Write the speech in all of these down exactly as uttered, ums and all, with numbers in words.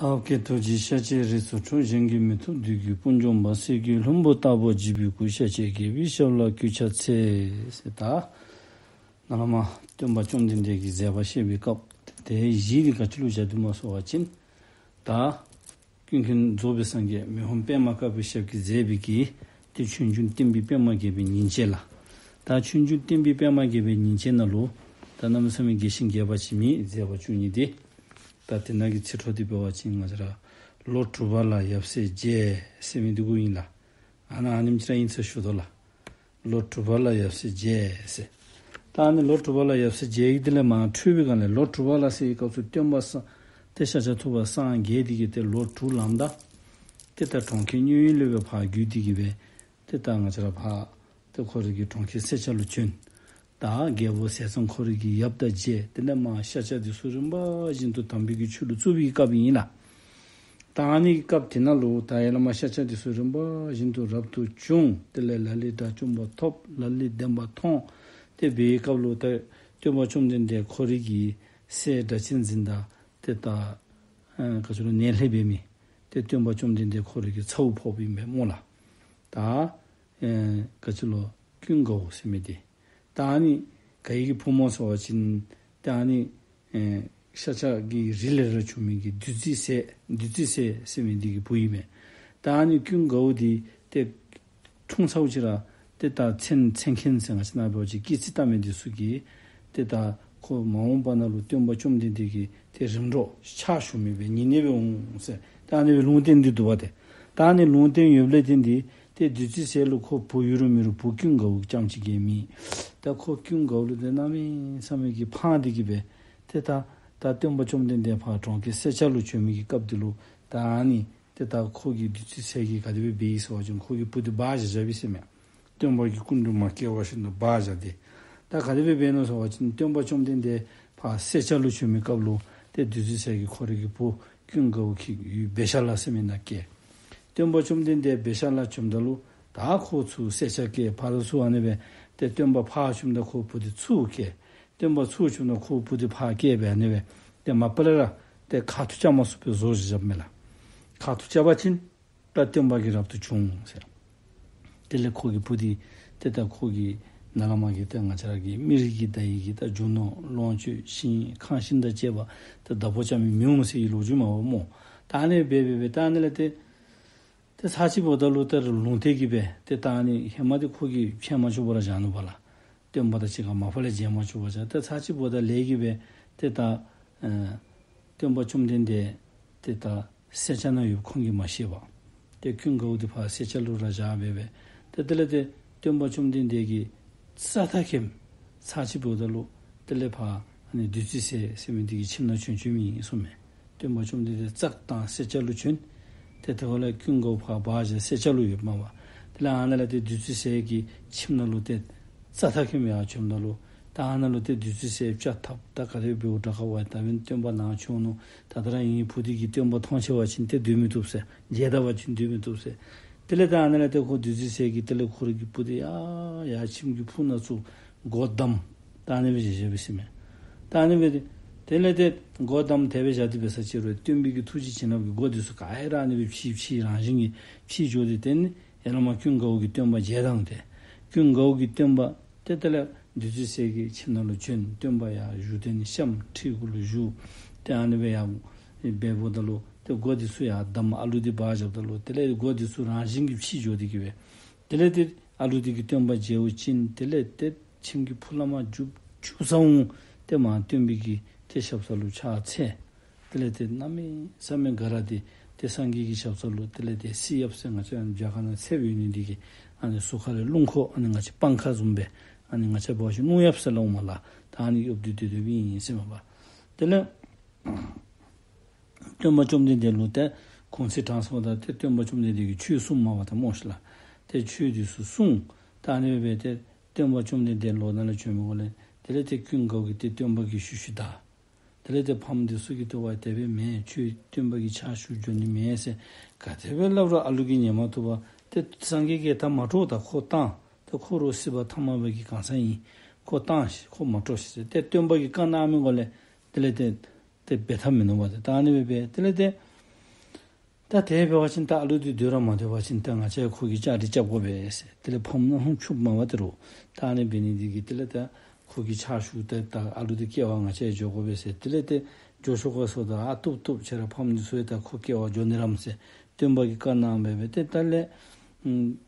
ཐབས་མཁས་ཐུགས་རྗེས་ཤཱཀྱའི་རིགས་སུ་འཁྲུངས། གཞན་གྱིས་མི་ཐུབ་བདུད་ཀྱི་དཔུང་འཇོམས་པ། གསེར་གྱི་ལྷུན་པོ་ལྟ་བུར་བརྗིད་པའི་སྐུ། ཤཱཀྱའི་རྒྱལ་པོའི་ཞབས་ལ་གུས་ཕྱག་འཚལ། ཟེར་ད། ནཱ་ལས་མར་སྟོན་པ་བཅོམ་ལྡན་འདས་ཀྱི་མཛད་པ་བཤད་པའི་སྐབས་དེ་གཞི་དེ་ག་ཅི་ལུ་བཞག་དོ་སྨོ་ཟེར་བ་ཅིན། ད། ཀུན་མཁྱེན་རྫོགས་པའི་སངས་རྒྱས་མི་ཕམ་པདྨ་དཀར་པོའི་ཞབས་ཀྱིས་མཛད་པའི་གི། ཏེ་ཆོས་འབྱུང་བསྟན་པའི་པདྨ་རྒྱས་པའི་ཉིན་བྱེད་ལགས། ད་ཆོས་འབྱུང་བསྟན་པའི་པདྨ་རྒྱས་པའི་ཉིན་བྱེད་ནང་ལུ། ད་གནམ་མེད་ས་མེད་རྒྱས་ཤིང་རྒྱས་པ་ཅིག་མེད། མཛད་པ་བཅུ་གཉིས་དེ། ད་དེ་ནང་གི་ཚིག་འཕྲོ་དེ་འབད་བ་ཅིན་ང་བཅས་ར། ལོ་དྲུག་པ་ལ་ཡབ་སྲས་བརྒྱད་ཟེར་མི་འདི་གུ་ཨིན་ལགས། ཨ་ནཱ་ཨ་ནེམ་ཅིག་ར་ཨིན་ཟེར་ཞུ་དོ་ལགས། ལོ་དྲུག་པ་ལ་ཡབ་སྲས་བརྒྱད་ཟེར། ད་ཨ་ནི་ལོ་དྲུག་པ་ལ་ཡབ་སྲས་བརྒྱད་ཀྱི་དེ་ལས་མར་འཕྲོས་པའི་སྒང་ལས་ལོ་དྲུག་པ་ལ་ཟེར་བའི་སྐབས་སུ་སྟོན་པ་སངས་ཏེ་ཤཱཀྱ་ཐུབ་པ་སངས་རྒྱས་དེ་གིས་ཏེ་ལོ་དྲུག་ལངམ་ད། ཏེ་ད་གྲོང་ཁྱེར་མཉན་ཡོད་ལས་སྦེ་ཕར་བརྒྱུད་དེ་གིས་སྦེ། ཏེ་ད་ང་བཅས་ར་ཕར་ཏེ་ཁོ་རའི་གི་གྲོང་ཁྱེར་སེར་སྐྱ་ལུ་བྱོན། ད་རྒྱལ་པོ་ཟས་གཙང་ཁོ་རའི་གི་ཡབ་དང་མཇལ། དེ་ལས་མར་ཤཱཀྱ་དེ་ཚུ་རིམ་པ་བཞིན་དུ་དམ་པའི་གི་ཆོས་ལུ་བཙུགས་པའི་སྐབས་ཨིན་ལགས། ད་ཨ་ནི་སྐབས་དེ་ནང་ལུ་ད་ཡར་ལས་མར་ཤཱཀྱ་དེ་ཚུ་རིམ་པ་བཞིན་དུ་རབ་ཏུ་བྱུང་། དེ་ལས་ལ་ལུ་དགྲ་བཅོམ་པ་ཐོབ། ལ་ལུ་བདེན་པ་མཐོང་། ཏེ་འབད་བའི་སྐབས་ལུ་ད་སྟོན་པ་བཅོམ་ལྡན་འདས་ཁོ་རའི་གི་སྲས་སྒྲ་གཅན་འཛིན་དང་ཏེ་ད་ཨ་ག་ཅི་ལོ་ནད་ལྷོད་འབད་མི་ཏེ་སྟོན་པ་བཅོམ་ལྡན་འདས་ཁོ་རའི་གི་ཚཝ་ཕོགཔ་ཨིན་པས་སྨོ་ལགས། ད་ཨ་ག་ཅི་ལོ་ཀུན་དགའ་བོ་ཟེར་མི་དེ། ད་ཨ་ནི་ག་གི་བུ་སྨོ་ཟེར་བ་ཅིན་ད་ཨ་ནི་ཨེ་ཤཱཀྱ་གི་རིགས་ལས་ར་བྱུང་མི་གི་བདུད་རྩི་ཟས་བདུད་རྩི་ཟས་ཟེར་མི་འདི་གི་བུ་ཨིན་མས། ད་ཨ་ནི་ཀུན་དགའ་བོ་འདི་ཏེ་འཁྲུངས་ཚརཝ་ཅིག་ར་ཏེ་ད་མཚན་མཚན་མཁན་ཟེར་ང་བཅས་ནཱ་འབད་བ་ཅིན་སྐྱེ་ཚིག་བཏགས་མི་འདི་ཚུ་གིས་ཏེ་ད་ཁོ་མ་འོངས་པ་ནང་ལུ་སྟོན་པ་བཅོམ་ལྡན་འདས་ཀྱི་ཏེ་རིམ་གྲོ་ཕྱག་ཞུ་མི་སྦེ་ཉེ་གནས་སྦེ་འོང་ཟེར་ད་ཨ་ནི་སྦེ་ལུང་བསྟན་འདི་འདུག་པ་ཏེ། ད་ཨ་ནི་ལུང་བསྟན་ཡོདཔ་ལས་བརྟེན་ཏེ་ཏེ་བདུད་རྩི་ཟས་ལུ་ཁོ་བུ་ཡོད་རུང་མེད་རུང་བུ་ཀུན་དགའ་བོ་རྐྱངམ་ཅིག་གིས་མེད། ད་ཁོ་ཀུན་དགའ་བོ་ལུ་ཏེ་གནམ་མེད་ས་མེད་ཀྱི་ཕངས་ཏེ་གིས་སྦེ་ཏེ་ད་ད་སྟོན་པ་བཅོམ་ལྡན་འདས་ཕར་གྲོང་ཁྱེར་སེར་སྐྱ་ལུ་བྱོན་མི་གི་སྐབས་འདི་ལུ་ད་ཨ་ནི་ཏེ་ད་ཁོ་གི་བདུད་རྩི་ཟས་ཀྱིས་ག་དེ་སྦེ་འབད་ཡི་ཟེར་བ་ཅིན་ཁོ་གི་བུ་འདི་སྦ་བཞག་བཞགཔ་ཨིན་ཟེར་མས། སྟོན་པ་གི་སྐུ་མདུན་མ་བསྐྱལ་བ་བཞིན་དུ་སྦ་བཞག་སྟེ། ད་ག་དེ་སྦེ་འབད་ནུག་ཟེར་བ་ཅིན་སྟོན་པ་བཅོམ་ལྡན་འདས་ཕར་སེར་སྐྱ་ལུ་བྱོན་མི་སྐབས་ལུ་ཏེ་བདུད་རྩི་ཟས་ཀྱིས་ཁོ་རའི་གི་བུ་ཀུན་དགའ་བོ་ཁྱིད་ཡུལ་བེ་ཤ་ལ་ཟེར་མི་ནང་བསྐྱལ། སྟོན་པ་བཅོམ་ལྡན་འདས་བེ་ཤ་ལ་བྱོནམ་ད་ལུ་ད་ཁོ་ཚུར་སེར་སྐྱ་བསྐྱལ། ཕར་ཚུར་ཨ་ནི་སྦེ་ཏེ་སྟོན་པ་ཕར་བྱོནམ་ད་ཁོ་བུ་འདི་ཚུར་བསྐྱལ། སྟོན་པ་ཚུར་བྱོནམ་ད་ཁོ་བུ་འདི་ཕར་བསྐྱལ་སྦེ་ཨ་ནི་སྦེ་ཏེ་མ་པ་ལས་ར་ཏེ་ཁ་ཐུག་རྐྱབ་མ་ཚུགས་པའི་བཟོ་ཅིག་རྐྱབ་མས་ལགས། ཁ་ཐུག་རྐྱབ་པ་ཅིན་ད་སྟོན་པ་གིས་རབ་ཏུ་བྱུང་ཟེར། དེ་ལས་ཁོ་གི་བུ་འདི་ཏེ་ད་ཁོ་གི་ནཱ་ལས་མར་གྱི་ཏེ་ང་བཅས་ར་གི་མི་རིགས་ཀྱི་ད་ཡི་གི་ད་རྒྱུ་ནོར་ལོངས་སྤྱོད་ཞིང་ཁང་ཤིང་དང་བཅས་པ་ཏེ་བདག་པོ་རྐྱབ་མི་མི་འོང་ཟེར་གྱི་ལོ་རྒྱུས་མས་པ་སྨོ། ད་ཨ་ནི་སྦེ་སྦེ་སྦེ་ད་ཨ་ནི་ལས་ཏེ་ཏེ་ཚར་གཅིག་འབདཝ་ད་ལུ་ཏེ་ལུང་བསྟན་གྱིས་སྦེ་ཏེ་ད་ཨ་ནི་ཧེ་མ་འདི་ཁོ་གིས་ཕྱད་མ་བཅུག་པར་བཞག་ནུག་པ་ལགས། སྟོན་པ་དང་གཅིག་ཁར་མ་པ་ལས་མཇལ་མ་བཅུག་པར་བཞག། ཏེ་ཚར་གཅིག་འབདཝ་ད་ལས་ཀྱིས་སྦེ་ཏེ་ད་ཨེ་སྟོན་པ་བཅོམ་ལྡན་འདས་ཏེ་ད་སེར་སྐྱ་ནང་ཡོདཔ་ཁོང་གིས་མ་ཤེས་པར་ཏེ་ཀུན་དགའ་བོ་འདི་ཕར་སེར་སྐྱ་ལུ་ར་བཞག་སྦེ་སྦེ་ཏེ་དེ་ལས་ཏེ་སྟོན་པ་བཅོམ་ལྡན་འདས་ཀྱིས་རྩ་ཐག་ཁེམ་ཚར་གཅིག་འབདཝ་ད་ལུ་དེ་ལས་ཕར་ཨ་ནི་བདུད་རྩི་ཟས་ཟེར་མི་འདི་གི་ཁྱིམ་ནང་བྱོན་བྱོནམ་ཨིན་གསུངམ་མས། སྟོན་པ་བཅོམ་ལྡན་འདས་རྩ་བཏང་སེར་སྐྱ་ལུ་བྱོན། ཏེ་དེ་ཁར་ལས་ཀུན་དགའ་བོ་ཕར་སྦ་བཞག་སེར་སྐྱ་ལུ་ཡོདཔ་མས་པ། དེ་ལས་ཨ་ནཱ་ལས་ཏེ་བདུད་རྩི་ཟས་ཀྱི་ཁྱིམ་ནང་ལུ་ཏེ་རྩ་ཐག་ཁེམ་ཡར་བྱོནམ་ད་ལུ་ད་ཨ་ནཱ་ལུ་ཏེ་བདུད་རྩི་ཟས་བཅའ་ཐབས་ད་ག་དེ་འབདཝ་དྲག་ག་བ་ད་འབདན་སྟོན་པ་ནཱ་བྱོན་ནུག། ད་ད་ར་ངེའི་བུ་འདི་གིས་སྟོན་པ་མཐོང་ཆེ་བ་ཅིན་ཏེ་སྡོད་མི་བཏུབ་ཟེར། མཇལ་ད་པ་ཅིན་སྡོད་མི་བཏུབ་ཟེར། དེ་ལས་ད་ཨ་ནཱ་ལས་ཏེ་ཁོ་བདུད་རྩི་ཟས་ཀྱིས་དེ་ལས་ཁོ་རའི་གི་བུ་འདི་ཡར་ཡར་ཁྱིམ་གྱི་ཕུག་ནང་བཙུགས་སྒོ་བསྡམས། ད་ཨ་ནི་སྦེ་བཞག་བཞགཔ་ཨིན་མས། ད་ཨ་ནི་སྦེ་དེ་ལས་ཏེ་སྒོ་བསྡམས་དེ་སྦེ་བཞག་སྟེ་འབད་ས་ཅིག་རུང་སྟོན་པའི་གི་ཐུགས་རྗེ་བྱིན་རླབས་ཀྱིས་སྒོ་འདི་ཚུ་ག་ར་ཨ་ནི་སྦེ་ཕྱེ་ཕྱེ་རང་བཞིན་གྱིས་ཕྱེ་འགྱོ་སྟེ་དེ་ནི་ཡར་ལས་མར་ཀུན་དགའ་བོ་གིས་སྟོན་པ་མཇལ་དཝ་ད་ཀུན་དགའ་བོ་གིས་སྟོན་པ་ཏེ་དེ་ལས་བདུད་རྩི་ཟས་ཀྱི་ཁྱིམ་ནང་ལུ་བྱོན། སྟོན་པ་ཡར་བཞུགས་ཏེ་ནི་ཤམ་ཁྲི་གུ་ལུ་བཞུགས། ཏེ་ཨ་ནི་སྦེ་ཡར་འབདཝ་ད་ལུ་ཏེ་སྒོ་འདི་ཚུ་ཡར་བསྡམས། ཨ་ལུ་འདི་སྦ་བཞགཔ་ད་ལུ་དེ་ལས་སྒོ་འདི་ཚུ་རང་བཞིན་གྱིས་ཕྱེ་འགྱོ་སྟེ་གི་སྦེ་དེ་ལས་ཏེ་ཨ་ལུ་འདི་གིས་སྟོན་པ་མཇལཝ་ཅིག་དེ་ལས་ཏེ་ཁྱིམ་གྱི་ཕུག་ལས་མར་རྒྱུག་རྒྱུག་ས་འོང་། ཏེ་མར་སྟོན་པའི་གི་ཏེ་ཞབས་ས་ལུ་ཕྱག་འཚལ། དེ་ལས་ཏེ་གནམ་མེད་ས་མེད་དགའ་ར་ཏེ་ཏེ་སངས་རྒྱས་ཀྱི་ཞབས་ས་ལུ་དེ་ལས་ཏེ་བསིལ་ཡབ་ཟེར་ང་བཅས་རྒྱ་གར་ནང་ཚདཔ་ཡོད་ནི་འདི་གིས་ཨ་ནི་ཟུར་ཁ་ལས་རླུང་ཁོག་ཨ་ནི་ང་བཅས་སྤང་ཁ་བཟུམ་སྦེ་ཨ་ནི་ང་བཅས་འབད་བ་ཅིན་རླུང་ཡབ་ཟེར་སླབ་འོང་མས་ལགས། ད་ཨ་ནི་ཡབ་འདི་སྡོད་སྡོདཔ་ཨིན་ཟེར་མས་པ། དེ་ལས་སྟོན་པ་བཅོམ་ལྡན་འདས་ལུ་ཏེ་གུང་ཚིགས་དྲངས་སོངམ་ད་ཏེ་སྟོན་པ་བཅོམ་ལྡན་འདས་ཀྱིས་ཆོས་གསུངམ་མས་པ་ད་སྨོ་ཤིག་ལགས། ཏེ་ཆོས་འདི་ཚུ་གསུངས། ད་ཨ་ནི་སྦེ་ཏེ་སྟོན་པ་བཅོམ་ལྡན་འདས་ལོག་ནཱ་ལས་བྱོན་མི་འགོ་ལས་དེ་ལས་ཏེ་ཀུན་དགའ་བོ་གིས་ཏེ་སྟོན་པ་གི་ཤུལ་ཤུལ་བདའ། དེ་ལས་ཏེ་ཕམ་འདི་ཚུ་གིས་ཏེ་ཝའི་དེ་སྦེ་མེན། ཁྱོད་སྟོན་པ་གི་ཕྱག་ཞུ་འགྱོ་ནི་མེན་ཟེར་ག་དེ་སྦེ་སླབ་རུང་ཨ་ལུ་གིས་ཉན་མ་བཏུབ་པར་ཏེ་སངས་རྒྱས་ཀྱིས་ད་མ་སྤྲོ། ད་ཁོ་བཏང་། ད་ཁོ་རོགས་སྲིད་པ་ཐ་མལ་པ་གི་གང་ཟག་ཨིན། ཁོ་བཏང་ཤིག། ཁོ་མ་སྤྲོ་ཤིག་ཟེར་ཏེ་སྟོན་པ་གིས་བཀའ་གནང་མི་འགོ་ལས་དེ་ལས་ཏེ་ཏེ་འབད་ཐབས་མིན་ནུག་པ། ཏེ་ད་ཨ་ནི་སྦེ་འབད་དེ་ལས་ཏེ་ ད་དེ་འབད་བ་ཅིན་ད་ཨ་ལུ་འདི་སྡོད་ར་མ་སྡོད་པ་ཅིན་ད་ང་བཅས་ཁོ་གི་བཅའ་སྒྲིག་རྐྱབ་དགོ་པས་ཟེར། དེ་ལས་ཕམ་ནང་ཧུམ་ཆུབ་མ་བ་དེ་རུ་ད་ཨ་ནི་འབད་ནི་འདི་གིས་དེ་ལས་ད་ཁོ་གི་ཕྱག་ཞུ་ད་ད་ཨ་ལུ་འདི་སྐྱེལ་བར་ང་བཅས་འགྱོ་དགོ་པས་ཟེར། དེ་ལས་ཏེ་འགྱོ་ཆོག་ག་ཟེརཝ་ད་ཨ་བཏུབ་བཏུབ་ཁྱེད་ར་ཕམ་འདི་ཚུ་ཡང་ད་ཁོ་སྐྱེལ་བར་འགྱོ་ནི་རམ་ཟེར་སྟོན་པ་གིས་བཀའ་གནང་སྦེ་སྦེ་ཏེ་ད་ལས་ཨམ་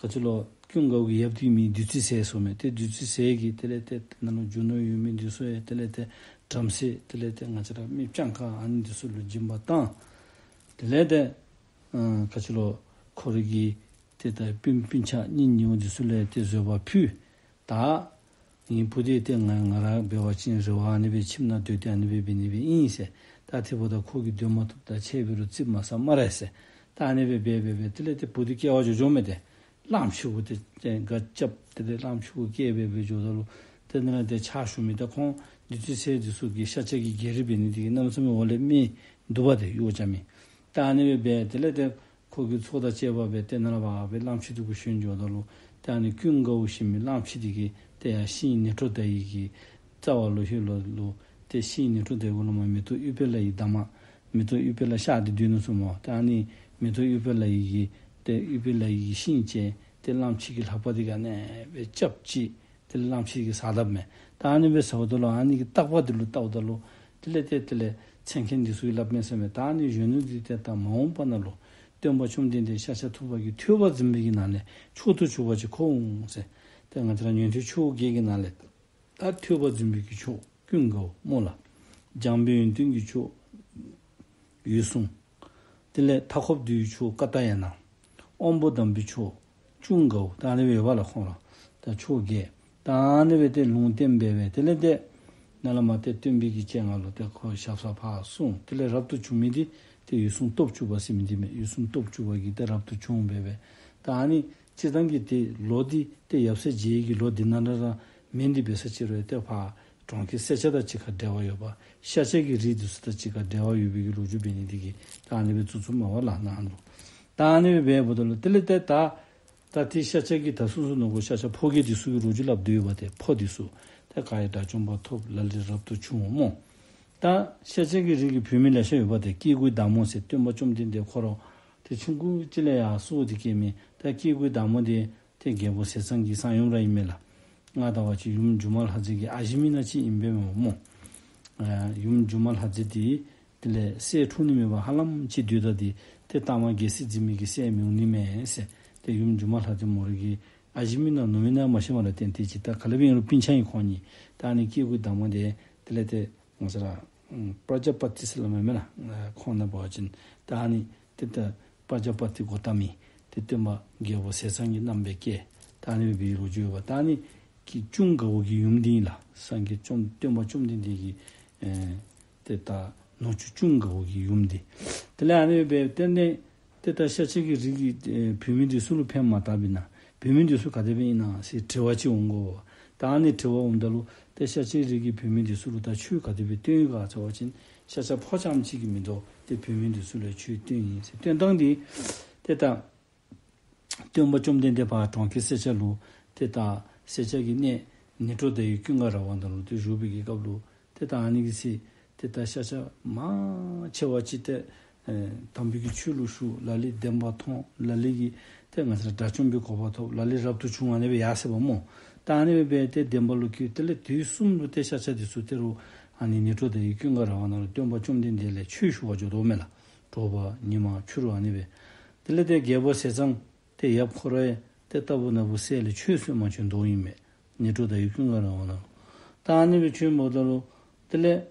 ག་ཅི་ལོ་ཀུན་དགའ་བོ་གི་ཡབ་འདི་མི་བདུད་རྩི་ཟེར་ཟེརཝ་མས། ཏེ་བདུད་རྩི་ཟེར་གྱིས་དེ་ལས་ཏེ་ནང་ལུ་རྒྱུ་ནོར་ཡོད་མི་འདི་ཚུ་ཡང་དེ་ལས་ཏེ་བྲམ་ཟེ་དེ་ལས་ཏེ་ང་བཅས་ར་མི་སྤྱང་ཀ་ཨ་ནི་འདི་ཚུ་ལུ་སྦྱིན་པ་བཏང་། དེ་ལས་ཏེ་ཨ་ག་ཅི་ལོ་ཁོ་རའི་གི་ཏེ་ད་སྤུན་སྤུན་ཆ་གཉེན་ཉེཝ་འདི་ཚུ་ལུ་ཏེ་བཟོད་པ་ཕུལ། ད་ངེའི་བུ་འདི་ཏེ་ང་ང་ར་འབད་བ་ཅིན་རེ་བ་ཨ་ནི་སྦེ་ཁྱིམ་ནང་སྡོད་དེ་ཨ་ནི་སྦེ་འབད་ནི་སྦེ་ཨིན་ཟེར། ད་དེ་འབདཝ་ད་ཁོ་གིས་སྡོད་མ་བཏུབ། ད་ཁྱེད་འབད་རུང་རྩིགཔ་མ་ཟ་སྨ་རེ་ཟེར། ད་ཨ་ནི་སྦེ་འབད་འབད་འབད་དེ་ལས་ཏེ་བུ་འདི་སྐྱེལ་བར་འགྱོ་འགྱོཝ་མས། ཏེ་གླངམོ་ཆེ་བོ་ཏེ་ཏེ་སྒ་རྐྱབ་སྟེ་ཏེ་གླངམོ་ཆེ་བོ་སྐྱེལ་འབད་འབད་འགྱོཝ་ད་ལུ་ཏེ་ནཱ་ལས་ཏེ་ཕྱག་ཞུ་མི་ད་ཁོང་བདུད་རྩི་ཟེར་འདི་ཚུ་གིས་ཤཱཀྱ་གི་རྒྱལ་རིགས་འབད་ནི་འདི་གིས་གནམ་མེད་ས་མེད་འོག་ལས་མི་འདུག་པ། ཏེ་གཡོག་རྐྱབ་མི། ད་ཨ་ནི་སྦེ་འབད་དེ་ལས་ཏེ་ཁོ་གི་ཚོགས་དང་བཅས་པ་སྦེ་ཏེ་ནཱ་ལས་ཕར་སྦེ་གླངམོ་ཆེ་འདི་གུ་ཞོན་འགྱོཝ་ད་ལུ་ཏེ་ཨ་ནི་ཀུན་དགའ་བོ་ཟེར་མི་གླངམོ་ཆེ་འདི་གིས་ཏེ་ཡར་ཤིང་ནེ་ཊོ་དཱ་ཡི་གི་རྩ་བ་ལུ་ཧེ་ལོག་ལུ་ཏེ་ཤིང་ནེ་ཊོ་དཱ་ཡི་གུ་ལུ་མ་མེ་ཏོག་ཨུཏྤལ་ཡི་འདབ་མ་མེ་ཏོག་ཨུཏྤལ་བཤགས་ཏེ་སྡོད་ནུག་ཟེརཝ་མས། ཏེ་ཨ་ནི་མེ་ཏོག་ཨུཏྤལ་ཡི་གི་ཏེ་ཨུཏྤལ་ཡི་གི་ཤིང་ཅིག་ཏེ་གླངམོ་ཆེ་གི་ལྷ་པ་འདི་ག་ཨ་ནི་སྦེ་རྐྱབ་ཅི། དེ་ལས་གླངམོ་ཆེ་གིས་ཟ་དཔ་མས། ད་ཨ་ནི་སྦེ་ཟཝ་ད་ལུ་ཨ་ནི་གི་བརྟག་པ་འདི་ལུ་བལྟཝ་ད་ལུ་དེ་ལས་ཏེ་དེ་ལས་མཚན་མཁན་འདི་ཚུ་གིས་སླབ་མས་ཟེར་མས། ད་ཨ་ནི་གཞོན་ནུ་འདི་ཏེ་ད་མ་འོངས་པ་ནང་ལུ་སྟོན་པ་བཅོམ་ལྡན་འདས་ཤཱཀྱ་ཐུབ་པ་གི་ཐོས་པ་འཛིན་པའི་གི་ནང་ལས་མཆོག་ཏུ་གྱུར་པ་ཅིག་ཁོ་འོང་ཟེར། ཏེ་ང་བཅས་ར་ཉན་ཐོས་ཆོས་བརྒྱད་ཀྱི་ནང་ལས་ད་ཐོས་པ་འཛིན་པའི་གི་མཆོག་ཀུན་དགའ་བོ་སྨོ་ལགས། འཇམ་དཔལ་ཡོན་ཏན་གྱི་མཆོག་འོད་སྲུང་། དེ་ལས་མཐའ་འཁོབ་འདུལ་བའི་མཆོག་ཀ་ཏྱཱ་ཡ་ན། དབང་པོ་དམ་པའི་མཆོག་ཅུང་དགའ་བོ། ད་ཨ་ནི་སྦེ་ཡོདཔ་ལགས་ཁོང་ར། ད་མཆོག་བརྒྱད། ད་ཨ་ནི་སྦེ་ཏེ་ལུང་བསྟན་འབད་འབད་དེ་ལས་ཏེ་ནཱ་ལས་མར་ཏེ་སྟོན་པའི་གི་སྤྱན་སྔར་ལུ་ཏེ་ཁོ་ཞབས་སར་ཕར་སོང་། དེ་ལས་རབ་ཏུ་བྱུང་མི་འདི་ཏེ་འོད་སྲུང་སྟོབས་བཅུ་པ་ཟེར་མི་འདི་མས། འོད་སྲུང་སྟོབས་བཅུ་པ་གིས་ཏེ་རབ་ཏུ་བྱུང་འབད་འབད། ད་ཨ་ནི་སྤྱིར་བཏང་གི་ཏེ་ལོ་འདི་ཏེ་ཡབ་སྲས་མཇལ་གྱི་ལོ་འདི་ནང་ལས་ར་མེན། འདི་འབད་ས་ཅིག་རུང་ཏེ་ཕར་གྲོང་ཁྱེར་སེར་སྐྱ་དང་གཅིག་ཁར་འབྲེལ་བ་ཡོདཔ། ཤཱཀྱ་གི་རིགས་འདི་ཚུ་དང་གཅིག་ཁར་འབྲེལ་བ་ཡོད་པའི་གི་ལོ་རྒྱུས་འབད་ནི་འདི་གིས་ད་ཨ་ནི་སྦེ་བཙུགས་བཙུགསཔ་མས་པ་ལགས་ནཱ་ལུ། ད་ཨ་ནི་སྦེ་འབདཝ་ད་ལུ་དེ་ལས་ཏེ་ད་ད་ཏེ་ཤཱཀྱ་གིས་ད་སོ་སོ་ནང་གི་ཤཱཀྱ་ཕོ་རྒྱས་འདི་ཚུ་གི་ལོ་རྒྱུས་སླབ་སྡོད་ཡོདཔ། ཏེ་ཕོ་འདི་ཚུ་ཏེ་ག་ར་དགྲ་བཅོམ་པ་ཐོབ། ལ་ལུ་རབ་ཏུ་བྱུང་སྨོ། ད་ཤཱཀྱ་གི་རིགས་ཀྱི་བུད་མེད་ལེ་ཤ་ཡོདཔ། ཏེ་སྐྱེ་དགུའི་བདག་མོ་ཟེར་སྟོན་པ་བཅོམ་ལྡན་འདས་ཁོ་ར་ཏེ་ཆུང་ཀུ་ཅིག་ལས་ཡར་གསོལ་ཏེ་སྐྱེས་མི་ད་སྐྱེ་དགུའི་བདག་མོ་འདི་ཏེ་རྒྱལ་པོ་ཟས་གཙང་གི་གསང་ཡུམ་ར་ཨིན་མས་ལགས། ང་བལྟ་བ་ཅིན་ཡུམ་སྒྱུ་མ་ལྷ་མཛེས་ཀྱི་ཨ་ཞེ་མི་ནག་ཅིག་ཨིན་པས་སྨོ། ཨ་ཡུམ་སྒྱུ་མ་ལྷ་མཛེས་འདི་དེ་ལས་སྲས་འཁྲུངས་ནི་མེད་པར་ཧ་ལམ་ཅིག་སྡོད་ད་འདི་ཏེ་ལྟག་མ་རྒྱལ་སྲིད་འཛིན་མི་གི་སྲས་མི་འོང་ནི་མས་ཟེར། ཏེ་ཡུམ་སྒྱུ་མ་ལྷ་མཛེས་མོ་རའི་གི་ཨ་ཞེ་མི་ནག་ནུ་མི་ནག་མ་ཤེས་པ་ལ་བརྟེན་ཏེ་ཅིག་ད་ག་ལས་འབད་ཨིན་རུང་སྤུན་ཆ་ཨིན་ཁོང་གཉིས། ད་ཨ་ནི་སྐྱེ་དགུའི་བདག་མོ་འདི་དེ་ལས་ཏེ་ང་བཅས་ར་ཨམ་པྲ་ཛཱ་པ་ཏི་ཟེར་སླབ་མས་མེན་ན། ཁོང་ནང་འབད་བ་ཅིན་ད་ཨ་ནི་ཏེ་ད་པྲ་ཛཱ་པ་ཏི་གོ་ཏ་མི་ཏེ་སྟོན་པ་རྒྱལ་པོ་ཟས་གཙང་གི་རྣམ་པར་སྐྱེས། ད་ཨ་ནི་སྦེ་འབད་བའི་ལོ་རྒྱུས་ཡོདཔ། ད་ཨ་ནི་གི་ཅུང་དགའ་བོ་གི་ཡུམ་འདི་ཨིན་ལགས། སངས་རྒྱས་བཅོམ་སྟོན་པ་བཅོམ་ལྡན་འདས་ཀྱི་ཨེ་ཏེ་ད་ནུ་གཅུང་ཅུང་དགའ་བོ་གི་ཡུམ་འདི། དེ་ལས་ཨ་ནི་སྦེ་དེ་ནས་ཏེ་ད་ཤཱཀྱ་གི་རིགས་ཀྱི་ཨེ་བུད་མེད་འདི་ཚུ་ལུ་ཕན་མ་བཏགས་པས་ན། བུད་མེད་འདི་ཚུ་ག་དེ་སྦེ་ཨིན་ན་ཟེར་དྲི་བ་ཅིག་འོང་དགོ། ད་ཨ་ནི་དྲི་བ་འོངམ་ད་ལུ་ཏེ་ཤཱཀྱ་གི་རིགས་ཀྱི་བུད་མེད་འདི་ཚུ་ལུ་ད་ཆོས་ག་དེ་སྦེ་སྟོན་ཡི་ག་ཟེར་བ་ཅིན་ཤཱཀྱ་ཕོ་རྐྱངམ་གཅིག་གིས་མི་དོ། ཏེ་བུད་མེད་འདི་ཚུ་ལུ་ཆོས་སྟོན་ཡི་ཟེར། སྟོན་ཐངས་འདི་ཏེ་ད་སྟོན་པ་བཅོམ་ལྡན་འདས་ཕར་གྲོང་ཁྱེར་སེར་སྐྱ་ལུ་ཏེ་ད་སེར་སྐྱ་གི་གནས་ནེ་ཊོ་དཱ་ཡི་ཀུན་དགའ་ར་བ་ནང་ལུ་ཏེ་བཞུགས་པའི་གི་སྐབས་ལུ་ཏེ་ད་ཨ་ནི་གི་ཚེ་ཏེ་ད་ཤཱཀྱ་མང་ཆེ་བ་ཅིག་ཏེ་ཨེ་དམ་པའི་གི་ཆོས་ལུ་ཞུགས། ལ་ལུ་བདེན་པ་མཐོང་། ལ་ལུ་གིས་ཏེ་ང་བཅས་ར་དགྲ་བཅོམ་པའི་གོ་འཕང་ཐོབ། ལ་ལུ་རབ་ཏུ་བྱུང་། ཨ་ནི་སྦེ་ཡར་སོ་ཡི་པ་སྨོ། ད་ཨ་ནི་སྦེ་འབད་དེ་བདེན་པ་ལུ་སྐྱེས། དེ་ལས་དུས་གསུམ་ལུ་ཏེ་ཤཱཀྱ་འདི་ཚུ་ཏེ་རུང་ཨ་ནི་ནེ་ཊོ་དཱ་ཡི་ཀུན་དགའ་ར་བ་ནང་ལུ་སྟོན་པ་བཅོམ་ལྡན་འདས་ལས་ཆོས་ཞུ་བར་འགྱོ་དོ་མས་ལགས། དྲོ་པ་ཉིན་མ་ཕྱི་རུ་ཨ་ནི་སྦེ། དེ་ལས་ཏེ་རྒྱལ་པོ་ཟས་གཙང་ཏེ་ཡབ་ཁོ་ར་ཡང་ཏེ་རྟག་བུ་ན་བུ་སྲས་ལས་ཆོས་གསོལ་མ་བྱོན་དོ་ཨིན་མས། ནེ་ཊོ་དཱ་ཡི་ཀུན་དགའ་ར་བ་ནང་ལུ། ད་ཨ་ནི་སྦེ་བྱོནམ་ད་ལུ་དེ་ལས་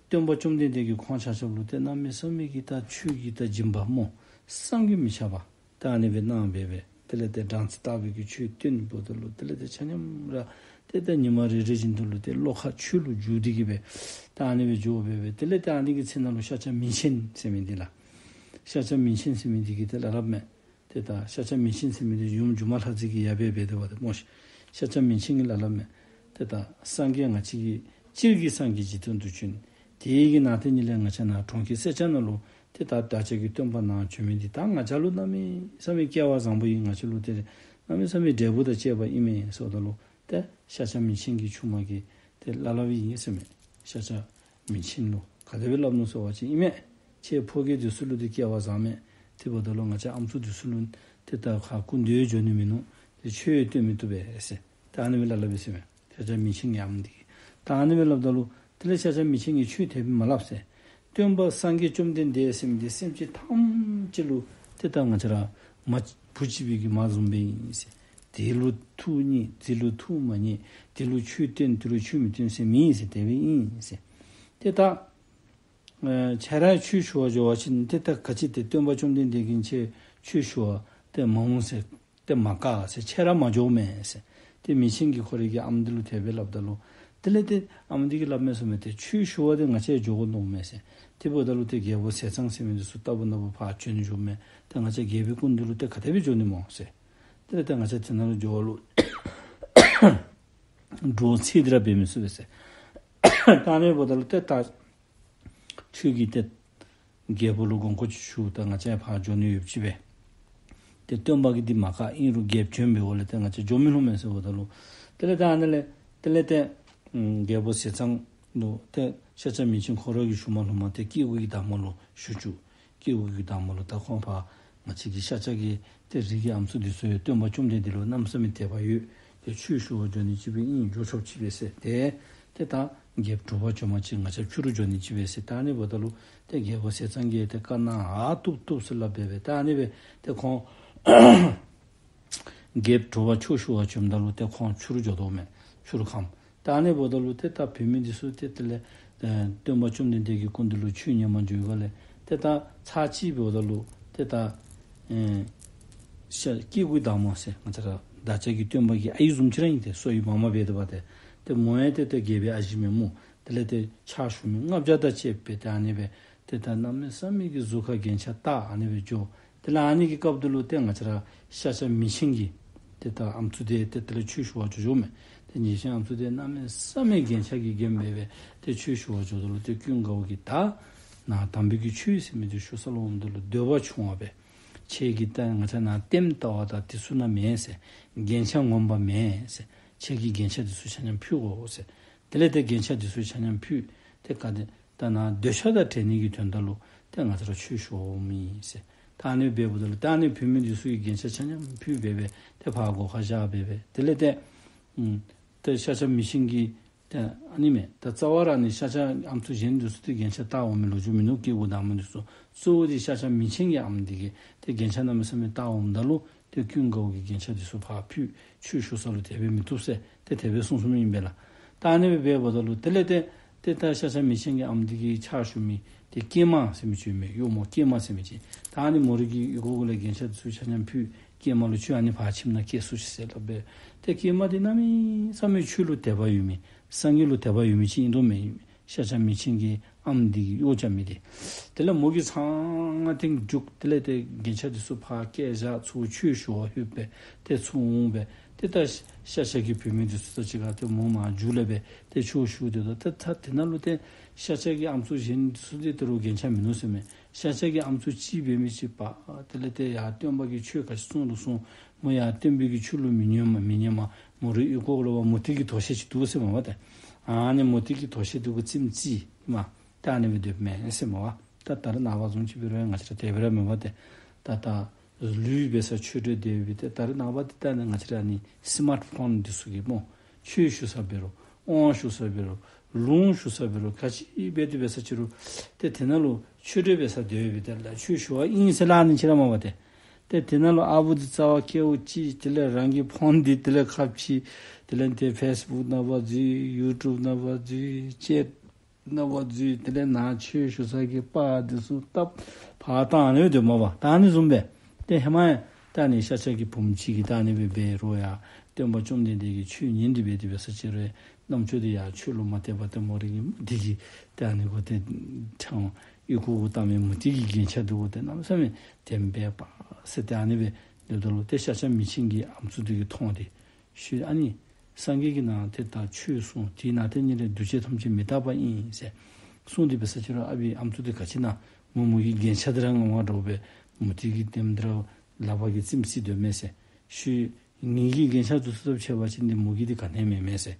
སྟོན་པ་བཅོམ་ལྡན་འདས་ཀྱིས་ཁོང་ཆ་ཁྱབ་ལུ་ཏེ་གནམ་མེད་ས་མེད་ཀྱི་ད་ཆོས་ཀྱི་ད་སྦྱིན་པ་སྨོ། བསམ་གྱིས་མི་ཁྱབ་པ་ད་ཨ་ནི་སྦེ་གནང་སྦེ་སྦེ། དེ་ལས་ཏེ་སྦྲང་རྩི་ལྟ་བུའི་གི་ཆོས་སྟོནམ་ད་ལུ་དེ་ལས་ཏེ་ཆ་མཉམ་ར་ཏེ་ད་ཉི་མ་རེ་རེ་བཞིན་དུ་ལུ་ཏེ་བློ་ཁ་ཆོས་ལུ་འཇུག་སྟེ་གི་སྦེ་ད་ཨ་ནི་སྦེ་འགྱོ་སྦེ་སྦེ། དེ་ལས་ཏེ་ཨ་ནི་གི་ཚེ་ནང་ལུ་ཤཱཀྱ་མིང་ཆེན་ཟེར་མི་འདི་ལགས། ཤཱཀྱ་མིང་ཆེན་ཟེར་མི་འདི་གིས་ཏེ་སླབ་མས། ཏེ་ད་ཤཱཀྱ་མིང་ཆེན་ཟེར་མི་འདི་ཡུམ་སྒྱུ་མ་ལྷ་མཛེས་ཀྱི་ཡབ་སྦེ་འབད་དེ་འབད་དེ་སྨོ་ཤིག། ཤཱཀྱ་མིང་ཆེན་གྱིས་སླབ་སླབ་མས། ཏེ་ད་སངས་རྒྱས་ང་བཅས་ཀྱི་སྤྱིར་གྱི་སངས་རྒྱས་འཇིག་རྟེན་དུ་བྱོན། དེ་ཡི་གི་ནང་དེ་ཉིད་ལས་ང་བཅས་ནཱ་གྲོང་ཁྱེར་སེར་སྐྱ་ནང་ལུ་ཏེ་ད་བདག་ཅག་གི་སྟོན་པ་ནཱ་བྱོན་མི་འདི་ད་ང་བཅས་ལུ་གནམ་མེད་ས་མེད་སྐལ་བ་བཟང་པོ་ཨིན། ང་བཅས་ལུ་ཏེ་གནམ་མེད་ས་མེད་འབྲས་བུ་དང་བཅས་པ་ཨིན་མས་ཟེརཝ་ད་ལུ་ཏེ་ཤཱཀྱ་མིང་ཆེན་གྱི་ཆུང་མ་གིས་ཏེ་སླབ་སླབ་ཨིན་ཟེར་མས། ཤཱཀྱ་མིང་ཆེན་ལུ་ག་དེ་སྦེ་སླབ་ནུག་ཟེར་བ་ཅིན་ཨིན་མས། ཁྱེད་ཕོ་སྐྱེས་འདི་ཚུ་ལུ་འདི་སྐལ་བ་བཟང་མས། དེ་འབདཝ་ད་ལུ་ང་བཅས་ཨམ་སྲུ་འདི་ཚུ་ལུ་ཏེ་ད་ཁ་སྐུ་མདུན་འགྱོ་ནི་མིན་ནུག། ཏེ་ཆོས་སྟོན་མི་བཏུབ་པས་ཟེར། ད་ཨ་ནི་སྦེ་སླབ་སླབ་ཨིན་ཟེར་མས། ཤཱཀྱ་མིང་ཆེན་གྱི་ཨམ་འདི་གིས། ད་ཨ་ནི་སྦེ་སླབ་ད་ལུ་དེ་ལས་ཤཱཀྱ་མིང་ཆེན་གྱིས་ཆོས་དེ་སྦེ་མ་སླབ་ཟེར། སྟོན་པ་སངས་རྒྱས་བཅོམ་ལྡན་འདས་ཟེར་མི་འདི་སེམས་ཅན་ཐམས་ཅད་ལུ་ཏེ་ད་ང་བཅས་ར་མ་བུ་གཅིག་པའི་གི་མ་བཟུམ་སྦེ་ཨིན་ཟེར། དེ་ལུ་ཐུགས་མཉེས་དེ་ལུ་ཐུགས་མ་མཉེས། དེ་ལུ་ཆོས་སྟོན་དེ་ལུ་ཆོས་མི་སྟོན་ཟེར་མེད་ཟེར། དེ་སྦེ་ཨིན་ཟེར། ཏེ་ད་ཨེ་ཁྱེད་ར་ཆོས་ཞུ་བར་འགྱོ་བ་ཅིན་ཏེ་ད་ག་ཅི་ཏེ་སྟོན་པ་བཅོམ་ལྡན་འདས་ཀྱིས་ཁྱེད་ཆོས་ཞུ་བར་ཏེ་མ་འོང་ཟེར། ཏེ་མ་བཀག་ཟེར། ཁྱེད་ར་མ་འགྱོཝ་མས་ཟེར། ཏེ་མིང་ཆེན་གྱིས་ཁོ་རའི་གི་ཨམ་འདི་ལུ་དེ་སྦེ་སླབ་ད་ལུ་དེ་ལས་ཏེ་ཨམ་འདི་གིས་སླབ་མས་ཟེར་མས། ཏེ་ཆོས་ཞུ་བར་ཏེ་ང་བཅས་འགྱོ་དགོ་མནོཝ་མས་ཟེར། དེ་འབདཝ་ད་ལུ་ཏེ་རྒྱལ་པོ་ཟས་གཙང་ཟེར་མི་འདི་ཚུ་ལྟ་བུ་ན་བུ་ཕར་བྱོན་འགྱོཝ་མས། ཏེ་ང་བཅས་རྒྱལ་པོའི་སྐུ་མདུན་ལུ་ཏེ་ག་དེ་སྦེ་འགྱོ་ནི་སྨོ་ཟེར། དེ་ལས་ཏེ་ང་བཅས་དེ་ནང་ལུ་འགྱོ་བ་ལུ་འགྲོ་ཚེ་འདི་ར་འབད་མི་ཚུགས་པས་ཟེར། ད་ཨ་ནི་འབདཝ་ད་ལུ་ཏེ་ད་ཁྱོད་ཀྱིས་ཏེ་རྒྱལ་པོ་ལུ་དགོངས་སྐོར་ཅིག་ཞུ། ད་ང་བཅས་ཕར་འགྱོ་ནི་ཡོདཔ་ཅིག་སྦེ། ཏེ་སྟོན་པ་གིས་འདི་མ་བཀག། ཨིན་རུང་རྒྱལཔོ་བྱོན་པའི་འོག་ལས་ཏེ་ང་བཅས་འགྱོ་མི་ལྷོད་མས་ཟེརཝ་ད་ལུ་དེ་ལས་ཏེ་ཨ་ནི་ལས་དེ་ལས་ཏེ་ཨམ་རྒྱལ་པོ་ཟས་གཙང་ལུ་ཏེ་ཤཱཀྱ་མིང་ཆེན་ཁོ་ར་གིས་ཞུ་མ་ལྷོད་མ་ཏེ་སྐྱེ་དགུའི་བདག་མོ་ལུ་ཞུ་བཅུག། སྐྱེ་དགུའི་བདག་མོ་ལུ་ད་ཁོང་ཕར་ང་བཅས་ཀྱི་ཤཱཀྱ་གི་ཏེ་རིགས་ཀྱི་ཨམ་སྲུ་འདི་ཚུ་ཡང་སྟོན་པ་བཅོམ་ལྡན་འདས་ལུ་གནམ་མེད་ས་མེད་དད་པ་ཡོད། ཏེ་ཆོས་ཞུ་བར་འགྱོ་ནི་ཅིག་སྦེ་ཨིན། འགྱོ་ཆོགཔ་ཅིག་སྦེ་ཟེར། ཏེ་ཏེ་ད་རྒྱལཔོ་དྲོ་པ་བྱོན་པ་ཅིན་ང་བཅས་ཕྱི་རུ་འགྱོ་ནི་ཅིག་སྦེ་ཟེར། ད་ཨ་ནི་འབདཝ་ད་ལུ་ཏེ་རྒྱལ་པོ་ཟས་གཙང་གིས་ཏེ་བཀའ་གནང་། ཨ་བཏུབ་བཏུབ་ཟེར་སླབ་སྦེ་སྦེ། ད་ཨ་ནི་སྦེ་ཏེ་ཁོང་རྒྱལཔོ་དྲོ་པ་ཆོས་ཞུ་བར་བྱོནམ་ད་ལུ་ཏེ་ཁོང་ཕྱི་རུ་འགྱོ་དོ་མས། ཕྱི་རུ་ཁམས། ད་ཨ་ནི་འབདཝ་ད་ལུ་ཏེ་ད་བུད་མེད་འདི་ཚུ་ཏེ་དེ་ལས་ཨེ་སྟོན་པ་བཅོམ་ལྡན་འདས་ཀྱི་སྐུ་མདུན་ལུ་ཆོས་ཉན་པར་འགྱོ་བའི་སྒང་ལས་ཏེ་ད་ཚར་གཅིག་འབདཝ་ད་ལུ་ཏེ་ད་ཨེ་ཤ་སྐྱེ་དགུའི་བདག་མོ་ཟེར་ང་བཅས་ར་བདག་ཅག་གི་སྟོན་པ་གི་ཨའི་བཟུམ་ཅིག་ར་ཨིན། ཏེ་སོ་ཡི་མ་མ་འབད་དོ་བ་ཏེ། ཏེ་མོ་ཡང་ཏེ་ཏེ་རྒྱལ་པོའི་ཨ་ཞེ་མེན་སྨོ། དེ་ལས་ཏེ་ཕྱག་ཞུ་མི་ལྔ་བརྒྱ་དང་བཅས་པས། ཏེ་ཨ་ནི་སྦེ་ཏེ་ད་གནམ་མེད་ས་མེད་ཀྱི་གཟུགས་ཁར་རྒྱན་ཆ་བཏགས་ཨ་ནི་སྦེ་འགྱོ། དེ་ལས་ཨ་ནི་གི་སྐབས་དེ་ལུ་ཏེ་ང་བཅས་ར་ཤཱཀྱ་མིང་ཆེན་གྱིས་ཏེ་ད་ཨམ་སྲུ་དེ་ཏེ་དེ་ལས་ཆོས་ཞུ་བར་འགྱོ་འགྱོཝ་མས། ཏེ་མིང་ཆེན་ཨམ་སྲུ་དེ་གནམ་མེད་ས་མེད་རྒྱན་ཆ་གིས་བརྒྱན་སྦེ་སྦེ་ཏེ་ཆོས་ཞུ་བར་འགྱོཝ་ད་ལུ་ཏེ་ཀུན་དགའ་བོ་གིས་ད་ནཱ་དམ་པའི་གི་ཆོས་ཟེར་མི་དེ་ཞུ་ས་ལུ་འོངམ་ད་ལུ་འདོད་པ་ཆུང་བ་སྦེ། ཁྱེད་ཀྱིས་ད་ང་བཅས་ནཱ་ལྟདམོ་ལྟ་བ་དང་དེ་ཚུ་ནང་མེན་ཟེར། རྒྱན་ཆ་ངོ་མ་མེན་ཟེར། ཁྱེད་ཀྱིས་རྒྱན་ཆ་དེ་ཚུ་ཆ་མཉམ་ཕུད་དགོ་ཟེར། དེ་ལས་ཏེ་རྒྱན་ཆ་དེ་ཚུ་ཆ་མཉམ་ཕུད། ཏེ་ག་དེ་ད་ནཱ་འདོད་ཆགས་དང་བྲལ་ནི་གི་དོན་དག་ལུ་ཏེ་ང་བཅས་ར་ཆོས་ཞུ་བར་འོངམ་ཨིན་ཟེར། ད་ཨ་ནི་འབདཝ་ད་ལུ་ད་ཨ་ནི་བུད་མེད་འདི་ཚུ་གིས་རྒྱན་ཆ་ཆ་མཉམ་ཕུད་སྦེ་སྦེ་ཏེ་ཕར་སྒོ་ཁར་བཞག་སྦེ་སྦེ། དེ་ལས་ཏེ་ཨམ་ཏེ་ཤཱཀྱ་མིང་ཆེན་གྱིས་ཏེ་ཨ་ནི་མས། ད་རྩ་བ་ར་ནི་ཤཱཀྱ་ཨམ་སྲུ་གཞན་འདི་ཚུ་ཏེ་རྒྱན་ཆ་བཏགས་འོང་མི་ལོ་རྒྱུས་མིན་ནུག། སྐྱེ་དགུའི་བདག་མོ་འདི་ཚུ། གཙོ་བོ་འདི་ཤཱཀྱ་མིང་ཆེན་གྱི་ཨམ་འདི་གིས་ཏེ་རྒྱན་ཆ་གནམ་མེད་ས་མེད་བཏགས་འོངམ་ད་ལུ་ཏེ་ཀུན་དགའ་བོ་གིས་རྒྱན་ཆ་འདི་ཚུ་ཕར་ཕུད། ཆོས་ཞུ་ས་ལུ་དེ་སྦེ་མི་བཏུབ་ཟེར་ཏེ་དེ་སྦེ་གསུངས་གསུངསམ་ཨིན་པས་ལགས། ད་ཨ་ནི་སྦེ་འབདཝ་ད་ལུ་དེ་ལས་ཏེ་ཏེ་ད་ཤཱཀྱ་མིང་ཆེན་གྱི་ཨམ་འདི་གིས་ཕྱག་ཞུ་མི་ཏེ་ཀྱེ་མ་ཟེར་མི་ཅིག་ཡོད་མས། གཡོག་མོ་ཀྱེ་མ་ཟེར་མི་ཅིག། ད་ཨ་ནི་མོ་རའི་གི་ཨོལ་ལྐོག་ལས་རྒྱན་ཆ་འདི་ཚུ་ཆ་མཉམ་ཕུད། ཀྱེ་མ་ལུ་ཁྱོད་ཨ་ནི་ཕར་ཁྱིམ་ནང་བསྐྱལ་སོང་ཤིག་ཟེར་སླབ་སྦེ། ཏེ་ཀྱེ་མ་འདི་གནམ་མེད་ས་མེད་ཆོས་ལུ་དད་པ་ཡོད་མི་སངས་རྒྱས་ལུ་དད་པ་ཡོད་མི་ཅིག་ཨིན་དོ་མས། ཤཱཀྱ་མིང་ཆེན་གྱི་ཨམ་འདི་གིས་གཡོག་རྐྱབ་མི་འདི། དེ་ལས་མོ་གིས་ཚང་ཐེངས་རྒྱུག། དེ་ལས་ཏེ་རྒྱན་ཆ་འདི་ཚུ་ཕར་བསྐྱལ་བཞག། ཚུར་ཆོས་ཞུ་བར་ལྷོད་སྦེ་ཏེ་ཚུར་འོང་སྦེ། ཏེ་ད་ཤཱཀྱ་གི་བུད་མེད་འདི་ཚུ་དང་གཅིག་ཁར་ཏེ་མོ་མར་འགྱོ་ལས་སྦེ་ཏེ་ཆོས་ཞུ་སྟེ་ད་ཏེ་ད་དེ་ནང་ལུ་ཏེ་ཤཱཀྱ་གི་ཨམ་སྲུ་གཞན་འདི་ཚུ་འདི་ད་རུང་རྒྱན་ཆ་མིན་ནུག་ཟེར་མས། ཤཱཀྱ་གི་ཨམ་སྲུ་གཅིག་འབད་མི་ཅིག་པ། དེ་ལས་ཏེ་ཡར་སྟོན་པ་གིས་ཆོས་ག་ཅི་གསུངས་རུང་གསུངས། མོ་ཡར་སྟོན་པའི་གི་ཆོས་ལུ་མི་ཉན་མས། མི་ཉན་མས། མོ་རའི་ཨོལ་ལྐོག་ལུ་མུ་ཏིག་གི་དོ་ཤལ་ཅིག་འདུག་ཟེར་མས་པ་ཏེ། ཨ་ནི་མུ་ཏིག་གི་དོ་ཤལ་འདི་གུ་རྩེདམོ་རྩེ་མས། ད་ཨ་ནི་སྦེ་སྡོདཔ་མས་ཟེར་མས་པ། ད་ད་རེས་ནངས་པ་བཟུམ་ཅིག་འབད་རུང་ང་བཅས་ར་དེ་སྦེ་ར་མེན་པ་ཏེ། ད་ད་ལུས་འབད་སར་ཆོས་འབྲེལ་སྡོད་པའི་ཏེ་ད་རེས་ནངས་པ་འདི་ད་ནི་ང་བཅས་ར་ནི་སི་མཱཊ་ཕོན་འདི་ཚུ་གིས་སྨོ། ཆོས་ཞུ་ས་འབད་རུང་དབང་ཞུ་ས་འབད་རུང་ལུང་ཞུ་ས་འབད་རུང་ག་ཅི་འབད་དེ་འབད་ས་ཅི་རུང་ཏེ་དེ་ནང་ལུ་ཆོས་འབྲེལ་འབད་སར་སྡོད་པའི་ཏེ་ལགས་ཆོས་ཞུ་བ་ཨིན་ཟེར་སླབ་ནི་ཅིག་ར་མས་པ་ཏེ། ཏེ་དེ་ནང་ལུ་ཨ་བུ་འདི་རྩ་བ་སྐྱེཝ་ཅིག། དེ་ལས་རང་གི་ཕོན་འདི་དེ་ལས་ཁ་ཕྱེ། དེ་ལས་ཏེ་ཕེསི་བུཀ་ནང་ཕར་འཛུལ། ཡུ་ཊུབ་ནང་ཕར་འཛུལ། ཅེཊ་ནང་ཕར་འཛུལ། དེ་ལས་ནཱ་ཆོས་ཞུ་ས་གི་པར་འདི་ཚུ་བཏབ། ཕར་བཏང་ནི་འདུག་མས་པ། ད་ཨ་ནི་བཟུམ་སྦེ་ཏེ་ཧེ་མ་ཡང་ད་ནི་ཤཱཀྱ་གི་བུམོ་ཅིག་གིས་ད་ཨ་ནི་སྦེ་འབད་རུང་ཡང་སྟོན་པ་བཅོམ་ལྡན་འདས་ཀྱི་ཆོས་ཉན་ཏེ་འབད་དེ་འབད་ས་ཅི་རུང་རྣམ་ཅོ་འདི་ཡང་ཆོས་ལུ་མ་བརྟེན་པར་ཏེ་མོ་རའི་གི་མུ་ཏིག་གི་ད་ཨ་ནི་གུ་ཏེ་ཕྲེང་ཨོལ་ལྐོག་གུ་བཏགས་མི་མུ་ཏིག་གི་རྒྱན་ཆ་འདི་གུ་ཏེ་གནམ་མེད་ས་མེད་དེ་སྦེ་པ་ཟེར་ཏེ་ཨ་ནི་སྦེ་སྡོདཔ་ད་ལུ་ཏེ་ཤཱཀྱ་མིང་ཆེན་གྱི་ཨམ་སྲུ་འདི་གིས་མཐོང་སྟེ་ཞུ། ཨ་ནི་སངས་རྒྱས་ཀྱིས་ནཱ་ཏེ་ད་ཆོས་གསུངས། དེ་ནང་ཏེ་ཉིད་ལས་འདུ་བྱེད་ཐམས་ཅད་མི་རྟག་པ་ཨིན་ཟེར་གསུངས་ཏེ་འབད་ས་ཅི་རུང་ཨ་ཕི་ཨམ་སྲུ་འདི་ག་ཅི་ན་མོ་མོ་གི་རྒྱན་ཆ་འདི་ར་ངོ་མ་འདྲཝ་སྦེ་མུ་ཏིག་གི་ལྟདམོ་འདི་ར་ལག་པ་གིས་རྩེདམོ་རྩེ་སྡོདཔ་མས་ཟེར་ཞུ། ངེ་གི་རྒྱན་ཆ་འདི་ཚུ་བཏབ་ཆེ་བ་ཅིན་འདི་མོ་གི་འདི་ག་ནི་མེན་མས་ཟེར།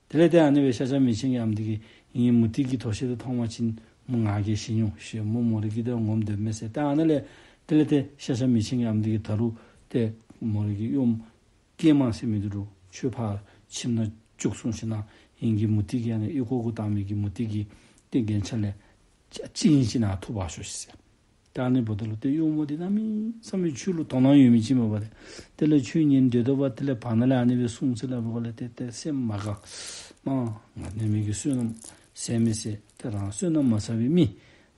དེ་ལས་ཏེ་ཨ་ནི་སྦེ་ཤཱཀྱ་མིང་ཆེན་གྱི་ཨམ་འདི་གིས་ངེའི་མུ་ཏིག་གི་དོ་ཤལ་འདི་མཐོང་བ་ཅིན་ མོ་ང་རྒྱལ་ཞི་ཉུང་ཞེས་མོ་མོ་རའི་གི་དེ་ངོམ་སྡོད་མས་ཟེར། ད་ཨ་ནཱ་ལས་དེ་ལས་ཏེ་ཤ་ཤ་མི་ཆེན་གྱི་ཨམ་འདི་གིས་ད་རུང་ཏེ་མོ་རའི་གི་གཡོགམོ་ཀྱེ་མ་ཟེར་མི་འདི་ལུ་ཁྱོད་ཕར་ཁྱིམ་ནང་བཅུག་གསུངས་ཞིནམ་ལས་ངེ་གི་མུ་ཏིག་གི་ཨ་ནི་ཨོལ་ལྐོག་གུ་བཏགས་མི་གི་མུ་ཏིག་གི་ཏེ་རྒྱན་ཆ་ལས་ཅིག་ཨིན་ཅི་ནཱ་འཐུ་འབག་ཤོག་ཤིག་ཟེར། ད་ཨ་ནི་འབདཝ་ད་ལུ་ཏེ་གཡོགམོ་འདི་གནམ་མེད་ས་མེད་ཁྱོད་ལུ་དོ་སྣང་ཡོད་མི་ཅིག་མས་པ་ཏེ། དེ་ལས་ཁྱོད་ཉན་སྡོད་དོ་པ། དེ་ལས་བར་ན་ལས་ཨ་ནི་སྦེ་གསུངས་ཟེར་སླབ་པའི་སྒང་ལས་ཏེ་ཏེ་སེམས་མ་དགའ། མ་ང་གནོད་མི་གི་བསོད་ནམས་ཟད་མི་ཟེར་ཏེ་རང་བསོད་ནམས་མ་བསགས་པའི་མི་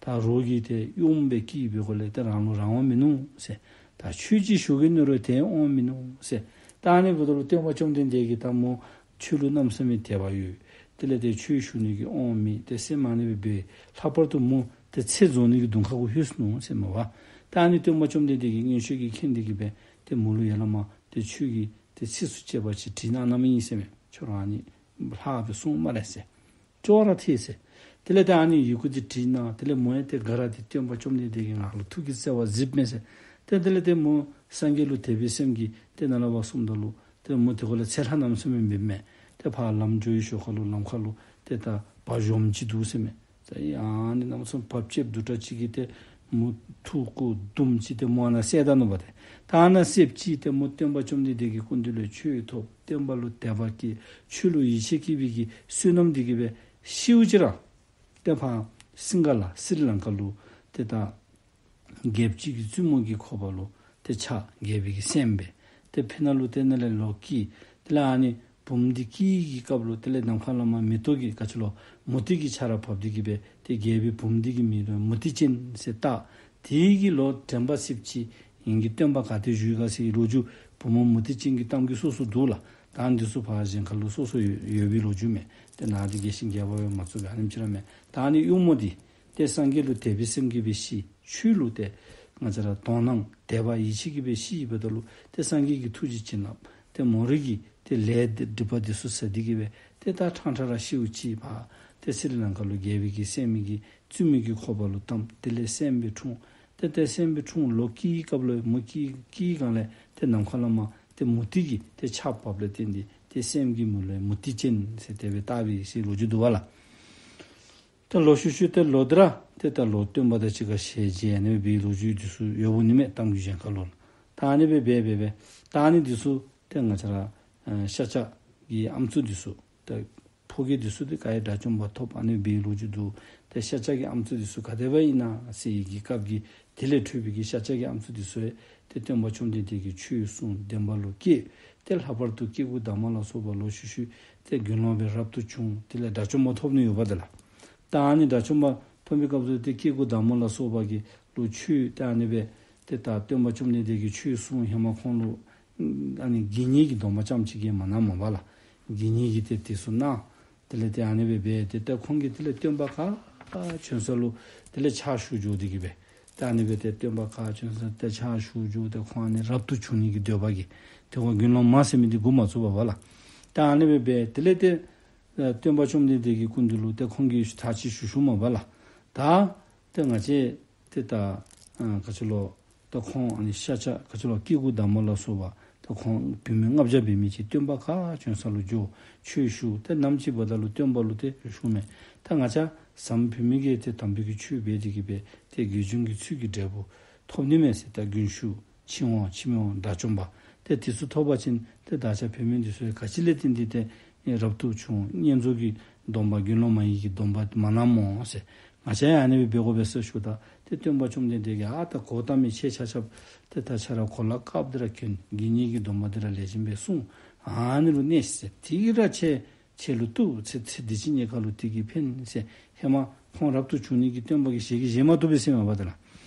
ད་རོགས་ཀྱི་ཏེ་གཡོགམོ་སྦེ་བསྐྱེད་པའི་སྒང་ལས་ཏེ་རང་ལུ་རང་དབང་མིན་ནུག་ཟེར། ད་ཁྱོད་ཅིག་ཞུ་གི་ནི་རུང་དེ་དབང་མིན་ནུག་ཟེར། ད་ཨ་ནི་འབདཝ་ད་ལུ་སྟོན་པ་བཅོམ་ལྡན་འདས་ཀྱིས་ད་མོ་ཁྱོད་ལུ་གནམ་མེད་ས་མེད་དད་པ་ཡོད། དེ་ལས་ཏེ་ཁྱོད་ཞུ་ནི་གི་དབང་མེད། ཏེ་སེམས་ཨ་ནི་སྦེ་འབད། ལྷག་པར་དུ་མོ་ཏེ་ཚེ་རྫོགས་ནི་གི་གདོང་ཁ་གུ་ལྷོད་སོ་ནུག་ཟེར་མས་པ། ད་ཨ་ནི་སྟོན་པ་བཅོམ་ལྡན་འདས་ཀྱིས་མངོན་ཤེས་ཀྱིས་མཁྱེན་ཏེ་གིས་སྦེ་ཏེ་མོ་ལུ་ཡ་ལ་མ་ཏེ་ཁྱོད་ཀྱིས་ཏེ་ཚིགས་སུ་བཅད་པ་ཅིག་དྲིས་གནང་གནངམ་ཨིན་ཟེར་མས། ཁྱོད་ར་ཨ་ནི་ལྷག་སྦེ་གསུངས་སྨ་རེ་ཟེར། ཅོག་ར་འཐད་ཟེར། དེ་ལས་ཏེ་ཨ་ནི་ཡི་གུ་འདི་བྲིས་གནང་། དེ་ལས་མོ་ཡང་ཏེ་ག་ར་ཏེ་སྟོན་པ་བཅོམ་ལྡན་འདས་ཀྱིས་ང་ལུ་ཐུགས་ཀྱི་བརྩེ་བ་གཟིགསཔ་མས་ཟེར། ཏེ་དེ་ལས་ཏེ་མོ་སངས་རྒྱས་ལུ་དད་པའི་སེམས་ཀྱིས་ཏེ་ནཱ་ལས་ཕར་སོངམ་ད་ལུ་ཏེ་མོ་དེ་ཁར་ལས་ཚེ་ལྷ་གནམ་མེད་ས་མེད་འབདཝ་མས། ཏེ་ཕར་ལམ་འགྱོ་བའི་ཞོར་ཁ་ལུ་ལམ་ཁ་ལུ་ཏེ་ད་བ་གཞོནམ་ཅིག་འདུག་ཟེར་མས། ད་ཨ་ནི་གནམ་མེད་ས་མེད་བ་ཅིག་འདུག་དྲགས་ཅིག་གིས་ཏེ་མོ་ཐུག་ཀོ་དུམ་ཅིག་ཏེ་མོ་ཨ་ནཱ་བསད་ད་ནུག་པ་ཏེ། ད་ཨ་ནཱ་བསདཔ་ཅིག་ཏེ་མོ་སྟོན་པ་བཅོམ་ལྡན་འདས་ཀྱི་སྐུ་མདུན་ལུ་ཆོས་ཐོབ། སྟོན་པ་ལུ་དད་པ་སྐྱེས། ཆོས་ལུ་ཡིད་ཆེས་སྐྱེས་པའི་གི་བསོད་ནམས་འདི་གིས་སྦེ་ཤིཝ་ཅིག་ར་ཏེ་ཕར་སིང་ག་ལ་སི་རི་ལང་ཀ་ལུ་ཏེ་ད་རྒྱལཔོ་ཅིག་གི་བཙུན་མོ་གི་ཁོག་པ་ལུ་ཏེ་ཆགས། རྒྱལ་པོའི་གི་སྲསམོ་སྦེ་ཏེ་ཕི་ནང་ལུ་ཏེ་ནཱ་ལས་ལོག་སྐྱེས། དེ་ལས་ཨ་ནི་བུམོ་འདི་སྐྱེས་ཀྱི་སྐབས་ལུ་དེ་ལས་ནམ་མཁའ་ལས་མར་མེ་ཏོག་གི་ག་ཅི་ལོ་མུ་ཏིག་གི་ཆརཔ་བབས་ཏེ་གིས་སྦེ་ཏེ་རྒྱལ་པོའི་བུམོ་འདི་གི་མིང་ལུ་མུ་ཏིག་ཅན་ཟེར་བཏགས། དེ་གི་ལོག་དྲན་པ་སིབ་ཅིག་ངེ་གི་སྟོན་པ་ག་ཏེ་བཞུགས་ག་ཟེར་བའི་ལོ་རྒྱུས་བུམོ་མུ་ཏིག་ཅན་གྱི་གཏམ་རྒྱུད་སོ་སོ་འདུག་ལགས། ད་འདི་ཚུ་ཕར་གཞན་ཁ་ལུ་སོ་སོ་ཡོད་ཡོད་པའི་ལོ་རྒྱུས་མས། ཏེ་ནཱ་འདི་རྒྱས་ཤིང་རྒྱས་པ་སྦེ་མ་བཙུགས་པས། ཨ་ནེམ་ཅིག་ར་མས། ད་ཨ་ནི་གཡོག་མོ་འདི་ཏེ་སངས་རྒྱས་ལུ་དད་པའི་སེམས་ཀྱིས་སྦེ་ཤི། ཆོས་ལུ་ཏེ་ང་བཅས་ར་དོ་སྣང་དད་པ་ཡིད་ཆེས་ཀྱིས་སྦེ་ཤི་ཡི་འབདཝ་ད་ལུ་ཏེ་སངས་རྒྱས་ཀྱིས་ཐུགས་རྗེ་བྱིན་རླབས་ཏེ་མོ་རའི་གི་ཏེ་ལས་འདི་སྒྲིབ་པ་འདི་ཚུ་ཟད་དེ་གིས་སྦེ་ཏེ་ད་ཕྲང་ཕྲང་ར་ཤིཝ་ཅིག་ཕར་ཏེ་སི་རི་ལང་ཀ་ལུ་རྒྱལ་པོའི་གི་སྲསམོ་གི་བཙུན་མོ་གི་ཁོག་པ་ལུ་བལྟམས། དེ་ལས་སྲསམོ་སྦེ་འཁྲུངས། ཏེ་ཏེ་སྲསམོ་སྦེ་འཁྲུངས་ལོག་སྐྱེས་སྐབས་ལུ་མོ་སྐྱེས་སྐྱེས་སྒང་ལས་ཏེ་ནམ་མཁའ་ལས་མར་ཏེ་མུ་ཏིག་གི་ཏེ་ཆརཔ་བབས་ལས་བརྟེན་ཏེ་ཏེ་སྲསམོ་གི་མིང་ལུ་མུ་ཏིག་ཅན་ཟེར་དེ་སྦེ་བཏགས་པས་ཟེར་ལོ་རྒྱུས་འདུག་པ་ལགས། ཏེ་ལོག་ཤུལ་ཤུལ་ཏེ་ལོག་སྟེ་ར་ཏེ་ད་ལོག་སྟོན་པ་དང་གཅིག་ཁར་ཞལ་མཇལ་ཨ་ནི་སྦེ་འབད་བའི་ལོ་རྒྱུས་འདི་ཚུ་ཡོདཔ་འོང་ནི་མས་གཏམ་རྒྱུད་གཞན་ཁ་ལུ། ད་ཨ་ནི་སྦེ་འབད་འབད་འབད་ད་ཨ་ནི་འདི་ཚུ་ཏེ་ང་བཅས་ར་ཨ་ཤཱཀྱ་གི་ཨམ་སྲུ་འདི་ཚུ་ཏེ་ཕོ་རྒྱས་འདི་ཚུ་ཏེ་ག་ར་དགྲ་བཅོམ་པ་ཐོབ་ཨ་ནི་སྦེ་འབད་བའི་ལོ་རྒྱུས་འདུག། ཏེ་ཤཱཀྱ་གི་ཨམ་སྲུ་འདི་ཚུ་ག་དེ་སྦེ་ཨིན་ན་ཟེར་བའི་གི་སྐབས་ཀྱི་དེ་ལས་འཕྲོས་པའི་གི་ཤཱཀྱ་གི་ཨམ་སྲུ་འདི་ཚུ་ཡང་ཏེ་སྟོན་པ་བཅོམ་ལྡན་འདས་ཀྱི་ཆོས་གསུངས་བདེན་པ་ལུ་སྐྱེས། ཏེ་ལྷག་པར་དུ་སྐྱེ་དགུ་འདབ་མ་ལ་སོགས་པ་ལོག་ཤུལ་ཤུལ་ཏེ་དགེ་སློང་སྦེ་རབ་ཏུ་བྱུང་། དེ་ལས་དགྲ་བཅོམ་པ་ཐོབ་ནི་ཡོདཔ་ད་ལགས། ད་ཨ་ནི་དགྲ་བཅོམ་པ་ཐོབ་པའི་སྐབས་སུ་ཏེ་སྐྱེ་དགུ་འདབ་མ་ལ་སོགས་པ་གི་ལུ་ཆོས་ཏེ་ཨ་ནི་སྦེ་ཏེ་ད་སྟོན་པ་བཅོམ་ལྡན་འདས་ཀྱི་ཆོས་གསུངས། ཧེ་མ་ཁོང་ལུ་ཨ་ནི་དགེ་བསྙེན་གྱི་སྡོམ་པ་རྐྱངམ་ཅིག་གིས་མ་གནངམ་མས་པ་ལགས། དགེ་བསྙེན་གྱི་ཏེ་དེ་ཚུ་གནང་། དེ་ལས་ཏེ་ཨ་ནི་སྦེ་འབད་དེ་ཏེ་ཁོང་གིས་དེ་ལས་སྟོན་པ་ག་བྱོན་ས་ལུ་དེ་ལས་ཕྱག་ཞུ་འགྱོ་སྟེ་གིས་སྦེ་ཏེ་ཨ་ནི་སྦེ་ཏེ་སྟོན་པ་ག་བྱོན་ས་ཏེ་ཕྱག་ཞུ་འགྱོ་སྟེ་ཁོང་ཨ་ནི་རབ་ཏུ་བྱུང་ནི་གི་འདོད་པ་གིས་ཏེ་ཁོང་དགེ་སློང་མ་ཟེར་མི་འདི་འགོ་མ་བཙུགས་པར་པ་ལགས། ཏེ་ཨ་ནི་སྦེ་འབད་དེ་ལས་ཏེ་ཨ་སྟོན་པ་བཅོམ་ལྡན་འདས་ཀྱི་སྐུ་མདུན་ལུ་ཏེ་ཁོང་གིས་ད་ཅི་ཞུ་ཞུཝ་མས་པ་ལགས། ད་ཏེ་ང་བཅས་ཏེ་ད་ཨ་ག་ཅི་ལོ་ད་ཁོང་ཨ་ནི་ཤཱཀྱ་ག་ཅི་ལོ་སྐྱེ་དགུ་འདབ་མ་ལ་སོགས་པ་ད་ཁོང་བུད་མེད་ལྔ་བརྒྱ་འབད་མི་ཅིག་སྟོན་པ་ག་བྱོན་ས་ལུ་འགྱོ་ཆོས་ཞུ། ཏེ་ནམ་ཅིག་འབདཝ་ད་ལུ་སྟོན་པ་ལུ་ཏེ་ཞུཝ་མས། ད་ང་བཅས་བཟངམ་བུད་མེད་ཀྱིས་ཏེ་དམ་པའི་གི་ཆོས་འབད་དེ་གིས་སྦེ་ཏེ་དགེ་སྦྱོང་གི་ཚུལ་གྱི་འབྲས་བུ་ཐོབ་ནི་མས་ཟེར། ད་རྒྱུན་ཞུགས་ཕྱིར་འོང་ཕྱིར་མི་འོང་དགྲ་བཅོམ་པ་ཏེ་དེ་ཚུ་ཐོབ་པ་ཅིན་ཏེ་བདག་ཅག་བུད་མེད་འདི་ཚུ་ཡང་ག་ཅི་ལས་བརྟེན་ཏེ་ཏེ་རབ་ཏུ་བྱུང་། བསྙེན་རྫོགས་ཀྱི་སྡོམ་པ་དགེ་སློང་མ་ཡིན་གྱི་སྡོམ་པ་མ་གནངམ་སྨོ་ཟེར། ང་བཅས་ཡང་ཨ་ནི་སྦེ་འབད་དགོ་པས་ཟེར་ཞུཝ་ད་ཏེ་སྟོན་པ་བཅོམ་ལྡན་འདས་ཀྱིས་ཨ་ད་གོའུ་ཏ་མི་ཁྱེད་ཆ་ཁྱབ་ཏེ་ད་ཆ་ར་གོ་ལ་དཀརཔོ་འདི་ར་གྱོན། དགེ་བསྙེན་གྱི་སྡོམ་པ་འདི་ར་ལེགས་ཤོམ་སྦེ་བསྲུང་། ཨ་ནི་ལུ་གནས་ཟེར། དེ་གིས་ར་ཁྱེད་ཁྱེད་ལུ་བཏུབ། ཚེ་ཚེ་འདི་ཕྱི་གཉིས་ཀ་ལུ་དེ་གིས་ཕན་ཟེར། ཧེ་མ་ཁོང་རབ་ཏུ་བྱུང་ནི་གི་སྟོན་པ་གིས་ཞལ་གྱིས་བཞེས་མ་བཏུབ་པས་ཟེར་མས་པ་ཏེ་ལགས།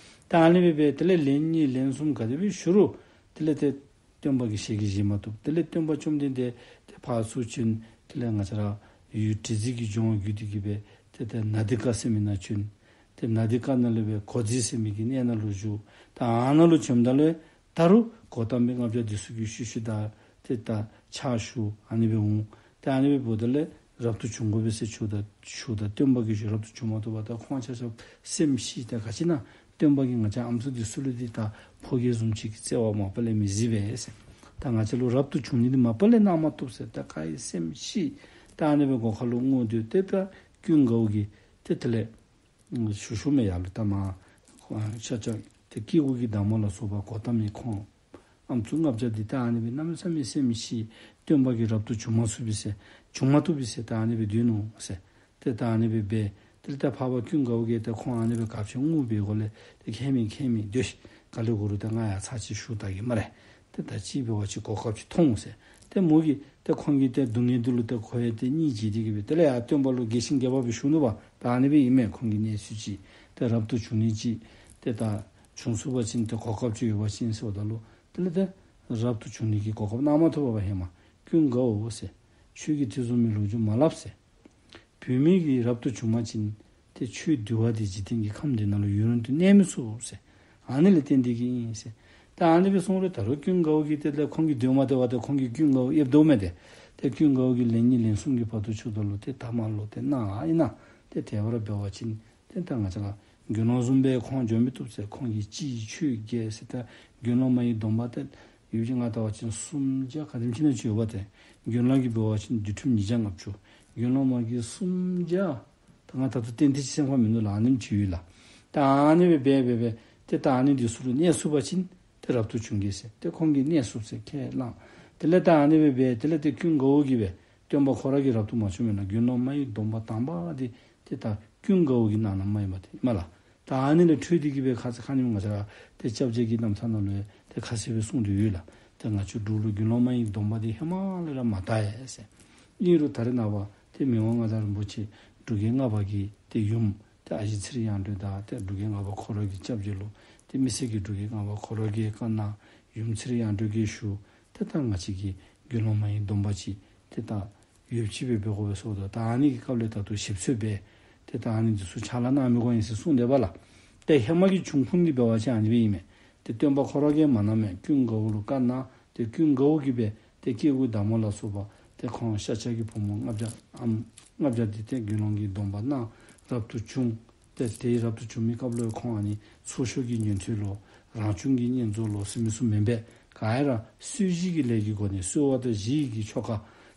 ད་ཨ་ནི་སྦེ་འབད་དེ་ལས་ལན་གཉིས་ལན་གསུམ་ག་དེ་སྦེ་ཞུ་རུང་དེ་ལས་ཏེ་སྟོན་པ་གིས་ཞལ་གྱིས་བཞེས་མ་བཏུབ། དེ་ལས་སྟོན་པ་བཅོམ་ལྡན་འདས་ཏེ་ཕར་ཚུར་བྱོན། དེ་ལས་ང་བཅས་ར་ཡུལ་དྲི་ཟའི་གི་ལྗོངས་བརྒྱུད་དེ་གིས་སྦེ་ཏེ་ཏེ་ནཱ་དི་ཀ་ཟེར་མི་ནང་བྱོན། ཏེ་ནཱ་དི་ཀ་ནང་ལས་སྦེ་གོ་ཛི་ཟེར་མི་གི་གནས་ནང་ལུ་བཞུགས། ད་ཨ་ནཱ་ལུ་བྱོནམ་ད་ལུ་ད་རུང་གོའུ་ཏ་མི་ལྔ་བརྒྱ་འདི་ཚུ་གིས་ཤུལ་ཤུལ་ད་ཏེ་ད་ཕྱག་ཞུ་ཨ་ནི་སྦེ་འོང་། ཏེ་ཨ་ནི་སྦེ་འབདཝ་ད་ལས་རབ་ཏུ་བྱུང་དགོ་པས་ཟེར་ཞུཝ་ད་ཞུཝ་ད་སྟོན་པ་གིས་ཞུ་རབ་ཏུ་བྱུང་མ་བཏུབ་པར་ད་ཁོང་ཆ་ཁྱབ་སེམས་ཤི། ད་ག་ཅི་ཨིན་ན་སྟོན་པ་གིས་ང་བཅས་ཨམ་སྲུ་འདི་ཚུ་ལུ་འདི་ད་ཕོ་རྒྱས་བཟུམ་ཅིག་གི་བརྩེ་བ་མ་པ་ལས་མི་གཟིགས་པས་ཟེར། ད་ང་བཅས་ལུ་རབ་ཏུ་བྱུང་ནི་འདི་མ་པ་ལས་གནང་མ་བཏུབ་ཟེར་ད་ག་ཡི་སེམས་ཤི། ད་ཨ་ནི་སྦེ་སྒོ་ཁ་ལུ་ངུ་སྡོད། ཏེ་ད་ཀུན་དགའ་བོ་གིས་ཏེ་དེ་ལས་ ཞུ་ཞུཝ་མས། ཡར་ལུ་ད་མར་ཤཱཀྱ་ཏེ་སྐྱེ་དགུ་གི་བདག་མོ་ལ་སོགས་པ་གོ་ཏ་མི་ཁོང་ཨམ་སྲུ་ལྔ་བརྒྱ་འདི་ད་ཨ་ནི་སྦེ་གནམ་མེད་ས་མེད་སེམས་ཤི། སྟོན་པ་གིས་རབ་ཏུ་བྱུང་མ་ཚུགས་པས་ཟེར། བྱུང་མ་བཏུབ་པས་ཟེར། ད་ཨ་ནི་སྦེ་སྡོད་ནུག་ཟེར། ཏེ་ད་ཨ་ནི་སྦེ་འབད། དེ་ལས་ད་འཕགས་པ་ཀུན་དགའ་བོ་གིས་ཏེ་ཁོང་ཨ་ནི་སྦེ་གབ་ཆེ་ངུ་བའི་སྒོ་ལས་ཏེ་ཁྱད་མེད་ཁྱད་མེད་སྡོད་ཤིག། ག་ལས་འགོར་རུང་ད་ང་ཡང་ཚར་གཅིག་བཞུགས་ད་གེ་སྨ་རེ། ཏེ་ད་ཅིག་འབད་བ་ཅིན་གོ་སྐབས་ཅིག་མཐོང་ཟེར། ཏེ་མོ་གིས་ཏེ་ཁོང་གི་ཏེ་སྡུག་བསྔལ་འདི་ལུ་ཏེ་ཁོ་ཡང་ཏེ་སྙིང་རྗེ་སྟེ་གིས་སྦེ་དེ་ལས་ཡར་སྟོན་པ་ལུ་རྒྱས་ཤིང་རྒྱས་པ་སྦེ་ཞུ་ནུག་པ། ད་ཨ་ནི་སྦེ་ཨིན་མས། ཁོང་གི་གནས་ཚུལ་ཅིག་ཏེ་རབ་ཏུ་བྱུང་ནི་ཅིག་ཏེ་ད་བྱུང་ཚུགས་པ་ཅིན་ཏེ་གོ་སྐབས་ཅིག་ཡོད་པ་ཅིན་ཟེརཝ་ད་ལུ་དེ་ལས་ཏེ་རབ་ཏུ་བྱུང་ནི་གི་གོ་སྐབས་གནང་མ་ཐོབ་པར་ཧེ་མ་ཀུན་དགའ་བོ་ཟེར། ཁྱོད་ཀྱིས་དེ་བཟུམ་མའི་ལོ་རྒྱུས་མ་སླབ་ཟེར། བུད་མེད་ཀྱིས་རབ་ཏུ་བྱུང་པ་ཅིན་ཏེ་ཆོས་འདུལ་བ་འདི་འཇིག་རྟེན་གྱི་ཁམས་འདི་ནང་ལུ་ཡུན་རིང་དུ་གནས་མི་ཚུགས་ཟེར། ཨ་ནི་ལས་བརྟེན་ཏེ་གིས་ཨིན་ཟེར། ད་ཨ་ནི་སྦེ་གསུངས་རུང་ད་རུང་ཀུན་དགའ་བོ་གིས་ཏེ་ཏེ་ཁོང་གིས་སྡོད་མ་སྟེར་བར་ཏེ་ཁོང་གིས་ཀུན་དགའ་བོ་ཨེབ་དོ་མས་ཏེ། ཏེ་ཀུན་དགའ་བོ་གིས་ལན་གཉིས་ལན་གསུམ་གྱི་བར་དུ་ཆུ་དོ་ལུ་ཏེ་ད་མ་ལོ་ཏེ་ན་ཨིན་ན་ཏེ་དེ་སྦེ་ར་འབད་བ་ཅིན་ཏེ་ད་ང་བཅས་ར་དགེ་སློང་བཟུམ་སྦེ་ཁོང་འགྱོ་མི་བཏུབ་ཟེར། ཁོང་གིས་སྤྱི་ཆོས་བརྒྱད་ཟེར་ད་དགེ་སློང་མ་ཡི་སྡོམ་པ་ཏེ་ཡོད་ཅིག་ང་བལྟ་བ་ཅིན་སུམ་བརྒྱ་ག་དེམ་ཅིག་ན་ཅིག་ཡོད་པ་ཏེ། དགེ་སློང་གིས་འབད་བ་ཅིན་འདུལ་ཁྲིམས་ཉིས་བརྒྱ་ལྔ་བཅུ། དགེ་སློང་མ་གིས་སུམ་བརྒྱ། ད་ང་ད་ལྟོ་ཏན་ཏན་ཅིག་སེམས་ཁར་མིན་འདུག་ལགས། ཨ་ནེམ་ཅིག་ཡོད་ལགས། ད་ཨ་ནི་སྦེ་འབད་འབད་འབད་ཏེ་ད་ཨ་ནི་འདི་ཚུ་ལུ་གནས་ཚུགས་པ་ཅིན་ཏེ་རབ་ཏུ་བྱུང་གེ་ཟེར། ཏེ་ཁོང་གིས་གནས་ཚུགས་ཟེར་ཁས་བླངས། དེ་ལས་ད་ཨ་ནི་སྦེ་འབད་དེ་ལས་ཏེ་ཀུན་དགའ་བོ་གིས་སྦེ་སྟོན་པ་ཁོ་ར་གིས་རབ་ཏུ་མ་བྱུང་མེན་ན། དགེ་སློང་མ་ཡི་སྡོམ་པ་དང་པ་འདི་ཏེ་ད་ཀུན་དགའ་བོ་གིས་གནང་གནངམ་ཨིན་པ་ཏེ་ཨིན་མས་ལགས། ད་ཨ་ནི་ལས་འཕྲོས་ཏེ་གིས་སྦེ་ཁ་ཙ་ཁ་ཉིནམ་ང་བཅས་ར་ཏེ་སྐྱབས་རྗེ་གི་རྣམ་ཐར་ནང་ལུ་ཡང་ཏེ་ཁ་གསལ་སྦེ་གསུངས་ཏེ་ཡོད་ལགས། ཏེ་ང་བཅས་འབྲུག་ལུ་དགེ་སློང་མ་ཡི་སྡོམ་པ་འདི་ཧེ་མ་ལས་ར་མ་དར་ཡི་ཟེར། ཨིན་རུང་ད་རེས་ནངས་པ་ཏེ་མི་དབང་མངའ་བདག་རིན་པོ་ཆེ་འབྲུག་རྒྱལ་ལྔ་པ་གི་ཏེ་ཡུམ་ཏེ་ཨ་ཞེ་ཚེ་རིང་དབྱངས་སྒྲོན་དང་ཏེ་འབྲུག་རྒྱལ་ལྔ་པ་ཁོ་ར་གི་སྐྱབས་རྗེ་ལུ་ཏེ་མི་སེར་གྱིས་འབྲུག་རྒྱལ་ལྔ་པ་ཁོ་ར་གིས་བཀའ་གནང་། ཡུམ་ཚེ་རིང་དབྱངས་སྒྲོན་གྱིས་ཞུ། ཏེ་ད་ང་བཅས་ཀྱིས་དགེ་སློང་མ་ཡི་སྡོམ་པ་ཅིག་ཏེ་ད་ཡོདཔ་ཅིག་སྦེ་འབད་དགོ་པས་ཟེརཝ་ད་ད་ཨ་ནི་གི་སྐབས་ལས་ད་ལྟོ་ཞིབ་འཚོལ་འབད་ཏེ་ད་ཨ་ནི་འདི་ཚུ་ཕྱག་ལཱ་གནང་མི་དགོ་ཨིན་ཟེར་གསུངས་དེས་པ་ལགས། ཏེ་ཧེ་མ་གི་བྱུང་ཁུངས་འདི་འབད་བ་ཅིན་ཨ་ནི་སྦེ་ཨིན་མས། ཏེ་སྟོན་པ་ཁོ་ར་གིས་མ་གནང་མས། ཀུན་དགའ་བོ་ལུ་བཀའ་གནང་། ཏེ་ཀུན་དགའ་བོ་གིས་སྦེ་ཏེ་སྐྱེ་དགུའི་བདག་མོ་ལ་སོགས་པ་ཏེ་ཁོང་ཤཱཀྱ་གི་བུ་མོ་ལྔ་བརྒྱ་ཨམ་ལྔ་བརྒྱ་འདི་ཏེ་དགེ་སློང་གི་སྡོམ་པ་གནང་རབ་ཏུ་བྱུང་། ཏེ་དེའི་རབ་ཏུ་བྱུང་མི་སྐབས་ལུ་ཁོང་ཨ་ནི་ཚོགས་ཤོག་གི་ཉན་ཐོས་ལོ་རང་བྱུང་གི་བསྙེན་རྫོགས་ལོ་ཟེར་མི་ཚུ་མེན་པས། ག་ར་གསོལ་བཞེས་ཀྱི་ལས་ཀྱི་སྒོ་ནས་གསོལ་བ་དང་བཞེས་ཀྱི་ཆོ་ག་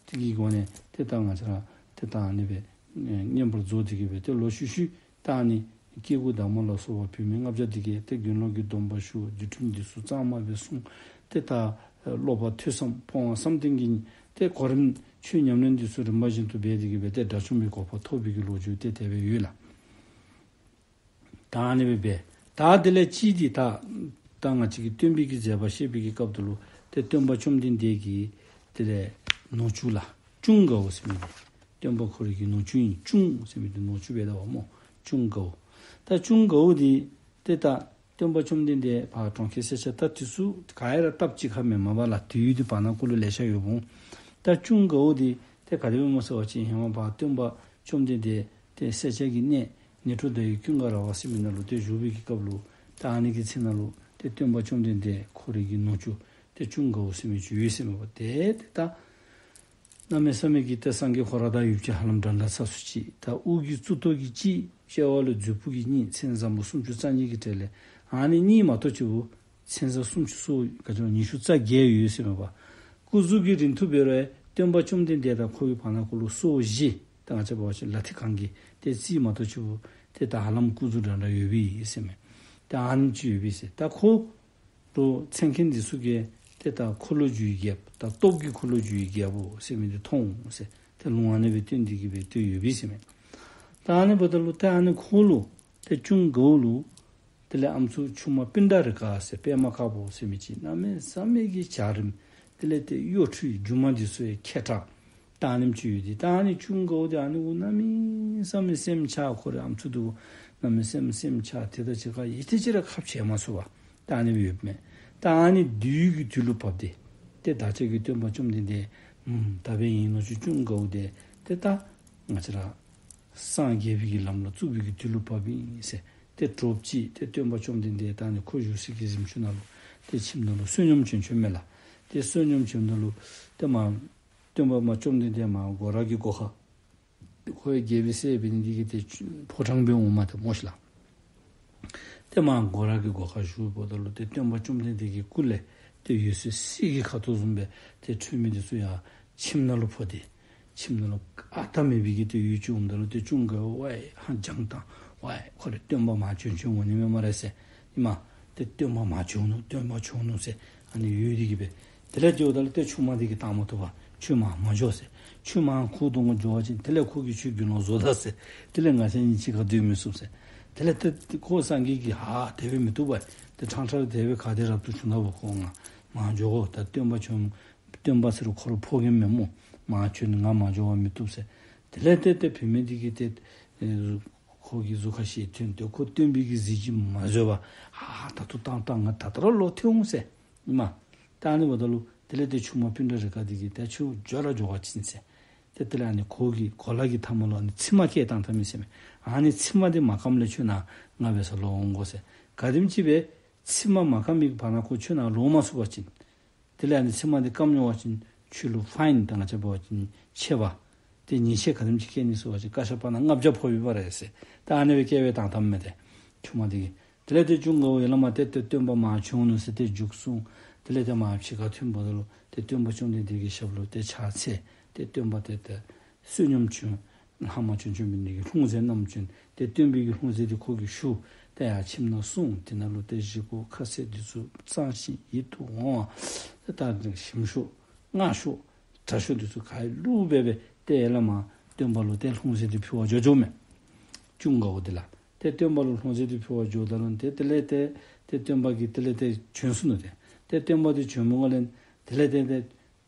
དེ་གི་སྒོ་ནས་ཏེ་ད་ང་བཅས་ར་ཏེ་ད་ཨ་ནི་སྦེ་བསྙེན་པར་རྫོགས་ཏེ་གིས་སྦེ་ཏེ་ལོག་ཤུལ་ཤུལ་ད་ཨ་ནི་སྐྱེ་དགུའི་བདག་མོ་ལ་སོགས་པ་བུད་མེད་ལྔ་བརྒྱ་འདི་གིས་ཏེ་དགེ་སློང་གི་སྡོམ་པ་ཞུ། འདུལ་ཁྲིམས་འདི་ཚུ་གཙང་མ་སྦེ་བསྲུང་། ཏེ་ད་ཨེ་སློབ་པ་ཐོས་བསམ་སྤོང་བ་བསམ་གཏན་གྱི་ཏེ་གོ་རིམ་ཆོས་ཉམས་ལེན་འདི་ཚུ་རིམ་པ་བཞིན་དུ་འབད་དེ་གིས་སྦེ་ཏེ་དགྲ་བཅོམ་པའི་གོ་འཕང་ཐོབ་པའི་གི་ལོ་རྒྱུས་ཏེ་དེ་སྦེ་ཡོད་ལགས། ད་ཨ་ནི་སྦེ་འབད། ད་དེ་ལས་ཅིག་འདི་ད་ད་ང་བཅས་ཀྱི་སྟོན་པའི་གི་མཛད་པ་བཤད་པའི་གི་སྐབས་དེ་ལུ་ཏེ་སྟོན་པ་བཅོམ་ལྡན་འདས་ཀྱི་དེ་ལས་ནུ་གཅུང་ལགས། ཀུན་དགའ་བོ་ཟེར་མི་འདི་སྟོན་པ་ཁོ་རའི་གི་ནུ་གཅུང་ཨིན། ཀུན་ཟེར་མི་འདི་ནུ་གཅུང་སྦེ་ད་བ་སྨོ། ཀུན་དགའ་བོ། ད་ཀུན་དགའ་བོ་འདི་ཏེ་ད་སྟོན་པ་བཅོམ་ལྡན་འདས་ཕར་གྲོང་ཁྱེར་སེར་སྐྱ་ད་དུས་ཚོད་ག་ར་སྟབས་གཅིག་ཁར་མེན་མས་པ་ལགས། དུས་ཡུན་འདི་བར་ན་ཀུ་ལུ་ལེ་ཤ་ཡོདཔ་འོང་། ད་ཀུན་དགའ་བོ་འདི་ཏེ་ག་དེ་སྦེ་སྨོ་ཟེར་བ་ཅིན་ཧེ་མ་ཕར་སྟོན་པ་བཅོམ་ལྡན་འདས་ཏེ་སེར་སྐྱ་གི་གནས་ནཻ་ཊཱུརྻ་ཡི་ཀུན་དགའ་ར་བ་ཟེར་མི་ནང་ལུ་ཏེ་བཞུགས་པའི་གི་སྐབས་ལུ་ད་ཨ་ནི་གི་ཚེ་ནང་ལུ་ཏེ་སྟོན་པ་བཅོམ་ལྡན་འདས་ཁོ་རའི་གི་ནུ་གཅུང་ཏེ་ཀུན་དགའ་བོ་ཟེར་མི་ཅིག་ཡོད་ཟེར་མས་པ། ཏེ་ཏེ་ད་གནམ་མེད་ས་མེད་ཀྱི་ཏེ་སངས་རྒྱས་ཁོ་ར་དང་ཡུདཔ་ཅིག་ཧ་ལམ་འདྲན་འདྲ་ཚ་སུ་ཅིག། ད་དབུ་གི་གཙུག་ཏོར་གྱི་གཅིག། དཔྱལ་བ་ལུ་མཛོད་སྤུ་གི་གཉིས། མཚན་བཟང་པོ་སུམ་ཅུ་རྩ་གཉིས་ཀྱི་གྲས་ལས་ཨ་ནི་གཉིས་མ་གཏོགས་ཅིག་བུ་མཚན་བཟང་སུམ་ཅུ་སོ་ག་ཅི་ཉི་ཤུ་རྩ་བརྒྱད་ཡོད་ཟེར་མས་པ། སྐུ་གཟུགས་ཀྱི་རིང་ཐུང་འབད་རུང་སྟོན་པ་བཅོམ་ལྡན་འདས་དང་ཁོ་གི་བར་ན་ཀུ་ལུ་སོ་བཞི། ད་ང་བཅས་འབད་བ་ཅིན་ལག་མཐིལ་གང་གི་ཏེ་རྩིས་མ་གཏོགས་ཅིག་བུ་ཏེ་ད་ཧ་ལམ་སྐུ་གཟུགས་འདྲན་འདྲ་ཡོད་པའི་ཨིན་ཟེར་མས། ད་ཨ་ནི་ཅིག་ཡོད་པའི་ཟེར། ད་ཁོ་ལུ་མཚན་མཁན་འདི་ཚུ་གིས་ཏེ་ད་འཁོར་ལོས་སྒྱུར་བའི་རྒྱལ་པོ་ད་སྟོབས་ཀྱི་འཁོར་ལོས་སྒྱུར་བའི་རྒྱལ་པོ་ཟེར་མི་འདི་མཐོང་འོང་ཟེར་ཏེ་ལུང་ཨ་ནི་སྦེ་སྟོན་ཏེ་གིས་སྦེ་ཏེ་ཡོད་པའི་ཟེར་མས། ད་ཨ་ནི་འབདཝ་ད་ལུ་ཏེ་ཨ་ནི་ཁོ་ལུ་ཏེ་ཀུན་དགའ་བོ་ལུ་དེ་ལས་ཨམ་སྲུ་ཆུང་མ་པུཎྜ་རི་ཀ་ཟེར་པདྨ་དཀར་པོ་ཟེར་མི་ཅིག། གནམ་མེད་ས་མེད་ཀྱི་འཇའ་རིསམོ། དེ་ལས་ཏེ་གཡོ་འཕྲུལ་སྒྱུ་མ་འདི་ཚུ་ཡང་མཁས་དྲགས། ད་ཨ་ནེམ་ཅིག་ཡོད་དེ། ད་ཨ་ནི་ཀུན་དགའ་བོ་འདི་ཨ་ནི་འུ་གནམ་མེད་ས་མེད་སེམས་ཆགས། ཁོ་རའི་ཨམ་སྲུ་འདི་འུ་གནམ་མེད་ས་མེད་སེམས་ཆགས། དེ་དང་གཅིག་ཁར་ཡིད་ཏེ་ཅིག་ར་ཁ་འབྱལ་མ་ཚུགས་པར་ད་ཨ་ནི་སྦེ་ཡོདཔ་མས། ད་ཨ་ནི་འདུལ་བའི་གི་དུས་ལུ་བབས་ཏེ་ཏེ་བདག་ཅག་གི་སྟོན་པ་བཅོམ་ལྡན་འདས་ཨམ་ད་འབདན་ཨིན་ནུག་ཅིག། ཀུན་དགའ་བོ་འདི་ཏེ་ད་ང་བཅས་ར་སངས་རྒྱས་པའི་གི་ལམ་ལུ་བཙུགས་པའི་གི་དུས་ལུ་བབས་ཨིན་ཟེར། ཏེ་དྲོ་པ་ཅིག་ཏེ་སྟོན་པ་བཅོམ་ལྡན་འདས་ད་ཨ་ནི་ཁོ་བཞུགས་སའི་གི་གཟིམ་ཅུང་ནང་ལུ་ཏེ་ཁྱིམ་ནང་ལུ་བསོད་སྙོམས་བྱོན་བྱོནམ་མས་ལགས། ཏེ་བསོད་སྙོམས་བྱོནམ་ད་ལུ་ཏེ་མར་སྟོན་པ་མར་བཅོམ་ལྡན་འདས་མར་སྒོ་ར་གི་སྒོ་ཁར་ཏེ་ཁོ་ཡང་རྒྱལ་པོའི་སྲས་འབད་ནི་འདི་གིས་ཏེ་ཕོ་བྲང་སྦེ་འོངམ་མས་ཏེ་སྨོ་ཤིག་ལགས། ཏེ་མར་སྒོ་ར་གི་སྒོ་ཁར་བཞུགསཔ་ད་ལུ་ཏེ་སྟོན་པ་བཅོམ་ལྡན་འདས་ཀྱི་སྐུ་ལས་ཏེ་འོད་ཟེར་གསེར་གྱི་ཁ་དོག་བཟུམ་སྦེ་ཏེ་འཕྲོས་མི་འདི་ཚུ་ཡར་ཁྱིམ་ནང་ལུ་ཕོག་སྟེ་ཁྱིམ་ནང་ལུ་ཨ་རྟག་མེད་པའི་གི་ཏེ་འོད་ཅིག་འོངམ་ད་ལུ་ཏེ་ཀུན་དགའ་བོ་ཧ་ཅང་དང་ ཝའི་ཁོ་ར་སྟོན་པ་མར་བྱོན་བྱོནམ་འོང་ནི་མས་སྨ་རེ་ཟེར། ཨིན་མས། ཏེ་སྟོན་པ་མར་བྱོན་ནུག། སྟོན་པ་བྱོན་ནུག་ཟེར་ཨ་ནི་ཡོད་དེ་གིས་སྦེ། དེ་ལས་འགྱོཝ་ད་ལུ་ཏེ་ཆུང་མ་འདི་གིས་བཏང་མ་བཏུབ་པར་ཁྱོད་མར་མ་འགྱོ་ཟེར། ཁྱོད་མར་ཁོ་དང་འགྱོ་བ་ཅིན་དེ་ལས་ཁོ་གིས་ཁྱོད་དགེ་སློང་བཟོ་ད་ཟེར། དེ་ལས་ང་བཅས་གཉིས་གཅིག་ཁར་སྡོད་མི་ཚུགས་ཟེར། དེ་ལས་ཏེ་ཁོ་སངས་རྒྱས་ཀྱིས་ཧ་དེ་སྦེ་མི་བཏུབ་པས། ཏེ་ཕྲང་ཕྲང་ར་དེ་སྦེ་ག་དེ་རབ་ཏུ་བྱུང་ད་བ། ཁོ་ང་མར་འགྱོ་དགོ། ད་སྟོན་པ་བྱོན། སྟོན་པ་ཟེར་རུང་ཁོ་ར་ཕོ་རྒནམ་མས་སྨོ། མར་བྱོན་ནི་ང་མ་འགྱོ་བར་མི་བཏུབ་ཟེར། དེ་ལས་ཏེ་ཏེ་བུད་མེད་འདི་གིས་ཏེ་ཨེ་ཁོ་གི་གཟུགས་ཁར་ཞལ་ཐོན་ཏེ་ཁོ་སྟོན་པའི་གི་གཟི་བརྗིད་མ་བཟོད་པར་ཨ་ད་ལྟོ་བཏང་བཏང་ང་ད་ལྟོ་ར་ལོག་ཐོན་འོང་ཟེར། ཨིན་མས། ད་ཨ་ནི་འབདཝ་ད་ལུ་དེ་ལས་ཏེ་ཆུང་མ་པུཎྜ་རེ་ཁ་འདི་གིས་ཏེ་ཁྱོད་འགྱོ་ར་འགྱོ་བ་ཅིན་ཟེར། ཏེ་དེ་ལས་ཨ་ནི་ཁོ་གི་གོ་ལ་གི་མཐའ་མ་ལུ་ཨ་ནི་ཚིགས་མ་བཀལ་བཏང་ད་མི་ཟེར་མས། ཨ་ནི་ཚིགས་མ་འདི་མ་སྐམ་ལས་ཁྱོད་ནཱ་ང་འབད་སར་ལོག་འོང་དགོ་ཟེར། ག་དེམ་ཅིག་སྦེ་ཚིགས་མ་མ་སྐམ་མི་གི་བར་ན་ཁོ་ཁྱོད་ནཱ་ལོག་མ་ཚུགས་པ་ཅིན། དེ་ལས་ཨ་ནི་ཚིགས་མ་འདི་སྐམ་འོང་བ་ཅིན་ཁྱོད་ལུ་ཕའིན་ད་ང་བཅས་འབད་བ་ཅིན་ཆད་པ། ཏེ་ཉེས་ཆད་ག་དེམ་ཅིག་བཀལ་ནི་ཟེར་བ་ཅིན་ཀ་ཤ་པ་ན་ལྔ་བརྒྱ་ཕོག་པས་སྨ་རེ་ཟེར། ད་ཨ་ནི་སྦེ་བཀལ་བཏང་ད་མས་ཏེ། ཆུང་མ་འདི་གིས། དེ་ལས་ཏེ་ཅུང་དགའ་བོ་ཡར་ལས་མར་ཏེ་ཏེ་སྟོན་པ་མར་བྱོན་ནུག་ཟེར་ཏེ་མཇུག་གསུངས། དེ་ལས་ཏེ་མར་ཕྱི་ཁར་ཐོན་པ་ད་ལུ་ཏེ་སྟོན་པ་བཅོམ་ལྡན་འདས་ཀྱི་ཞབས་ལུ་ཏེ་ཕྱག་འཚལ། ཏེ་སྟོན་པ་ཏེ་ཏེ་བསོད་སྙོམས་བྱོན། ལྷག་མ་བྱོན་བྱོན་པའི་ནི་གི་ལྷུང་བཟེད་བསྣམས་བྱོན། ཏེ་སྟོན་པའི་གི་ལྷུང་བཟེད་འདི་ཁོ་གིས་ཞུ། ཏེ་ཡར་ཁྱིམ་ནང་སོང་། དེ་ནང་ལུ་ཏེ་བཞེས་སྒོ་ཁ་ཟས་འདི་ཚུ་བཙངས་ཤིང་ཡིད་དུ་འོང་བ། ཏེ་ད་ཞིམ་ཤོས་མངར་ཤོས་དྲག་ཤོས་འདི་ཚུ་ག་ར་བླུགས་སྦེ་སྦེ་ཏེ་ཡར་ལས་མར་སྟོན་པ་ལུ་ཏེ་ལྷུང་བཟེད་འདི་ཕུལ་བར་འགྱོ་འགྱོཝ་མས། ཅུང་དགའ་བོ་འདི་ལགས། ཏེ་སྟོན་པ་ལུ་ལྷུང་བཟེད་འདི་ཕུལ་བར་འགྱོཝ་ད་ལུ་ཏེ་དེ་ལས་ཏེ་ཏེ་སྟོན་པ་གིས་དེ་ལས་ཏེ་བྱོན་སོ་ནུག་ཏེ། ཏེ་སྟོན་པ་འདི་བྱོནམ་ལས་དེ་ལས་ཏེ་ཏེ་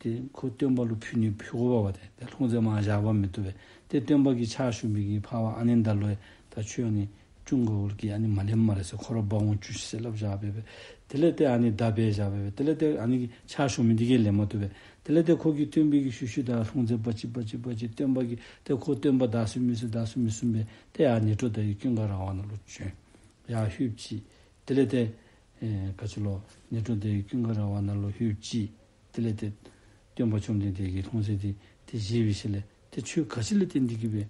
ཏེ་ཁོ་སྟོན་པ་ལུ་ཕུལ་ནི་ཕུལ་དགོ་པས་ཏེ། ཏེ་ལྷུང་བཟེད་མར་བཞག་པ་མི་བཏུབ་པས། ཏེ་སྟོན་པ་གིས་ཕྱག་ཞུ་མི་གི་འཕགས་པ་ཨ་ནེ་ད་ལོ་ཡང་ད་ཁྱོད་ཨ་ནི་ཅུང་དགའ་བོ་གིས་ཨ་ནི་མ་ལེནམ་སྨ་རེ་ཟེར། ཁོ་ར་འབག་འོང་བཅུག་ཟེར་སླབ་བཞག་པས་པས། དེ་ལས་ཏེ་ཨ་ནི་བདའ་སྦེ་བཞག་པས་པས། དེ་ལས་ཏེ་ཨ་ནི་གི་ཕྱག་ཞུ་མི་འདི་གིས་ལེན་མ་བཏུབ་པས། དེ་ལས་ཏེ་ཁོ་གིས་སྟོན་པའི་གི་ཤུལ་ཤུལ་དང་ལྷུང་བཟེད་འབག་ཅི་འབག་ཅི་འབག་ཅི། སྟོན་པ་གིས་ཏེ་ཁོ་སྟོན་པ་བདའ་ཚུགས་མི་ཚུགས་བདའ་ཚུགས་མི་ཚུགས་པས། ཏེ་ཨ་ནི་ནྱ་གྲོ་དྷའི་ཀུན་དགའ་ར་བ་ནང་ལུ་བྱོན། ཡར་ལྷོདཔ་ཅིག། དེ་ལས་ཏེ་ཨེ་ག་ཅི་ལོ་ནྱ་གྲོ་དྷའི་ཀུན་དགའ་ར་བ་ནང་ལུ་ལྷོདཔ་ཅིག། དེ་ལས་ཏེ་སྟོན་པ་བཅོམ་ལྡན་འདས་ཀྱིས་ལྷུང་བཟེད་འདི་ཏེ་བཞེས་པའི་ཤུལ་ལས་ཏེ་ཁྱོད་ག་ཅི་ལས་བརྟེན་ཏེ་གིས་སྦེ་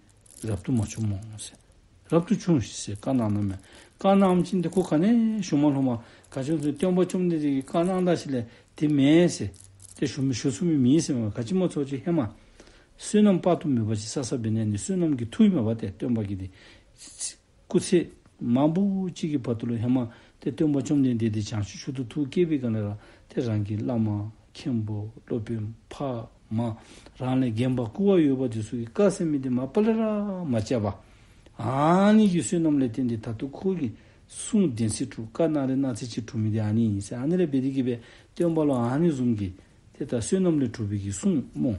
རབ་ཏུ་མ་བྱུངམ་སྨོ་ཟེར། རབ་ཏུ་བྱུང་ཤིག་ཟེར་བཀའ་གནང་གནངམ་མས། བཀའ་གནངམ་ཅིག་ཏེ་ཁོ་ག་ནི་ཡང་ཞུ་མ་ལྷོད་པར་ག་ཅི་ཟེར་སྟོན་པ་བཅོམ་ལྡན་འདས་ཀྱིས་བཀའ་གནང་ད་ཞིནམ་ལས་ཏེ་མེན་ཟེར། ཏེ་ཞུ་མི་ཞུ་ཚུགས་མི་མེད་ཟེར་མས། ག་ཅི་སྨོ་ཟེར་བ་ཅིན་ཧེ་མ་བསོད་ནམས་དཔག་ཏུ་མེད་པ་ཅིག་བསགས་བསགསཔ་འབད་ནི་ཨ་ནི་བསོད་ནམས་ཀྱི་མཐུ་ཨིན་མས་པ་ཏེ། སྟོན་པ་གིས་ཏེ་སྐུ་ཚེ་མང་པོ་ཅིག་གི་བར་དུ་ལུ་ཧེ་མ་ཏེ་སྟོན་པ་བཅོམ་ལྡན་འདས་འདི་བྱང་ཆུབ་མཆོག་ཏུ་ཐུགས་བསྐྱེད་པའི་སྒང་ལས་ར་ཏེ་རང་གི་བླ་མ་མཁན་པོ་སློབ་དཔོན་ཕ་མ་རང་ལས་རྒན་པ་སྐུ་བ་ཡོད་པ་འདི་ཚུ་གིས་བཀའ་ཟེར་མི་འདི་མ་པ་ལས་ར་མ་བཅག་པར་ཨ་ནི་གི་བསོད་ནམས་ལས་བརྟེན་ཏེ་ད་ལྟོ་ཁོ་གིས་གསུང་གདན་ཚིགས་དྲུག་བཀའ་གནང་རིགས་གནང་ཚད་ཅིག་གྲུབ་མི་འདི་ཨ་ནི་ཨིན་ཟེར། ཨ་ནི་ལས་འབད་དེ་གིས་སྦེ་སྟོན་པ་ལུ་ཨ་ནི་བཟུམ་གྱི་ཏེ་ད་བསོད་ནམས་ལས་གྲུབ་པའི་གི་གསུང་སྨོ།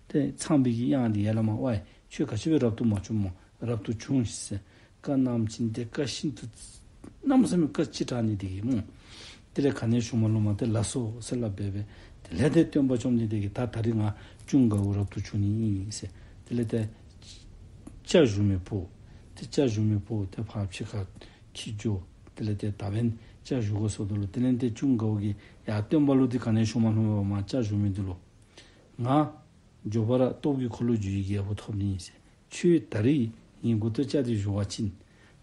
ཏེ་ཚངས་པའི་གི་དབྱངས་འདི་ཡར་ལས་མར་ཝའི་ཁྱོད་ག་ཅི་སྦེ་རབ་ཏུ་མ་བྱུངམ་སྨོ། རབ་ཏུ་བྱུང་ཤིག་ཟེར་བཀའ་གནངམ་ཅིག་ཏེ་བཀའ་ཤིན་ཏུ་གནམ་མེད་ས་མེད་བཀའ་ལྕི་དྲགས་ནི་འདི་གིས་སྨོ། དེ་ལས་ག་ནི་ཡང་ཞུ་མ་ལྷོདཔ་མ་ཏེ་ལགས་སོ་ཟེར་སླབ་སྦེ་སྦེ། དེ་ལས་ཏེ་སྟོན་པ་བཅོམ་ལྡན་འདས་ཀྱིས་ད་ད་རིས་ང་ཅུང་དགའ་བོ་རབ་ཏུ་བྱུང་ནི་ཨིན་ཟེར། དེ་ལས་ཏེ་ཇ་བཞུ་མི་ཕོག། ཏེ་ཇ་བཞུ་མི་ཕོག་ཏེ་ཕར་ཕྱི་ཁར་འཁྱིད་འགྱོ། དེ་ལས་ཏེ་ད་འབདན་ཇ་བཞུ་དགོ་ཟེརཝ་ད་ལུ་དེ་ལས་ཏེ་ཅུང་དགའ་བོ་གིས་ཡར་སྟོན་པ་ལུ་ཏེ་ག་ནི་ཡང་ཞུ་མ་ལྷོདཔ་མ་ཇ་བཞུ་མི་འདི་ལུ་ང་མགྱོགས་པ་ར་སྟོབས་ཀྱི་འཁོར་ལོ་སྒྱུར་བའི་རྒྱལ་པོ་ཐོབ་ནི་ཨིན་ཟེར། ཁྱོད་ད་རིས་ངེའི་མགུ་ཏོ་ཇ་འདི་བཞུ་བ་ཅིན་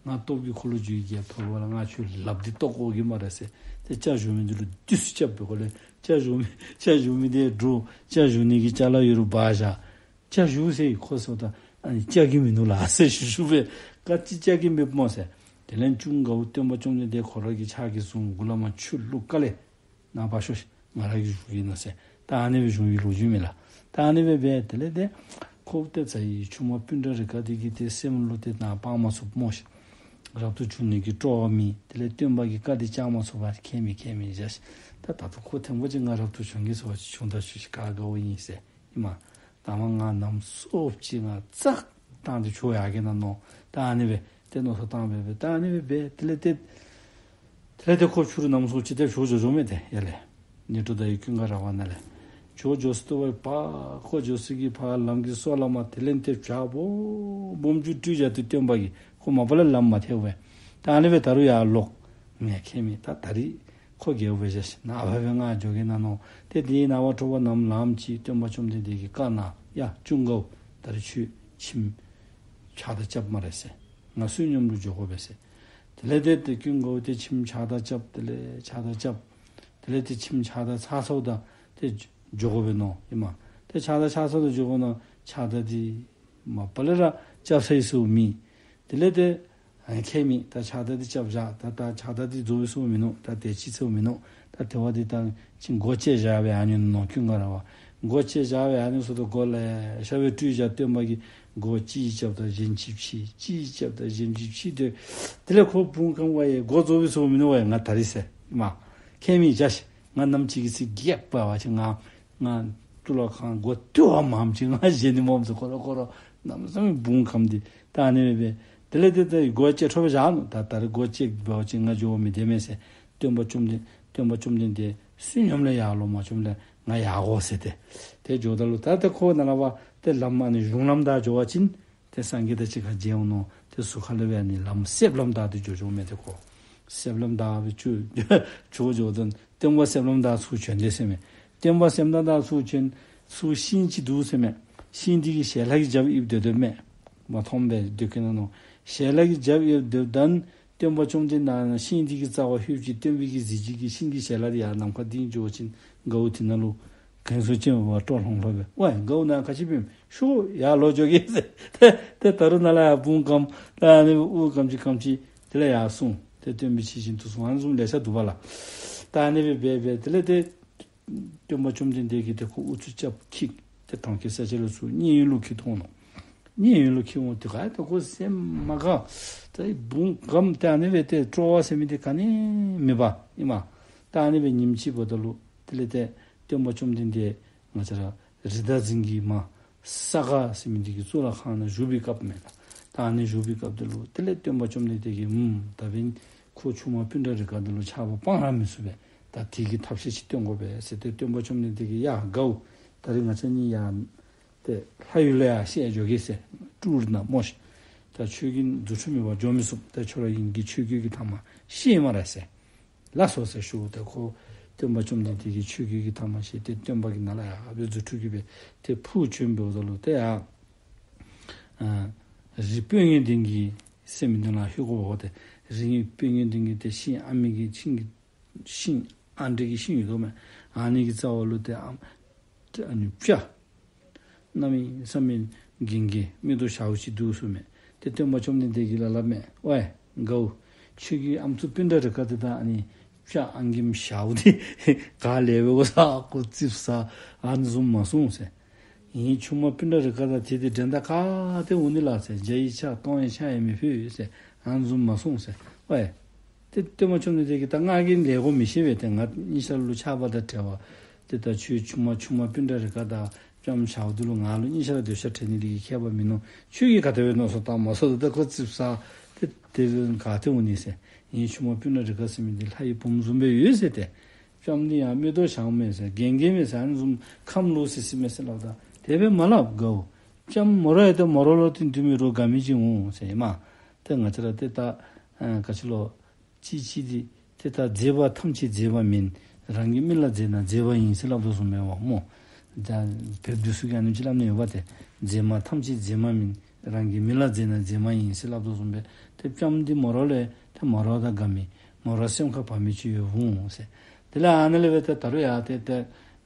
ང་སྟོབས་ཀྱི་འཁོར་ལོ་སྒྱུར་བའི་རྒྱལཔོ་ཐོབ་པ་ལས་ང་ཁྱོད་ལགཔ་འདི་བཏོག་བཀོ་གེ་སྨ་རེ་ཟེར། ཏེ་ཇ་བཞུ་མི་འདི་ལུ་བདུད་རྩི་རྐྱབ་པའི་སྒོ་ལས་ཇ་བཞུ་མི་ཇ་བཞུ་མི་འདི་འདྲོགས། ཇ་བཞུ་ནི་གི་ཅ་ལ་ཡོད་རུང་འབག་བཞག། ཇ་བཞུ་ཟེར་ཁོ་ཟེརཝ་ད་ཨ་ནི་ཅ་གི་མིན་ནུག་ལགས་ཟེར་ཞུ་ཞུ་སྦེ་ག་ཅི་ཅ་གི་མེདཔ་སྨོ་ཟེར། དེ་ལས་ཅུང་དགའ་བོ་སྟོན་པ་བཅོམ་ལྡན་འདས་ཁོ་ར་གི་ཕྱག་གིས་བཟུང་མགུ་ལས་མར་ཆུ་བླུགས་ཀ་ལས་ནཱ་འབག་ཤོག་ཤིག། ང་ར་གིས་བཞུ་གེ་ན་ཟེར། ད་ཨ་ནི་སྦེ་བཞུ་བའི་ལོ་རྒྱུས་མས་ལགས། ད་ཨ་ནི་སྦེ་འབད་དེ་ལས་ཏེ་ཁོ་ཏེ་ཚ་ཡི་ཆུང་མ་པུཎྜ་རེ་ཁ་འདི་གིས་ཏེ་སེམས་ལུ་ཏེ་ནཱ་སྤང་མ་ཚུགས་སྨོ་ཤིག། རབ་ཏུ་བྱུང་ནི་གི་སྤྲོ་བ་མེད། དེ་ལས་སྟོན་པ་གི་བཀའ་འདི་བཅག་མ་ཚུགས་པར་ཁྱད་མེད་ཁྱད་མེད་བཞག་ཤིག། ད་ད་ལྟོ་ཁོ་ཐེངས་པོ་ཅིག་ང་རབ་ཏུ་བྱུང་གེ་ཟེར་བ་ཅིན་བྱུང་ད་ཤོག་ཤིག། ག་དགའ་བོ་ཨིན་ཟེར། ཨིན་མས། ད་མ་ང་ནམ་སོབ་ཅིག་ང་ཙག་བཏང་སྟེ་བྱོག་ཡར་གེ་ན་མནོ། ད་ཨ་ནི་སྦེ་ཏེ་མནོ་བསམ་བཏང་སྦེ་སྦེ་ད་ཨ་ནི་སྦེ་འབད་དེ་ལས་ཏེ་དེ་ལས་ཏེ་ཁོ་ཕྱི་རུ་ནམ་སོབ་ཅིག་ཏེ་བྱོག་འགྱོ་འགྱོཝ་མས་ཏེ་ཡར་ལས་ནྱ་གྲོ་དྷའི་ཀུན་དགའ་ར་བ་ནང་ལས་བྱོག་འགྱོ་ས་ཏེ་ཕར་ཁོ་འགྱོ་ས་གི་ཕར་ལམ་གྱི་སོ་ལས་མར་དེ་ལས་ཏེ་བྱག་སྦོམ་སྦོམ་ཅིག་སྤྲུལ་བཞག་སྟེ་སྟོན་པ་གིས་ཁོ་མ་པ་ལས་ལམ་མ་ཐལ་བས། ད་ཨ་ནི་སྦེ་ད་རུང་ཡར་ལོག། ངས་ཁྱད་མེད་ད་ད་རིས་ཁོ་རྒྱལ་པོ་སྦེ་བཞག་ཤིག། ནངས་པ་སྦེ་ང་འགྱོ་གེ་ན་མནོ། ཏེ་དེའི་ནངས་པ་དྲོ་པ་ནམ་ལངམ་ཅིག་སྟོན་པ་བཅོམ་ལྡན་འདས་ཀྱིས་བཀའ་གནང་། ཡ་ཅུང་དགའ་བོ་ད་རིས་ཁྱོད་ཁྱིམ་ཕྱགས་བདའ་རྐྱབ་སྨ་རེ་ཟེར། ང་བསོད་སྙོམས་ལུ་འགྱོ་དགོ་པས་ཟེར། དེ་ལས་ཏེ་ཏེ་ཀུན་དགའ་བོ་ཏེ་ཁྱིམ་ཕྱགས་བདའ་རྐྱབ། དེ་ལས་ཕྱགས་བདའ་རྐྱབ། དེ་ལས་ཏེ་ཁྱིམ་ཕྱགས་བདའ་ཚར་སོཝ་ད་ཏེ་འགྱོ་དགོ་པས་མནོ་ཨིན་མས། ཏེ་ཕྱགས་བདའ་ཚར་སོཝ་ད་འགྱོ་དགོ་མནོ། ཕྱགས་བདའ་འདི་མ་པ་ལས་ར་རྐྱབ་ས་ཡི་ས་མེད། དེ་ལས་ཏེ་ ཨ་ཁྱད་མེད། ད་ཕྱགས་བདར་འདི་རྐྱབ་བཞག། ད་ད་ཕྱགས་བདར་འདི་རྫོགས་པའི་བཟོ་མིན་ནུག། ད་དེ་ཅིག་ཚུ་མིན་ནུག། ད་དེ་བ་འདི་ད་ཅིག་སྒོ་བཅད་བཞག་པའི་ཨ་ནི་ནོ་ཀུན་དགའ་ར་བ། སྒོ་བཅད་བཞག་པའི་ཨ་ནི་ཚུ་ད་སྒོ་ལེ་ཤ་སྦེ་བཀྲུས་བཞག། སྟོན་པ་གིས་སྒོ་གཅིག་རྐྱབ་ད་གཞན་གཅིག་ཕྱེ། གཅིག་རྐྱབ་ད་གཞན་གཅིག་ཕྱེ། དེ་དེ་ལས་ཁོ་བུམ་གང་བ་ཡི་སྒོ་རྫོགས་པའི་བཟོ་མིན་ནུག་བ་ཡི། ང་ད་རིས་ཟེར་མ་ཁྱད་མེད་བཞག་ཤིག། ང་ནམ་ཅིག་གི་ཚེ་རྒྱས་པ་བ་ཅིན་ང་ང་གཙུག་ལག་ཁང་སྒོ་བཏུབ་པ་མངམ་ཅིག་ང་བཞེངས་ནི་སྨོ་ཟེར། ཁོ་ར་ཁོ་ར་གནམ་མེད་ས་མེད་བུམ་གམ་འདི་ད་ཨ་ནི་སྦེ་འབད། དེ་ལས་དེ་ད་སྒོ་བཅད་འཕྲོ་སྦེ་བཞག་ནུག། ད་ད་རིས་སྒོ་བཅད་འབད་བ་ཅིན་ང་འགྱོ་མི་བདེ་མས་ཟེར། སྟོན་པ་བཅོམ་ལྡན་སྟོན་པ་བཅོམ་ལྡན་འདས་བསོད་སྙོམས་ལས་ཡར་ལོང་མ་བཅོམ་ལས་ང་ཡར་དགོ་ཟེར། ཏེ་དེ་འགྱོཝ་ད་ལུ་ད་ཏེ་ཁོ་ནཱ་ལས་ཕར་ཏེ་ལམ་ཨ་ནི་གཞུང་ལམ་བདའ་འགྱོ་བ་ཅིན་ཏེ་སངས་རྒྱས་དང་གཅིག་ཁར་མཇལ་འོང་ནུག། ཏེ་ཟུར་ཁ་ལས་སྦེ་ཨ་ནི་ལམ་གསེབ་ལམ་བདའ་སྟེ་འགྱོ་འགྱོཝ་མས། ཏེ་ཁོ་གསེབ་ལམ་བདའ་སྦེ་འགྱོ་འགྱོཝ་ད་སྟོན་པ་གསེབ་ལམ་བདའ་ཚུར་བྱོན་དེས་ཟེར་མས། སྟོན་པ་གསེབ་ལམ་བདའ་ཚུར་བྱོན། ཚུར་ཤིང་ཅིག་འདུག་ཟེར་མས། ཤིང་འདི་གི་ཞལ་ལག་གིས་རྒྱབ་ཡིབ་སྡོད་སྡོདཔ་མས། མ་མཐོངམ་སྦེ་སྡོད་ཀྱི་ན་ནོ། ཞལ་ལག་གིས་རྒྱབ་ཡིབ་སྡོདཔ་ད་སྟོན་པ་བཅོམ་ལྡན་འདས་ཤིང་འདི་གི་རྩ་བར་ལྷོདཔ་ཅིག། སྟོན་པའི་གི་གཟི་བརྗིད་ཀྱིས་ཤིང་གི་ཞལ་ལག་འདི་ཡར་ནམ་མཁར་ལྡིང་འགྱོ་བ་ཅིན་དགའ་བོ་དེ་ནང་ལུ་གན་སུ་ཅིག་འབད་བ་སྤྲོ་ལྷང་ལྷོང་སྦེ་ཝའི་དགའ་བོ་ནཱ་ག་ཅི་འབད་ཤོག་ཡར་ལོག་འགྱོ་གེ་ཟེར། ཏེ་ཏེ་ད་རུང་ནཱ་ལས་ཡར་བུམ་གམ་ད་ཨ་ནི་དབུ་གམ་ཅིག་གམ་ཅིག་དེ་ལས་ཡར་སོང་། ཏེ་སྟོན་པའི་ཆས་བཞིན་དུ་སོང་། ཨ་ནི་བཟུམ་ལེ་ཤ་འདུག་པ་ལགས། ད་ཨ་ནི་སྦེ་འབད་འབད་དེ་ལས་ཏེ་སྟོན་པ་བཅོམ་ལྡན་འདས་ཀྱིས་ཏེ་ཁོ་ཨུ་ཚུགས་རྐྱབ་འཁྱིད་དེ་གྲོང་ཁྱེར་ས་ཆ་ལས་ཚུར་མཉན་ཡོད་ལུ་འཁྱིད་འོང་ནུག། མཉན་ཡོད་ལུ་འཁྱིད་འོང་དེ་ག་ད་ཁོ་སེམས་མ་དགའ། ད་བུམ་གམ་ཏེ་ཨ་ནི་སྦེ་ཏེ་སྤྲོ་བ་ཟེར་མི་འདི་ག་ནི་མེད་པ་ཨིན་མས། ད་ཨ་ནི་སྦེ་ཉིནམ་ཅིག་འབདཝ་ད་ལུ་དེ་ལས་ཏེ་སྟོན་པ་བཅོམ་ལྡན་འདས་ང་བཅས་ར་རི་དྭགས་འཛིན་གྱི་མ་ས་ག་ཟེར་མི་འདི་གི་གཙུག་ལག་ཁང་ནང་བཞུགས་པའི་སྐབས་མས་ལགས། ད་ཨ་ནི་བཞུགས་པའི་སྐབས་དེ་ལུ་དེ་ལས་སྟོན་པ་བཅོམ་ལྡན་འདས་ཀྱིས་ཨུམ་ད་འབདན་ཁོ་ཆུང་མ་པུཎྜ་རི་ཀ་འདི་ལུ་ཆགས་པ་སྤང་ར་མི་ཚུགས་པས། ད་དེ་གི་ཐབས་ཤེས་ཅིག་སྟོན་དགོ་པས་ཟེར་ཏེ་སྟོན་པ་བཅོམ་ལྡན་འདས་ཀྱིས་ཡ་དགའ་བོ་ད་རིས་ང་བཅས་གཉིས་ཡར་ཏེ་ལྷ་ཡུལ་ལུ་ཡར་བཤལ་འགྱོ་གེ་ཟེར། ཀྲུ་རི་ན་མོ་ཤིག། ད་ཁྱོད་ཀྱིས་རྫུ་འཕྲུལ་མེད་པར་འགྱོ་མི་ཚུགས། ད་ཁྱོད་ར་ཨིན་གྱི་ཆོས་གོས་ཀྱི་ཐ་མ་ཤེས་སྨ་རེ་ཟེར། ལགས་སོ་ཟེར་ཞུ། ཏེ་ཁོ་སྟོན་པ་བཅོམ་ལྡན་འདས་ཀྱིས་ཆོས་གོས་ཀྱི་ཐ་མ་བཞེས་ཏེ་སྟོན་པ་གི་ནང་ལས་ཡར་སྦེ་རྫུ་འཕྲུལ་གྱིས་སྦེ་ཏེ་འཕུར་བྱོན་འབདཝ་ད་ལུ་ཏེ་ཡར་ཨ་རི་སྤོས་ངད་ལྡན་གྱི་ཟེར་མི་འདི་ལུ་ལྷོད་དགོ་པས། ཏེ་རི་སྤོས་ངད་ལྡན་གྱི་ཏེ་ཤིང་ཨ་མི་གི་ཤིང་གི་ཤིང་ཨ་འབྲས་ཀྱི་ཤིང་ཡོད་དོ་མས། ཨ་ནི་གི་རྩ་བ་ལུ་ཏེ་ཨ་ཨ་ནི་སྤྱ་གནམ་མེད་ས་མེད་གན་རྐྱལ་མིག་ཏོ་ཞརཝ་ཅིག་འདུག་ཟེར་མས། ཏེ་སྟོན་པ་བཅོམ་ལྡན་འདས་ཀྱིས་ལ་ལབ་མས། ཝའི་དགའ་བོ། ཁྱོད་ཀྱི་ཨམ་སྲུ་པུཎྜ་རི་ཀ་འདི་དང་ཨ་ནི་སྤྱ་ཨང་གིམ་ཞརཝ་འདི་ག་ལས་འབད་དགོ་ས། ཁོ་ཙིགཔ་ཟ། ཨ་ནི་བཟུམ་མ་གསུངས་ཟེར། ངེའི་ཆུང་མ་པུཎྜ་རི་ཀ་དང་དེ་འདི་འགྲན་ཟླ་ག་ཏེ་འོང་ནི་ལགས་ཟེར། བརྒྱ་ཡི་ཕྱག་སྟོང་ཡི་ཕྱག་ཡང་མི་ཕོད་ཟེར། ཨ་ནི་བཟུམ་མ་གསུངས་ཟེར། ཝའི། ཏེ་སྟོན་པ་བཅོམ་ལྡན་འདས་ཀྱིས་ད་ང་གིས་ལས་དགོ་མི་ཤེས་པས། ཏེ་ང་གཉིས་ཆ་ར་ལུ་ཆགས་པ་དང་བྲལ་བ། ཏེ་ད་ཁྱོད་ཆུང་མ་ཆུང་མ་པུཎྜ་རི་ཀ་དང་སྤྱའམ་ཞརཝ་འདི་ལུ་ང་ལུ་གཉིས་ཆ་ར་འདོད་ཆགས་བྲལ་ནི་འདི་གིས་ཁྱད་པར་མིན་ནུག། ཁྱོད་ཀྱིས་ག་དེ་སྦེ་མནོ་བསམ་བཏངམ་མས་ཟེརཝ་ད་ཁོ་ཙིགཔ་ཟ། ཏེ་དེ་སྦེ་ག་ཏེ་འོང་ནི་ཟེར། ངེའི་ཆུང་མ་པུཎྜ་རི་ཀ་ཟེར་མི་འདི་ལྷ་ཡི་བུམོ་བཟུམ་སྦེ་ཡོད་ཟེར། ཏེ་སྤྱའམ་འདི་ཡང་མིག་ཏོ་ཞརཝ་མས་ཟེར། གན་རྐྱལ་མས་ཟེར། ཨ་ནི་བཟུམ་ཁམས་ལོག་སི་སི་མས་ཟེར་སླབ་ད་དེ་སྦེ་མ་སླབ་དགའ་བོ། སྤྱའམ་མོ་ར་ཡང་ཏེ་མོ་ར་ལུ་ཏེ་འདུལ་མི་རོགས་དགའ་མི་ཅིག་འོང་ཟེར་ཨིན་མས། ཏེ་ང་བཅས་ར་ཏེ་ད་ཨ་ག་ཅི་ལོ། ཅིག་ཅིག་འདི་ཏེ་ད་མཛེས་པ་ཐམས་ཅད་མཛེས་པ་མིན། རང་གི་མིག་ལ་མཛེས་ན་མཛེས་པ་ཨིན་ཟེར་སླབ་དོ་བཟུམ་སྦེ་བ་སྨོ། ད་བོདཔ་འདི་ཚུ་གིས་ཨ་ནེམ་ཅིག་སླབ་ནི་ཡོདཔ་ཏེ། མཛེས་མ་ཐམས་ཅད་མཛེས་མ་མིན། རང་གི་མིག་ལ་མཛེས་ན་མཛེས་མ་ཨིན་ཟེར་སླབ་དོ་བཟུམ་སྦེ། ཏེ་སྤྱའམ་འདི་མོ་ར་ལུ་ཏེ་མོ་ར་དང་དགའ་མི་མོ་ར་སེམས་ཁར་བབས་མི་ཅིག་ཡོདཔ་འོང་ཟེར། དེ་ལས་ཨ་ནཱ་ལས་སྦེ་ཏེ་ད་རུང་ཡར་ཏེ་ཏེ་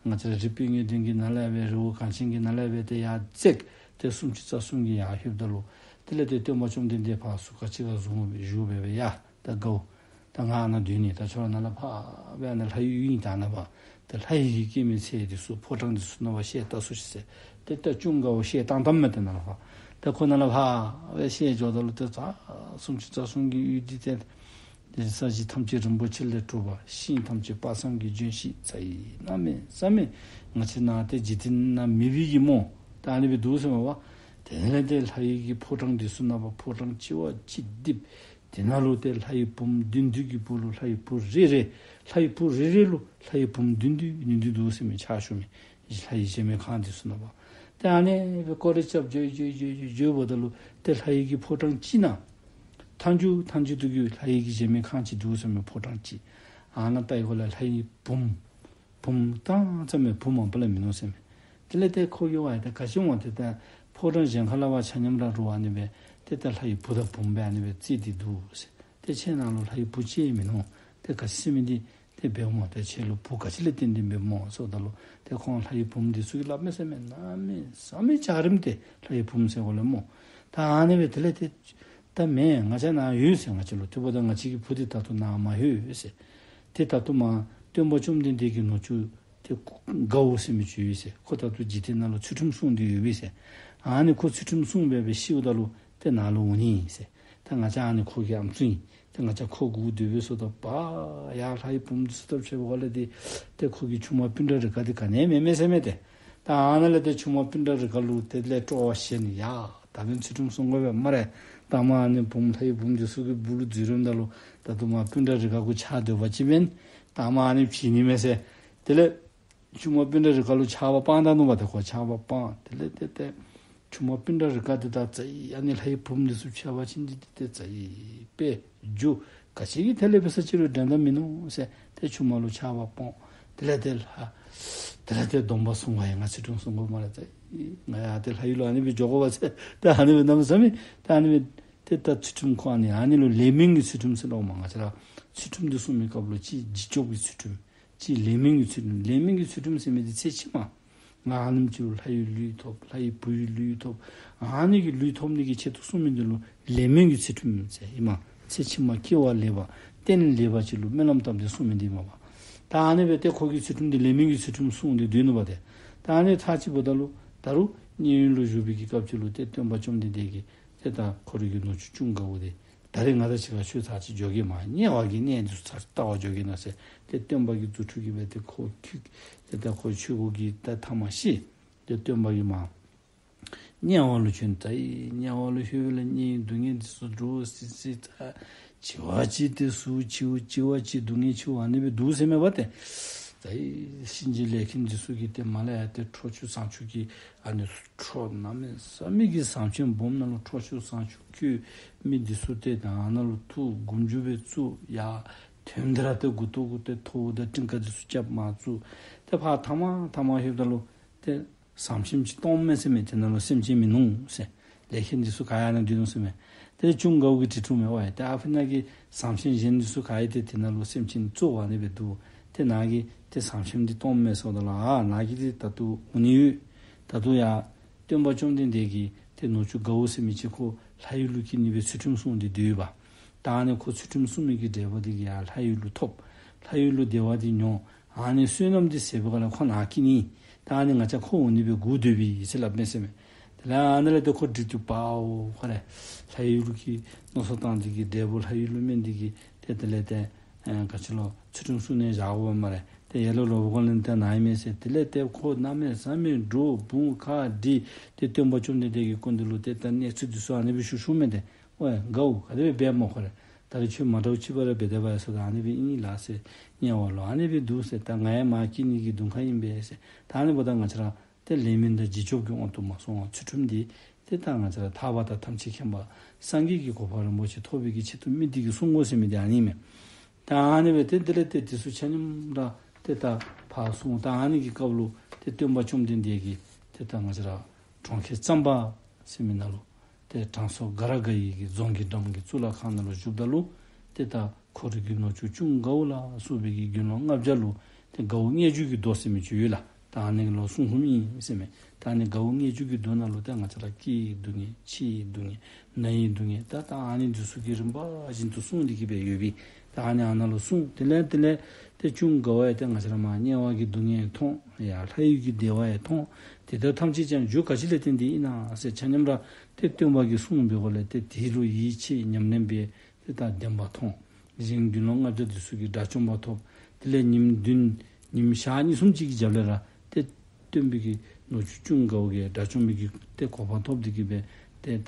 ང་བཅས་ར་རི་སྤོས་ངད་ལྡན་གྱི་ནང་ལས་སྦེ་རི་བོ་གངས་ཅན་གྱི་ནང་ལས་སྦེ་ཏེ་ཡར་འཛེགས་ཏེ་སུམ་ཅུ་རྩ་གསུམ་གྱིས་ཡར་ལྷོདཔ་ད་ལུ་དེ་ལས་ཏེ་སྟོན་པ་བཅོམ་ལྡན་འདས་ཕར་ཟུར་ཁ་ཅིག་ཁར་བཟུང་བཞུགས་སྦེ་སྦེ་ཡ། ད་དགའ་བོ། ད་ང་ཨ་ནཱ་སྡོད་ནི། ད་ཁྱོད་ར་ནཱ་ལས་ཕར་སྦེ་ཨ་ནཱ་ལྷ་ཡུལ་ཨིན། ད་ནཱ་ཕར་ད་ལྷ་ཡི་གི་སྐྱེད་མོས་ཚལ་འདི་ཚུ་ཕོ་བྲང་འདི་ཚུ་ནང་ཕར་བཤལ་བལྟ་ཚུགས་ཤིག་ཟེར། ཏེ་ད་ཅུང་དགའ་བོ་བཤལ་བཏང་བཏངམ་མས། ཏེ་ནཱ་ལས་ཕར་ད་ཁོ་ནཱ་ལས་ཕར་སྦེ་བཤལ་འགྱོཝ་ད་ལུ་ཏེ་ད་སུམ་ཅུ་རྩ་གསུམ་གྱི་ཡུལ་འདི་ཏེ་ས་གཞི་ཐམས་ཅད་རིན་པོ་ཆེ་ལས་གྲུབ་པ། ཤིང་ཐམས་ཅད་དཔག་བསམ་གྱི་ལྗོན་ཤིང་ཚ་ཡི་གནམ་མེད་ས་མེད། ང་བཅས་ནཱ་ཏེ་འཇིག་རྟེན་ནང་མེད་པའི་གི་སྨོ། ད་ཨ་ནི་སྦེ་འདུག་ཟེར་མས་པ། དེ་ལས་ཏེ་ལྷ་ཡི་གི་ཕོ་བྲང་འདི་ཚུ་ནང་ཕར་ཕོ་བྲང་ཅིག་བ་ཅིག་རྡིབ། དེ་ནང་ལུ་ཏེ་ལྷ་ཡི་བུམོ་བདུན་བདུན་གྱི་སྦུག་ལུ་ལྷ་ཡི་བུ་རེ་རེ་ལྷ་ཡི་བུ་རེ་རེ་ལུ་ལྷ་ཡི་བུམོ་བདུན་བདུན་བདུན་བདུན་འདུག་ཟེར་མས། ཕྱག་ཞུ་མི་ལྷ་ཡི་གཞལ་མེད་ཁང་འདི་ཚུ་ནང་ཕར། ཏེ་ཨ་ནི་སྦེ་སྐོར་ར་རྐྱབ་འགྱོ་འགྱོ་འགྱོ་འགྱོ་འགྱོཝ་ད་ལུ་ཏེ་ལྷ་ཡི་གི་ཕོ་བྲང་ཅིག་ནང་མཐའ་མཇུག་མཐའ་མཇུག་ཏུ་གི་ལྷ་ཡི་གི་གཞལ་མེད་ཁང་ཅིག་འདུག་ཟེར་མས། ཕོ་བྲང་ཅིག། ཨ་ནཱ་བལྟ་བའི་སྒང་ལས་ལྷ་ཡི་བུམོ་བུམོ་ཏང་ཙམ་མས། བུ་མ་པ་ལས་མིན་ནུག་ཟེར་མས། དེ་ལས་ཏེ་ཁོ་གིས་ཝའི་ད་ག་ཅི་འོང་། ཏེ་ད་ཕོ་བྲང་གཞན་ཁ་ལས་ཕར་ཆ་མཉམ་ར་རུང་ཨ་ནི་སྦེ་ཏེ་ད་ལྷ་ཡི་བུ་དང་བུམོ་སྦེ་ཨ་ནི་སྦེ་རྩིས་ཏེ་འདུག་ཟེར། ཏེ་ཁྱེད་ནང་ལུ་ལྷ་ཡི་བུ་ཅིག་མིན་ནུག། ཏེ་ག་ཅི་ཟེར་མི་འདི་ཏེ་འབདཝ་སྨོ། ཏེ་ཁྱེད་ལུ་བུ་ག་ཅི་ལས་བརྟེན་ཏེ་འབདཝ་སྨོ་ཟེརཝ་ད་ལུ་ཏེ་ཁོང་ལྷ་ཡི་བུམོ་འདི་ཚུ་གིས་སླབ་མས་ཟེར་མས། གནམ་མེད་ས་མེད་འཇའ་རིསམོ་ཏེ་ལྷ་ཡི་བུམོ་ཟེར་གོ་ལས་སྨོ། ད་ཨ་ནི་སྦེ་དེ་ལས་ཏེ་ ད་མེན། ང་བཅས་ནཱ་ཡོད་ཟེར། ང་བཅས་ལུ་དེ་འབདཝ་ད་ང་བཅས་ཀྱི་བུ་འདི་ད་ལྟོ་ནཱ་མར་ལྷོད་ཡོད་ཟེར། ཏེ་ད་ལྟོ་མར་སྟོན་པ་བཅོམ་ལྡན་འདས་ཀྱི་ནུ་གཅུང་ཏེ་དགའ་བོ་ཟེར་མི་ཅིག་ཡོད་ཟེར། ཁོ་ད་ལྟོ་འཇིག་རྟེན་ནང་ལུ་ཚུལ་ཁྲིམས་བསྲུང་སྟེ་ཡོད་པས་ཟེར། ཨ་ནི་ཁོ་ཚུལ་ཁྲིམས་བསྲུང་སྦེ་སྦེ་ཤིཝ་ད་ལུ་ཏེ་ནཱ་ལུ་འོང་ནི་ཨིན་ཟེར། ད་ང་བཅས་ཨ་ནི་ཁོ་གི་ཨམ་སྲུ་ཨིན། ཏེ་ང་བཅས་ཁོ་སྒུག་སྡོད་པས་ཟེརཝ་ད་པ་ཡ་ལྷའི་བུམོ་འདི་ཚུ་ཐབས་ཆེ་བ་ལས་ཏེ་ཏེ་ཁོ་གི་ཆུང་མ་པིཎྜ་རི་ཀ་འདི་ག་ནི་ཡང་མེད་མས་ཟེར་མས་ཏེ། ད་ཨ་ནཱ་ལས་ཏེ་ཆུང་མ་པིཎྜ་རི་ཀ་ལུ་དེ་ལས་སྤྲོ་བ་བཞེས་ནི། ཡ་ད་འབདན་ཚུལ་ཁྲིམས་བསྲུང་དགོ་པས་སྨ་རེ། ད་མར་ཨ་ནི་བུམོ་ལྷའི་བུམོ་འདི་ཚུ་གི་སྦུག་ལུ་འཛུལ་རནམ་ད་ལུ་ད་ལྟོ་མར་པིཎྜ་རི་ཀ་གུ་ཆགས་སྡོད་པ་ཅིན་འབདན་ད་མར་ཨ་ནི་བྱིན་ནི་མས་ཟེར། དེ་ལས་ཆུང་མ་པིཎྜ་རི་ཀ་ལུ་ཆརཔ་སྤང་ད་ནུག་པ་ཏེ། ཁོ་ཆརཔ་སྤང་། དེ་ལས་ཏེ་ཏེ་ཆུང་མ་པིཎྜ་རི་ཀ་འདི་ད་རྩ་ཡི་ཨ་ནི་ལྷའི་བུམོ་འདི་ཚུ་ཕྱད་པ་ཅིན་འདི་ཏེ་རྩ་ཡི་དཔེ་རྒྱུ་ག་ཅི་གི་ཐད་ལས་འབད་ས་ཅི་རུང་འགྲན་ཟླ་མིན་ནུག་ཟེར། ཏེ་ཆུང་མ་ལུ་ཆརཔ་སྤང་། དེ་ལས་ཏེ་ལྷ་དེ་ལས་ཏེ་སྡོམ་པ་བསྲུང་བ་ཡི། ང་ཚུལ་ཁྲིམས་བསྲུང་དགོ་སྨ་རེ། རྩ་ཡི་ང་ཡང་ཏེ་ལྷ་ཡུལ་ལུ་ཨ་ནི་སྦེ་འགྱོ་དགོ་པས་ཟེར། ཏེ་ཨ་ནི་སྦེ་གནམ་མེད་ས་མེད་ཏེ་ཨ་ནི་སྦེ་ཏེ་ད་ཚུལ་ཁྲིམས་ཁོ་ཨ་ནི་ཨ་ནི་ལུ་ལས་མིན་གྱི་ཚུལ་ཁྲིམས་ཟེར་སླབ་མས། ང་བཅས་ར་ཚུལ་ཁྲིམས་འདི་བསྲུང་མི་སྐབས་ལུ་གཅིག་བྱིན་ཆོག་གི་ཚུལ་ཁྲིམས། གཅིག་ལས་མིན་གྱི་ཚུལ་ཁྲིམས། ལས་མིན་གྱི་ཚུལ་ཁྲིམས་ཟེར་མི་འདི་ཚེ་ཕྱི་མ་ང་ཨ་ནེམ་ཅིག་ལུ་ལྷ་ཡི་ལུས་ཐོབ། ལྷ་ཡི་བུ་ཡི་ལུས་ཐོབ། ཨ་ནི་གི་ལུས་ཐོབ་ནི་གི་ཆེད་དུ་བསྲུང་མི་འདི་ལུ་ལས་མིན་གྱི་ཚུལ་ཁྲིམས་ཟེར་ཨིན་མས། ཚེ་ཕྱི་མ་སྐྱེ་བ་ལེགས་པ་རྟེན་ལེགས་པ་ཅིག་ལུ་སྨོན་ལམ་བཏབ་སྟེ་བསྲུང་མི་འདི་མས་པ། ད་ཨ་ནི་སྦེ་ཏེ་ཁོ་གི་ཚུལ་ཁྲིམས་འདི་ལས་མིན་གྱི་ཚུལ་ཁྲིམས་བསྲུང་སྟེ་སྡོད་ནུག་པ་ཏེ། ད་ཨ་ནི་ཚར་གཅིག་འབདཝ་ད་ལུ་ད་རུང་མཉན་ཡོད་ལུ་བཞུགས་པའི་གི་སྐབས་ཅིག་ལུ་ཏེ་སྟོན་པ་བཅོམ་ལྡན་འདས་ཀྱིས་ཏེ་ད་ཁོ་རའི་གི་ནུ་གཅུང་ཅུང་དགའ་བོ་འདི་ད་རེས་ང་དང་གཅིག་ཁར་ཁྱོད་ཚར་གཅིག་འགྱོ་གེ་མ། དམྱལ་བ་གི་གནས་འདི་ཚུ་ཚར་གཅིག་བལྟ་བར་འགྱོ་གེ་ན་ཟེར། ཏེ་སྟོན་པ་གིས་རྫུ་འཕྲུལ་གྱིས་སྦེ་ཏེ་ཁོ་ཁྱུག་ཏེ་ད་ཁོ་ཆོས་གོས་ཀྱི་ད་ཐ་མ་བཤེད། ཏེ་སྟོན་པ་གིས་མར་དམྱལ་བ་ལུ་བྱོན། ད་ཨེ་དམྱལ་བ་ལུ་ལྷོད་པ་ལས་དམྱལ་བའི་སྡུག་བསྔལ་འདི་ཚུ་འདྲོག་སི་སི། ད་གཅིག་བ་གཅིག་ཏེ་ཟུག་ཆེཝ་གཅིག་བ་གཅིག་སྡུག་བསྔལ་ཆེཝ་ཨ་ནི་སྦེ་འདུག་ཟེར་མས་པ་ཏེ། ད་ཨེ་གཤིན་རྗེ་ལས་མཁན་འདི་ཚུ་གིས་ཏེ་མར་ལས་ཡར་ཏེ་ཁྲོ་ཆུ་ཟངས་ཆུ་གི་ཨ་ནི་ཁྲོ་གནམ་མེད་ས་མེད་ཀྱི་ཟངས་ཆེན་སྦོམ་ནང་ལུ་ཁྲོ་ཆུ་ཟངས་ཆུ་བཀོལ། མི་འདི་ཚུ་ཏེ་ད་ཨ་ནཱ་ལུ་ཐུག་མགུ་མཇུག་སྦེ་བཙུགས། ཡར་ཐོནམ་ད་ར་ཏེ་མགུ་ཏོ་གུ་ཏེ་ཐོཝ་དང་ཊིང་ཀ་འདི་ཚུ་རྐྱབ་མར་བཙུགས། ཏེ་ཕར་ཐ་མ་ཐ་མ་ལྷོདཔ་ད་ལུ་ཏེ་ཟངས་ཆེན་ཅིག་མཐོངམ་མས་ཟེར་མས། དེ་ནང་ལུ་སེམས་ཅན་མིན་ནུག་ཟེར། ལས་མཁན་འདི་ཚུ་ག་ཡར་ནང་སྡོད་ནུག་ཟེར་མས། ཏེ་ཅུང་དགའ་བོ་གིས་དྲི་འདུག་མས། ཝའི་ཏེ་ཨ་ཕི་ནང་གི་ཟངས་ཆེན་གཞན་འདི་ཚུ་ག་ཨིན་ཏེ་དེ་ནང་ལུ་སེམས་ཅན་གཙོ་བོ་ཨ་ནི་སྦེ་འདུག། ཏེ་ནཱ་གི་ཏེ་ཟངས་ཆེན་འདི་མཐོངམ་མས་ཟེརཝ་ད་ལུ་ཨ་ནཱ་གི་ཏེ་ད་ལྟོ་འོང་ནི་ཡོད། ད་ལྟོ་ཡར་སྟོན་པ་བཅོམ་ལྡན་འདས་ཀྱིས་ཏེ་ནུ་གཅུང་དགའ་བོ་ཟེར་མི་ཅིག་ཁོ་ལྷ་ཡུལ་ལུ་སྐྱེས་ནི་སྦེ་ཚུལ་ཁྲིམས་བསྲུང་སྟེ་སྡོད་པ། ད་ཨ་ནི་ཁོ་ཚུལ་ཁྲིམས་བསྲུང་མི་གི་འབྲས་བུ་འདི་གིས་ཡར་ལྷ་ཡུལ་ལུ་ཐོབ། ལྷ་ཡུལ་ལུ་བདེ་བ་འདི་མྱོང་། ཨ་ནི་བསོད་ནམས་འདི་ཟད་པའི་སྒང་ལས་ཁོ་ནཱ་སྐྱེས་ནི། ད་ཨ་ནི་ང་བཅས་ཁོ་འོང་ནི་སྦེ་སྒུག་སྡོད་པས་ཟེར་སླབ་མས་ཟེར་མས། དེ་ལས་ཨ་ནི་ལས་ཏེ་ཁོ་དྲི་དུས་པའོ་ཁོ་ར་ལྷ་ཡུལ་གྱི་མནོ་བསམ་བཏང་འདི་གི་འབྲས་བུ་ལྷ་ཡུལ་ལུ་སྨིན་འདི་གིས་ཏེ་དེ་ལས་ཏེ་ཨེ་ག་ཅི་ལོ་ཚུལ་ཁྲིམས་བསྲུང་ནི་བཞག་དགོ་པས་སྨ་རེ། ཏེ་ཡར་ལུ་ལོག་པའི་སྒང་ལས་ཏེ་ནཱ་ཨིན་མས་ཟེར། དེ་ལས་ཏེ་ཁོ་གནམ་མེད་ས་མེད་འདྲོག་དཔུང་ཁ་འདྲིས། ཏེ་སྟོན་པ་བཅོམ་ལྡན་འདས་ཀྱི་སྐུ་མདུན་ལུ་ཏེ་ད་གནས་ཚུལ་འདི་ཚུ་ཨ་ནི་སྦེ་ཞུ་ཞུཝ་མས་ཏེ། ཝའི་དགའ་བོ་ག་དེ་སྦེ་འབད་སྨོ་ཁོ་ར། ད་རེས་ཁྱོད་མ་འདྲཝ་ཅིག་འབད་ར་འབད་དེ་འབད་ཡར་སོང་། ད་ཨ་ནི་སྦེ་ཨིན་ལགས་ཟེར། དམྱལ་བ་ལུ་ཨ་ནི་སྦེ་འདུག་ཟེར། ད་ང་ཡང་མར་སྐྱེ་ནི་གི་གདོང་ཁ་ཨིན་པས་ཟེར། ད་ཨ་ནི་འབདཝ་ད་ང་བཅས་ར་ཏེ་ལས་མིན་དང་བྱིན་ཆོག་གི་དབང་དུ་མ་སོང་བར་ཚུལ་ཁྲིམས་འདི་ཏེ་ད་ང་བཅས་ར་ཐར་པ་དང་ཐམས་ཅད་མཁྱེན་པ་སངས་རྒྱས་ཀྱི་གོ་འཕང་རིན་པོ་ཆེ་ཐོབ་པའི་གི་ཆེད་དུ་སྨིན་འདི་གིས་བསྲུང་དགོ་ཟེར་མི་འདི་ཨ་ནི་མས། ད་ཨ་ནི་སྦེ་ཏེ་དེ་ལས་ཏེ་དེ་ཚུ་ཆ་མཉམ་ར་ཏེ་ད་ཕར་སོང་། ད་ཨ་ནི་གི་སྐབས་ལུ་ཏེ་སྟོན་པ་བཅོམ་ལྡན་འདས་ཀྱིས་ཏེ་ད་ང་བཅས་ར་གྲོང་ཁྱེར་གཙང་པ་ཟེར་མི་ནང་ལུ་ཏེ་དྲང་སྲོང་སྒ་ར་དགའ་ཡི་གི་རྫོང་གི་འགྲམ་གྱི་གཙུག་ལག་ཁང་ནང་ལུ་བཞུགསཔ་ད་ལུ་ཏེ་ད་ཁོ་རའི་གི་ནུ་གཅུང་ཅུང་དགའ་བོ་ལ་སོགས་པའི་གི་དགེ་སློང་ལྔ་བརྒྱ་ལུ་ཏེ་དགའ་བོ་དམྱལ་བརྒྱུད་ཀྱི་མདོ་ཟེར་མི་ཅིག་ཡོད་ལགས། ད་ཨ་ནི་ལུ་གསུང་ཧུམ་ཨིན་ཟེར་མས། ད་ཨ་ནི་དགའ་བོ་དམྱལ་བརྒྱུད་ཀྱི་མདོ་ནང་ལུ་ཏེ་ང་བཅས་ར་སྐྱེ་བའི་སྡུག་བསྔལ་ཤི་བའི་སྡུག་བསྔལ་ན་བའི་སྡུག་བསྔལ་ད་ད་ཨ་ནི་འདི་ཚུ་གི་རིམ་པ་བཞིན་དུ་གསུངས་ཏེ་གི་སྦེ་ཡོད་པས། ད་ཨ་ནི་ཨ་ནཱ་ལུ་གསུངས། དེ་ལས་དེ་ལས་ཏེ་ཅུང་དགའ་བོ་ཡང་ཏེ་ང་བཅས་ར་མར་དམྱལ་བ་གི་སྡུག་བསྔལ་མཐོང་། ཡར་ལྷ་ཡུལ་གྱི་བདེ་བ་ཡང་མཐོང་། དེ་དག་ཐམས་ཅད་ཀྱང་རྒྱུ་ག་ཅི་ལས་བརྟེན་ཏེ་ཨིན་ན་ཟེར་ཆ་མཉམ་ར་ཏེ་སྟོན་པ་གིས་གསུངས་པའི་སྒོ་ལས་ཏེ་དེ་ལུ་ཡིད་ཆེས་ཉམས་ལེན་འབད། ཏེ་ད་བདེན་པ་མཐོང་། གཞན་དགེ་སློང་ལྔ་བརྒྱ་འདི་ཚུ་གིས་དགྲ་བཅོམ་པ་ཐོབ། དེ་ལས་ཉིནམ་བདུན་ཉིནམ་ཞག་གཉིས་གསུམ་ཅིག་གི་རྒྱབ་ལས་ར་ཏེ་སྟོན་པའི་གི་ནུ་གཅུང་ཅུང་དགའ་བོ་གིས་དགྲ་བཅོམ་པའི་གི་ཏེ་གོ་འཕང་ཐོབ་སྟེ་གི་སྦེ་ཏེ་ད་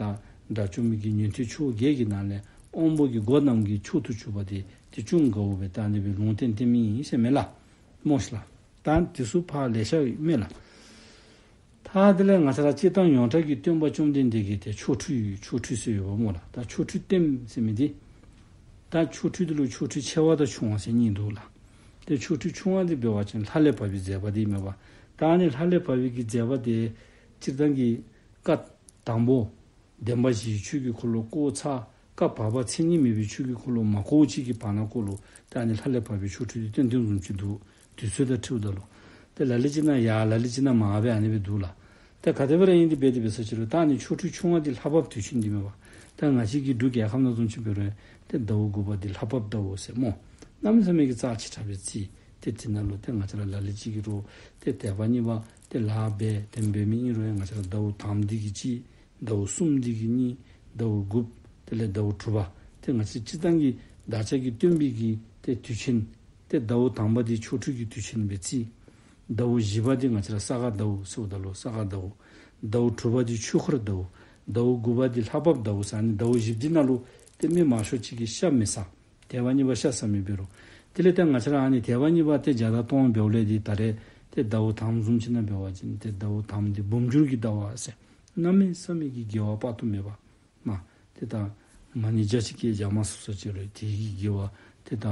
དགྲ་བཅོམ་པའི་གི་ཉན་ཐོས་ཕྱོགས་བརྒྱད་ཀྱི་ནང་ལས་དབང་པོ་གི་སྒོ་རྣམས་ཀྱི་མཆོག་ཏུ་གྱུར་པ་དེ་ཏེ་ཅུང་དགའ་བོ་སྦེ་ད་ཨ་ནི་སྦེ་ལུང་བསྟན་བསྟན་མི་ཨིན་ཟེར་མས་ལགས། སྨོ་ཤིག་ལགས། ད་དེ་ཚུ་ཕར་ལེ་ཤ་ཡོད་མས་ལགས། ད་དེ་ལས་ང་བཅས་ར་སྤྱིར་བཏང་ཡོངས་གྲགས་ཀྱི་སྟོན་པ་བཅོམ་ལྡན་འདས་ཀྱི་ཏེ་ཆོ་འཕྲུལ་ཆོ་འཕྲུལ་ཟེར་ཡོདཔ་སྨོ་ལགས། ད་ཆོ་འཕྲུལ་སྟོནམ་ཟེར་མི་འདི་ད་ཆོ་འཕྲུལ་འདི་ལུ་ཆོ་འཕྲུལ་ཆེ་བ་དང་ཆུང་བ་ཟེར་གཉིས་འདུག་ལགས། ཏེ་ཆོ་འཕྲུལ་ཆུང་བ་འདི་འབད་བ་ཅིན་ལྷ་ལས་བབས་པའི་མཛད་པ་འདི་མས་པ། ད་ཨ་ནི་ལྷ་ལས་བབས་པའི་གི་མཛད་པ་འདི་སྤྱིར་བཏང་གི་བཀའ་དང་པོ་བདེན་པ་བཞིའི་ཆོས་ཀྱི་འཁོར་ལོ་བསྐོར་ཚར། བཀའ་བར་པ་མཚན་ཉིད་མེད་པའི་ཆོས་ཀྱི་འཁོར་ལོ་མ་བསྐོར་ཅིག་གི་བར་ན་ཀོ་ལུ་ད་ཨ་ནི་ལྷ་ལས་བབས་པའི་ཆོ་འཕྲུལ་འདི་སྟོན་སྟོནམ་བཟུམ་ཅིག་འདུག། དུས་ཚོད་དང་འཁྲིལཝ་ད་ལུ་ཏེ་ལ་ལུ་ཅིག་ནང་ཡར་ལ་ལུ་ཅིག་ནང་མར་སྦེ་ཨ་ནི་སྦེ་འདུག་ལགས། ཏེ་ག་དེ་སྦེ་ར་ཨིན་ཏེ་འབད་དེ་འབད་ས་ཅི་རུང་ད་ཨ་ནི་ཆོ་འཕྲུལ་ཆུང་བ་འདི་ལྷ་བབས་དུས་ཆེན་འདི་མས་པ། ད་ང་བཅས་ཀྱི་འབྲུག་རྒྱལ་ཁབ་ནང་བཟུམ་ཅིག་འབད་རུང་ཏེ་ཟླཝ་དགུ་པ་འདི་ལྷ་བབས་ཟླཝ་ཟེར་སྨོ། གནམ་མེད་ས་མེད་ཀྱི་རྩ་ཆེ་དྲགས་སྦེ་བརྩི། ཏེ་དེ་ནང་ལུ་ཏེ་ང་བཅས་ར་ལ་ལུ་ཅིག་གིས་རུང་ཏེ་དད་པ་གཉིས་པ་ཏེ་ལཱ་འབད་དེ་འབད་མི་ཨིན་རུང་ཡང་ང་བཅས་ར་ཟླཝ་དང་པ་འདི་གིས་གཅིག། ཟླཝ་གསུམ་འདི་གིས་གཉིས། ཟླཝ་དགུ་པ་དེ་ལས་ཟླཝ་དྲུག་པ། ཏེ་ང་བཅས་སྤྱིར་བཏང་གི་བདག་ཅག་གི་སྟོན་པའི་གི་ཏེ་དུས་ཆེན། ཏེ་ཟླཝ་དང་པ་འདི་ཆོ་འཕྲུལ་གྱི་དུས་ཆེན་སྦེ་བརྩི། ཟླཝ་བཞི་པ་འདི་ང་བཅས་ར་ས་ག་ཟླཝ་ཟེརཝ་ད་ལུ་ས་ག་ཟླཝ། ཟླཝ་དྲུག་པ་འདི་ཆོས་འཁོར་ཟླཝ། ཟླཝ་དགུ་པ་འདི་ལྷ་བབས་ཟླཝ་ཟེར། ཨ་ནི་ཟླཝ་བཞི་པ་འདི་ནང་ལུ་ཏེ་མི་མང་ཤོས་ཅིག་གིས་ཤ་མི་ཟ། དད་པ་གཉིས་པ་ཤ་ཟ་མི་འབད་རུང་། དེ་ལས་ཏེ་ང་བཅས་ར་ཨ་ནི་དད་པ་གཉིས་པ་ཏེ་བརྒྱ་དང་སྟོང་འབདཝ་ལས་འདི་ད་རེས་ཏེ་ཟླཝ་དང་པ་བཟུམ་ཅིག་ནང་འབད་བ་ཅིན་ཏེ་ཟླཝ་དང་པ་འདི་འབུམ་འགྱུར་གྱི་ཟླཝ་ཟེར། གནམ་མེད་ས་མེད་ཀྱི་དགེ་བ་དཔག་ཏུ་མེད་པ། མ། ཏེ་ད་མ་ཎི་བརྒྱ་ཅིག་བསྐྱེད་བརྒྱ་མ་ཚུགས་ས་ཅིག་རུང་དེ་གི་དགེ་བ་ཏེ་ད་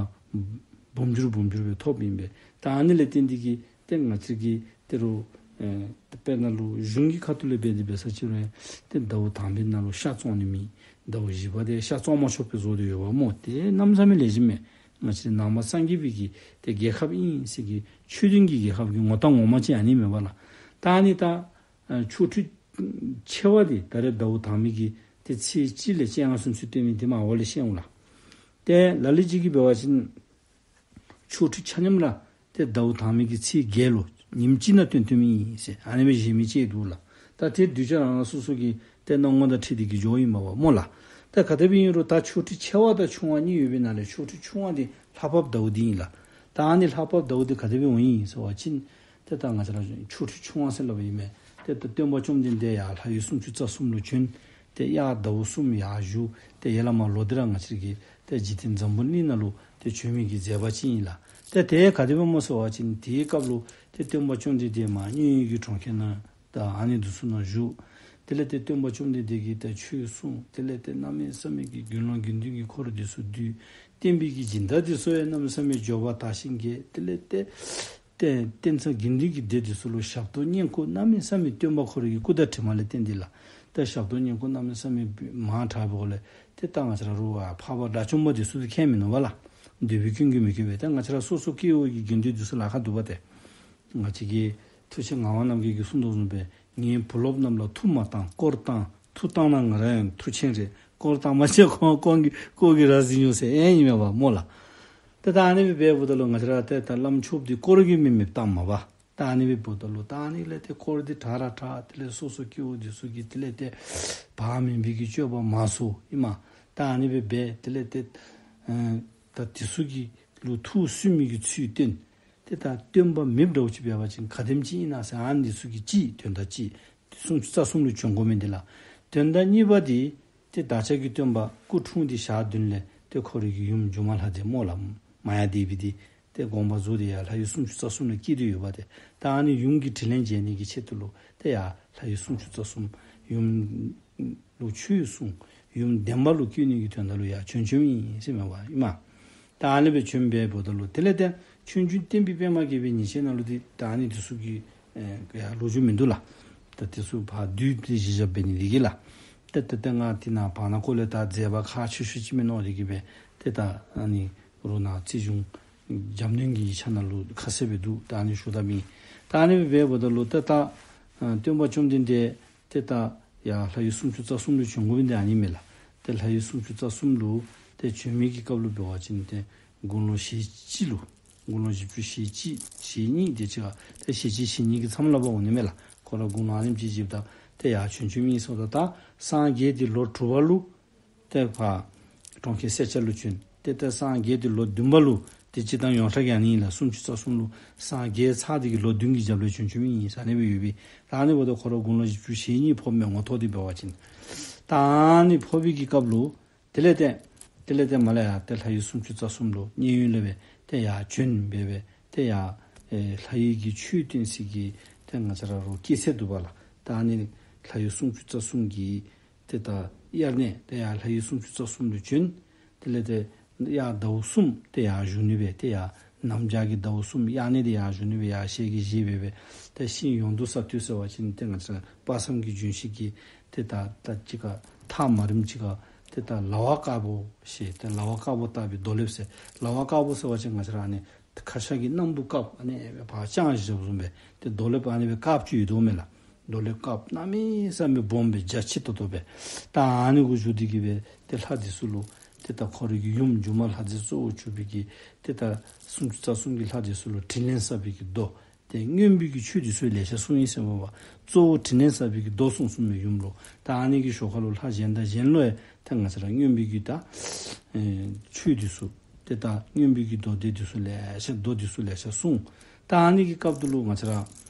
འབུམ་འགྱུར་འབུམ་འགྱུར་སྦེ་ཐོབ་ཨིན་པས། ད་ཨ་ནི་ལས་བརྟེན་ཏེ་གིས་ཏེ་ང་བཅས་ཀྱིས་ཏེ་རུང་ཨེ་དཔེར་ན་ལུ་གཞུང་གི་ཁ་ཐུག་ལས་འབད་དེ་འབད་ས་ཅིག་རུང་ཏེ་ཟླཝ་དང་པའི་ནང་ལུ་ཤ་བཙོང་ནི་མེད། ཟླཝ་བཞི་པ་འདི་ཤ་བཙོང་མ་ཆོགཔ་སྦེ་བཟོ་སྟེ་ཡོདཔ་སྨོ། ཏེ་གནམ་མེད་ས་མེད་ལེགས་ཤོམ་མས། ང་བཅས་ནང་པ་སངས་རྒྱས་པའི་གི་ཏེ་རྒྱལ་ཁབ་ཨིན་ཟེར་གི་ཆོས་ལྡན་གྱི་རྒྱལ་ཁབ་ཀྱི་ངོ་རྟགས་ངོ་མ་ཅིག་ཨ་ནི་མས་པ་ལགས། ད་ཨ་ནི་ད་ཨ་ཆོ་འཕྲུལ་ཆེ་བ་འདི་ད་རེས་ཟླཝ་དང་པའི་གི་ཏེ་ཚེས་གཅིག་ལས་བཅོ་ལྔ་ཚུན་ཚོད་སྟོན་མི་འདི་མར་འོག་ལས་ཤེས་འོང་ལགས། ཏེ་ལ་ལུ་ཅིག་གིས་འབད་བ་ཅིན་ཆོ་འཕྲུལ་ཆ་མཉམ་ར་ཏེ་ཟླཝ་དང་པའི་གི་ཚེས་བརྒྱད་ལུ་ཉིནམ་གཅིག་ནང་སྟོན་སྟོནམ་ཨིན་ཟེར་ཨ་ནི་སྦེ་བཞེད་མི་ཅིག་འདུག་ལགས། ད་ཏེ་གདུལ་བྱ་རང་རང་སོ་སོ་གི་ཏེ་སྣང་ངོ་དང་འཁྲིལ་ཏེ་གིས་འགྱོཝ་ཨིན་པས་སྨོ་ལགས། ད་ག་དེ་སྦེ་ཨིན་རུང་ད་ཆོ་འཕྲུལ་ཆེ་བ་དང་ཆུང་བ་གཉིས་ཡོད་པའི་ནང་ལས་ཆོ་འཕྲུལ་ཆུང་བ་འདི་ལྷ་བབས་ཟླཝ་འདི་ཨིན་ལགས། ད་ཨ་ནི་ལྷ་བབས་ཟླཝ་འདི་ག་དེ་སྦེ་འོང་ཡི་ཟེར་བ་ཅིན་ཏེ་ད་ང་བཅས་ར་ཆོ་འཕྲུལ་ཆུང་བ་ཟེར་སླབ་ཨིན་མས། ཏེ་ད་སྟོན་པ་བཅོམ་ལྡན་འདས་ཡར་ལྷ་ཡུལ་སུམ་ཅུ་རྩ་གསུམ་ལུ་བྱོན། ཏེ་དབྱར་ཟླཝ་གསུམ་ཡར་བཞུགས། ཏེ་ཡར་ལས་མར་ལོག་སྟེ་ར་ང་བཅས་ཀྱི་ཏེ་འཇིག་རྟེན་འཛམ་བུ་གླིང་ནང་ལུ་ཏེ་བྱོན་མི་གི་མཛད་པ་ཅིག་ཨིན་ལགས། ཏེ་དེ་ག་དེ་སྦེ་སྨོ་ཟེར་བ་ཅིན་དེའི་སྐབས་ལུ་ཏེ་སྟོན་པ་བཅོམ་ལྡན་འདས་མར་མཉན་ཡོད་ཀྱི་གྲོང་ཁྱེར་ནང་ད་ཨ་ནི་འདི་ཚུ་ནང་བཞུགས། དེ་ལས་ཏེ་སྟོན་པ་བཅོམ་ལྡན་འདས་ཀྱིས་ཏེ་ཆོས་གསུངས། དེ་ལས་ཏེ་གནམ་མེད་ས་མེད་ཀྱི་དགེ་སློང་དགེ་འདུན་གྱི་འཁོར་འདི་ཚུ་འདུས། བསྟན་པའི་གི་སྦྱིན་བདག་འདི་ཚུ་ཡང་གནམ་མེད་ས་མེད་འབྱོར་པ་དར་ཞིང་རྒྱས། དེ་ལས་ཏེ་ཏེ་རྟེན་རྩ་དགེ་འདུན་གྱི་སྡེ་འདི་ཚུ་ལུ་ཞབས་ཏོག་བསྙེན་བཀུར་གནམ་མེད་ས་མེད་སྟོན་པ་ཁོ་རའི་གི་སྐུ་དང་གྲིབ་མ་ལས་བརྟེན་ཏེ་ལགས། ཏེ་ཞབས་ཏོག་བསྙེན་བཀུར་གནམ་མེད་ས་མེད་མང་དྲགས་པའི་འོག་ལས་ཏེ་ད་ང་བཅས་ར་རུང་ཨ་འཕགས་པ་དགྲ་བཅོམ་པ་འདི་ཚུ་ཏེ་མཁྱེན་མི་ནུས་པས་ལགས། འདོད་པའི་ཀུན་གྱིས་མི་ཁྱབ་པས། ད་ང་བཅས་ར་སོ་སོ་སྐྱེ་བོ་གི་དགེ་འདུན་འདི་ཚུ་ལཱ་ཁག་འདུག་པ་ཏེ། ང་བཅས་ཀྱི་མཐུ་ཆེན་ངག་དབང་རྣམ་རྒྱལ་གྱིས་གསུངས་དོ་བཟུམ་སྦེ་ངའི་བུ་སློབ་རྣམས་ལ་མཐུ་མ་བཏང་། དཀོར་བཏང་། མཐུ་བཏང་ན་ང་རང་ཡང་མཐུ་ཆེན་རེད། དཀོར་བཏང་མ་ཆེ་ཁོང་ཁོང་གི་དཀོར་གྱིས་ར་གཟིགས་ནུག་ཟེར་ཨེ་ཨིན་མས་པ་སྨོ་ལགས། ཏེ་ད་ཨ་ནི་སྦེ་འབདཝ་ད་ལུ་ང་བཅས་ར་ཏེ་ད་བླམ་ཆོསཔ་འདི་དཀོར་གྱིས་མི་མི་བཏངམ་མས་པ། ད་ཨ་ནི་སྦེ་འབདཝ་ད་ལུ་ད་ཨ་ནི་ལས་ཏེ་དཀོར་འདི་དྲག་ར་དྲག། དེ་ལས་སོ་སོ་སྐྱེ་བོ་འདི་ཚུ་གིས་དེ་ལས་ཏེ་བག་མེད་པའི་གི་སྤྱོད་པ་མང་སུ་ཨིན་མས། ད་ཨ་ནི་སྦེ་འབད་དེ་ལས་ཏེ་ཨ་ད་འདི་ཚུ་གི་ལུ་ཐུགས་སུན་མི་གི་ཚུལ་སྟོན། ཏེ་ད་སྟོན་པ་མེདཔ་འདྲཝ་ཅིག་འབད་བ་ཅིན་ག་དེམ་ཅིག་ཨིན་ན་ཟེར་ཨ་ནི་འདི་ཚུ་གི་གཅིག་དོན་དག་གཅིག། སུམ་ཅུ་རྩ་གསུམ་ལུ་བྱོན་དགོ་མི་འདི་ལགས། དོན་དག་གཉིས་པ་འདི་ཏེ་བདག་ཅག་གི་སྟོན་པ་སྐུ་འཁྲུངས་ཏེ་ཞག་བདུན་ལས་ཏེ་ཁོ་རའི་གི་ཡུམ་སྒྱུ་མ་ལྷ་སྡེ་སྨོ་ལགས། མ་ཡ་དེ་བི་འདི་ཏེ་དགོངས་པ་རྫོགས་ཏེ་ཡར་ལྷ་ཡུལ་སུམ་ཅུ་རྩ་གསུམ་ལུ་སྐྱེས་ཏེ་ཡོདཔ་ཏེ། ད་ཨ་ནི་ཡུམ་གྱི་དྲིན་ལན་འཇལ་ནི་གི་ཆེད་དུ་ལུ་ཏེ་ཡར་ལྷ་ཡུལ་སུམ་ཅུ་རྩ་གསུམ་ཡུམ་ལུ་ཆོས་གསུངས། ཡུམ་བདེན་པ་ལུ་བཀོད་ནི་གི་དོན་དག་ལུ་ཡར་བྱོན་བྱོནམ་ཨིན་ཟེར་མས་པ་ཨིན་མས། ད་ཨ་ནི་སྦེ་བྱོན་སྦེ་འབདཝ་ད་ལུ་དེ་ལས་ཏེ་ཆོས་འབྱུང་བསྟན་པའི་པདྨ་རྒྱས་པའི་ཉིན་བྱེད་ནང་ལུ་འདི་ད་ཨ་ནི་འདི་ཚུ་གི་ཨེ་ཡར་ལོ་རྒྱུས་མིན་འདུག་ལགས། ད་འདི་ཚུ་ཕར་བསྡུས་ཏེ་གཞི་བཞག་འབད་ནི་འདི་གིས་ལགས། ད་ད་ད་ང་འདི་ནང་བར་ན་ཁོ་ལས་ད་མཛད་པ་ཁག་ཆེ་ཤོས་ཅིག་མས་མནོ་སྟེ་གིས་སྦེ་ཏེ་ད་ཨ་ནི་རུང་ནཱ་རྩིས་གཞུང་འཇམ་མཉེན་གྱི་ཡིག་ཆ་ནང་ལུ་ཁ་གསལ་སྦེ་འདུག། ད་ཨ་ནི་ཞུ་ད་མི། ད་ཨ་ནི་སྦེ་འབདཝ་ད་ལུ་ད་ད་ཨ་སྟོན་པ་བཅོམ་ལྡན་འདས་ཏེ་ད་ཡར་ལྷ་ཡུལ་སུམ་ཅུ་རྩ་གསུམ་ལུ་བྱོན་དགོ་མི་འདི་ཨ་ནི་མས་ལགས། ཏེ་ལྷ་ཡུལ་སུམ་ཅུ་རྩ་གསུམ་ལུ་ཏེ་བྱོན་མི་གི་སྐབས་ལུ་འབད་བ་ཅིན་ཏེ་དགུང་ལོ་ཞེ་གཅིག་ལུ་དགུང་ལོ་བཞི་བཅུ་ཞེ་གཅིག་ཞེ་གཉིས་དེ་ཅིག་ཁར་ཏེ་ཞེ་གཅིག་ཞེ་གཉིས་ཀྱི་མཚམས་ལུ་འབད་འོང་ནི་མས་ལགས། ཁོ་ར་དགུང་ལོ་ཨ་ནེམ་ཅིག་བཞེསཔ་ད་ཏེ་ཡར་བྱོན་བྱོནམ་ཨིན་ཟེརཝ་ད་ད་སངས་རྒྱས་ཏེ་ལོ་དྲུག་པ་ལུ་ཏེ་ཕར་གྲོང་ཁྱེར་སེར་སྐྱ་ལུ་བྱོན། ཏེ་ད་སངས་རྒྱས་ཏེ་ལོ་བདུན་པ་ལུ་ཏེ་སྤྱིར་བཏང་ཡོངས་གྲགས་ཀྱི་ཨ་ནི་ཨིན་ལགས། སུམ་ཅུ་རྩ་གསུམ་ལུ་སངས་རྒྱས་ཚར་ཏེ་གི་ལོ་བདུན་གྱི་རྒྱབ་ལས་བྱོན་བྱོནམ་ཨིན་ཟེར་ཨ་ནི་སྦེ་ཡོད་པས། ད་ཨ་ནི་འབདཝ་ད་ཁོ་ར་དགུང་ལོ་བཞི་བཅུ་ཞེ་གཉིས་ཕོགཔ་མས་ངོ་ཐོག་འདི་འབད་བ་ཅིན། ད་ཨ་ནི་ཕོག་པའི་གི་སྐབས་ལུ་དེ་ལས་ཏེ་དེ་ལས་ཏེ་མར་ལས་ཡར་ཏེ་ལྷ་ཡུལ་སུམ་ཅུ་རྩ་གསུམ་ལུ་མཉན་ཡོད་ལས་སྦེ་ཏེ་ཡར་བྱོན་སྦེ་སྦེ་ཏེ་ཡར་ཨེ་ལྷ་ཡུལ་གྱི་ཆོས་སྟོན་སའི་གི་ཏེ་ང་བཅས་ར་རུང་སྐྱེད་ཚལ་འདུག་པ་ལགས། ད་ཨ་ནི་ལྷ་ཡུལ་སུམ་ཅུ་རྩ་གསུམ་གྱི་ཏེ་ད་དབྱར་གནས་ཏེ་ཡར་ལྷ་ཡུལ་སུམ་ཅུ་རྩ་གསུམ་ལུ་བྱོན། དེ་ལས་ཏེ་དབྱར་ཟླཝ་གསུམ་ཏེ་ཡར་བཞུགས་ནི་སྦེ་ཏེ་ཡར་གནམ་བྱཱར་གྱི་ཟླཝ་གསུམ་དབྱར་གནས་ཏེ་ཡར་བཞུགས་ནི་སྦེ་ཡར་ཞལ་གྱིས་བཞེས་སྦེ་སྦེ་ཏེ་ཤིང་ཡོངས་འདུ་ས་བརྟོལ་ཟེར་བ་ཅིན་ཏེ་ང་བཅས་ར་དཔག་བསམ་གྱི་ལྗོན་ཤིང་གི་ཏེ་ད་ད་ཅི་ག་ཐག་མ་རིངམ་ཅིག་ཁར་ཏེ་ད་ལ་བ་དཀར་པོ་ཞེས་ཏེ་ལ་བ་དཀར་པོ་བཏབ་པའི་རྡོ་ལེབ་ཟེར། ལ་བ་དཀར་པོ་ཟེར་བ་ཅིན་ང་བཅས་ར་ཨ་ནི་ཁ་ཤ་གི་སྣམ་བུ་དཀརཔོ་ཨ་ནི་སྦེ་ཕར་ལྕང་ཞབས་བཟུམ་སྦེ་ཏེ་རྡོ་ལེབ་ཨ་ནི་སྦེ་དཀརཔོ་ཅིག་ཡོད་དོ་མས་ལགས། རྡོ་ལེབ་དཀརཔོ་གནམ་མེད་ས་མེད་སྦོམ་སྦེ་རྒྱ་ཆེ་ཏོག་ཏོ་སྦེ། ད་ཨ་ནི་གུ་བཞུགས་ཏེ་གི་སྦེ་ཏེ་ལྷ་འདི་ཚུ་ལུ་ཏེ་ད་ཁོ་རའི་གི་ཡུམ་སྒྱུ་མ་ལྷ་མཛེས་གཙོ་བོ་གྱུར་པའི་གི་ཏེ་ད་སུམ་ཅུ་རྩ་གསུམ་གྱི་ལྷ་འདི་ཚུ་ལུ་དྲིན་ལན་བསབ་པའི་གི་མདོ། ཏེ་མངོན་པའི་གི་ཆོས་འདི་ཚུ་ལེ་ཤ་གསུངས་ཡི་ཟེར་མས་པ། གཙོ་བོ་དྲིན་ལན་བསབ་པའི་གི་མདོ་གསུངས་གསུངསམ་མས་ཡུམ་ལུ། ད་ཨ་ནི་གི་ཞོར་ཁ་ལུ་ལྷ་གཞན་དང་གཞན་ལུ་ཡང་ཏེ་ང་བཅས་ར་མངོན་པའི་གི་ད་ཨེ་ཆོས་འདི་ཚུ་ཏེ་ད་མངོན་པའི་གི་མདོ་སྡེ་འདི་ཚུ་ལེ་ཤ་མདོ་འདི་ཚུ་ལེ་ཤ་གསུངས། ད་ཨ་ནི་གི་སྐབས་དེ་ལུ་ང་བཅས་ར་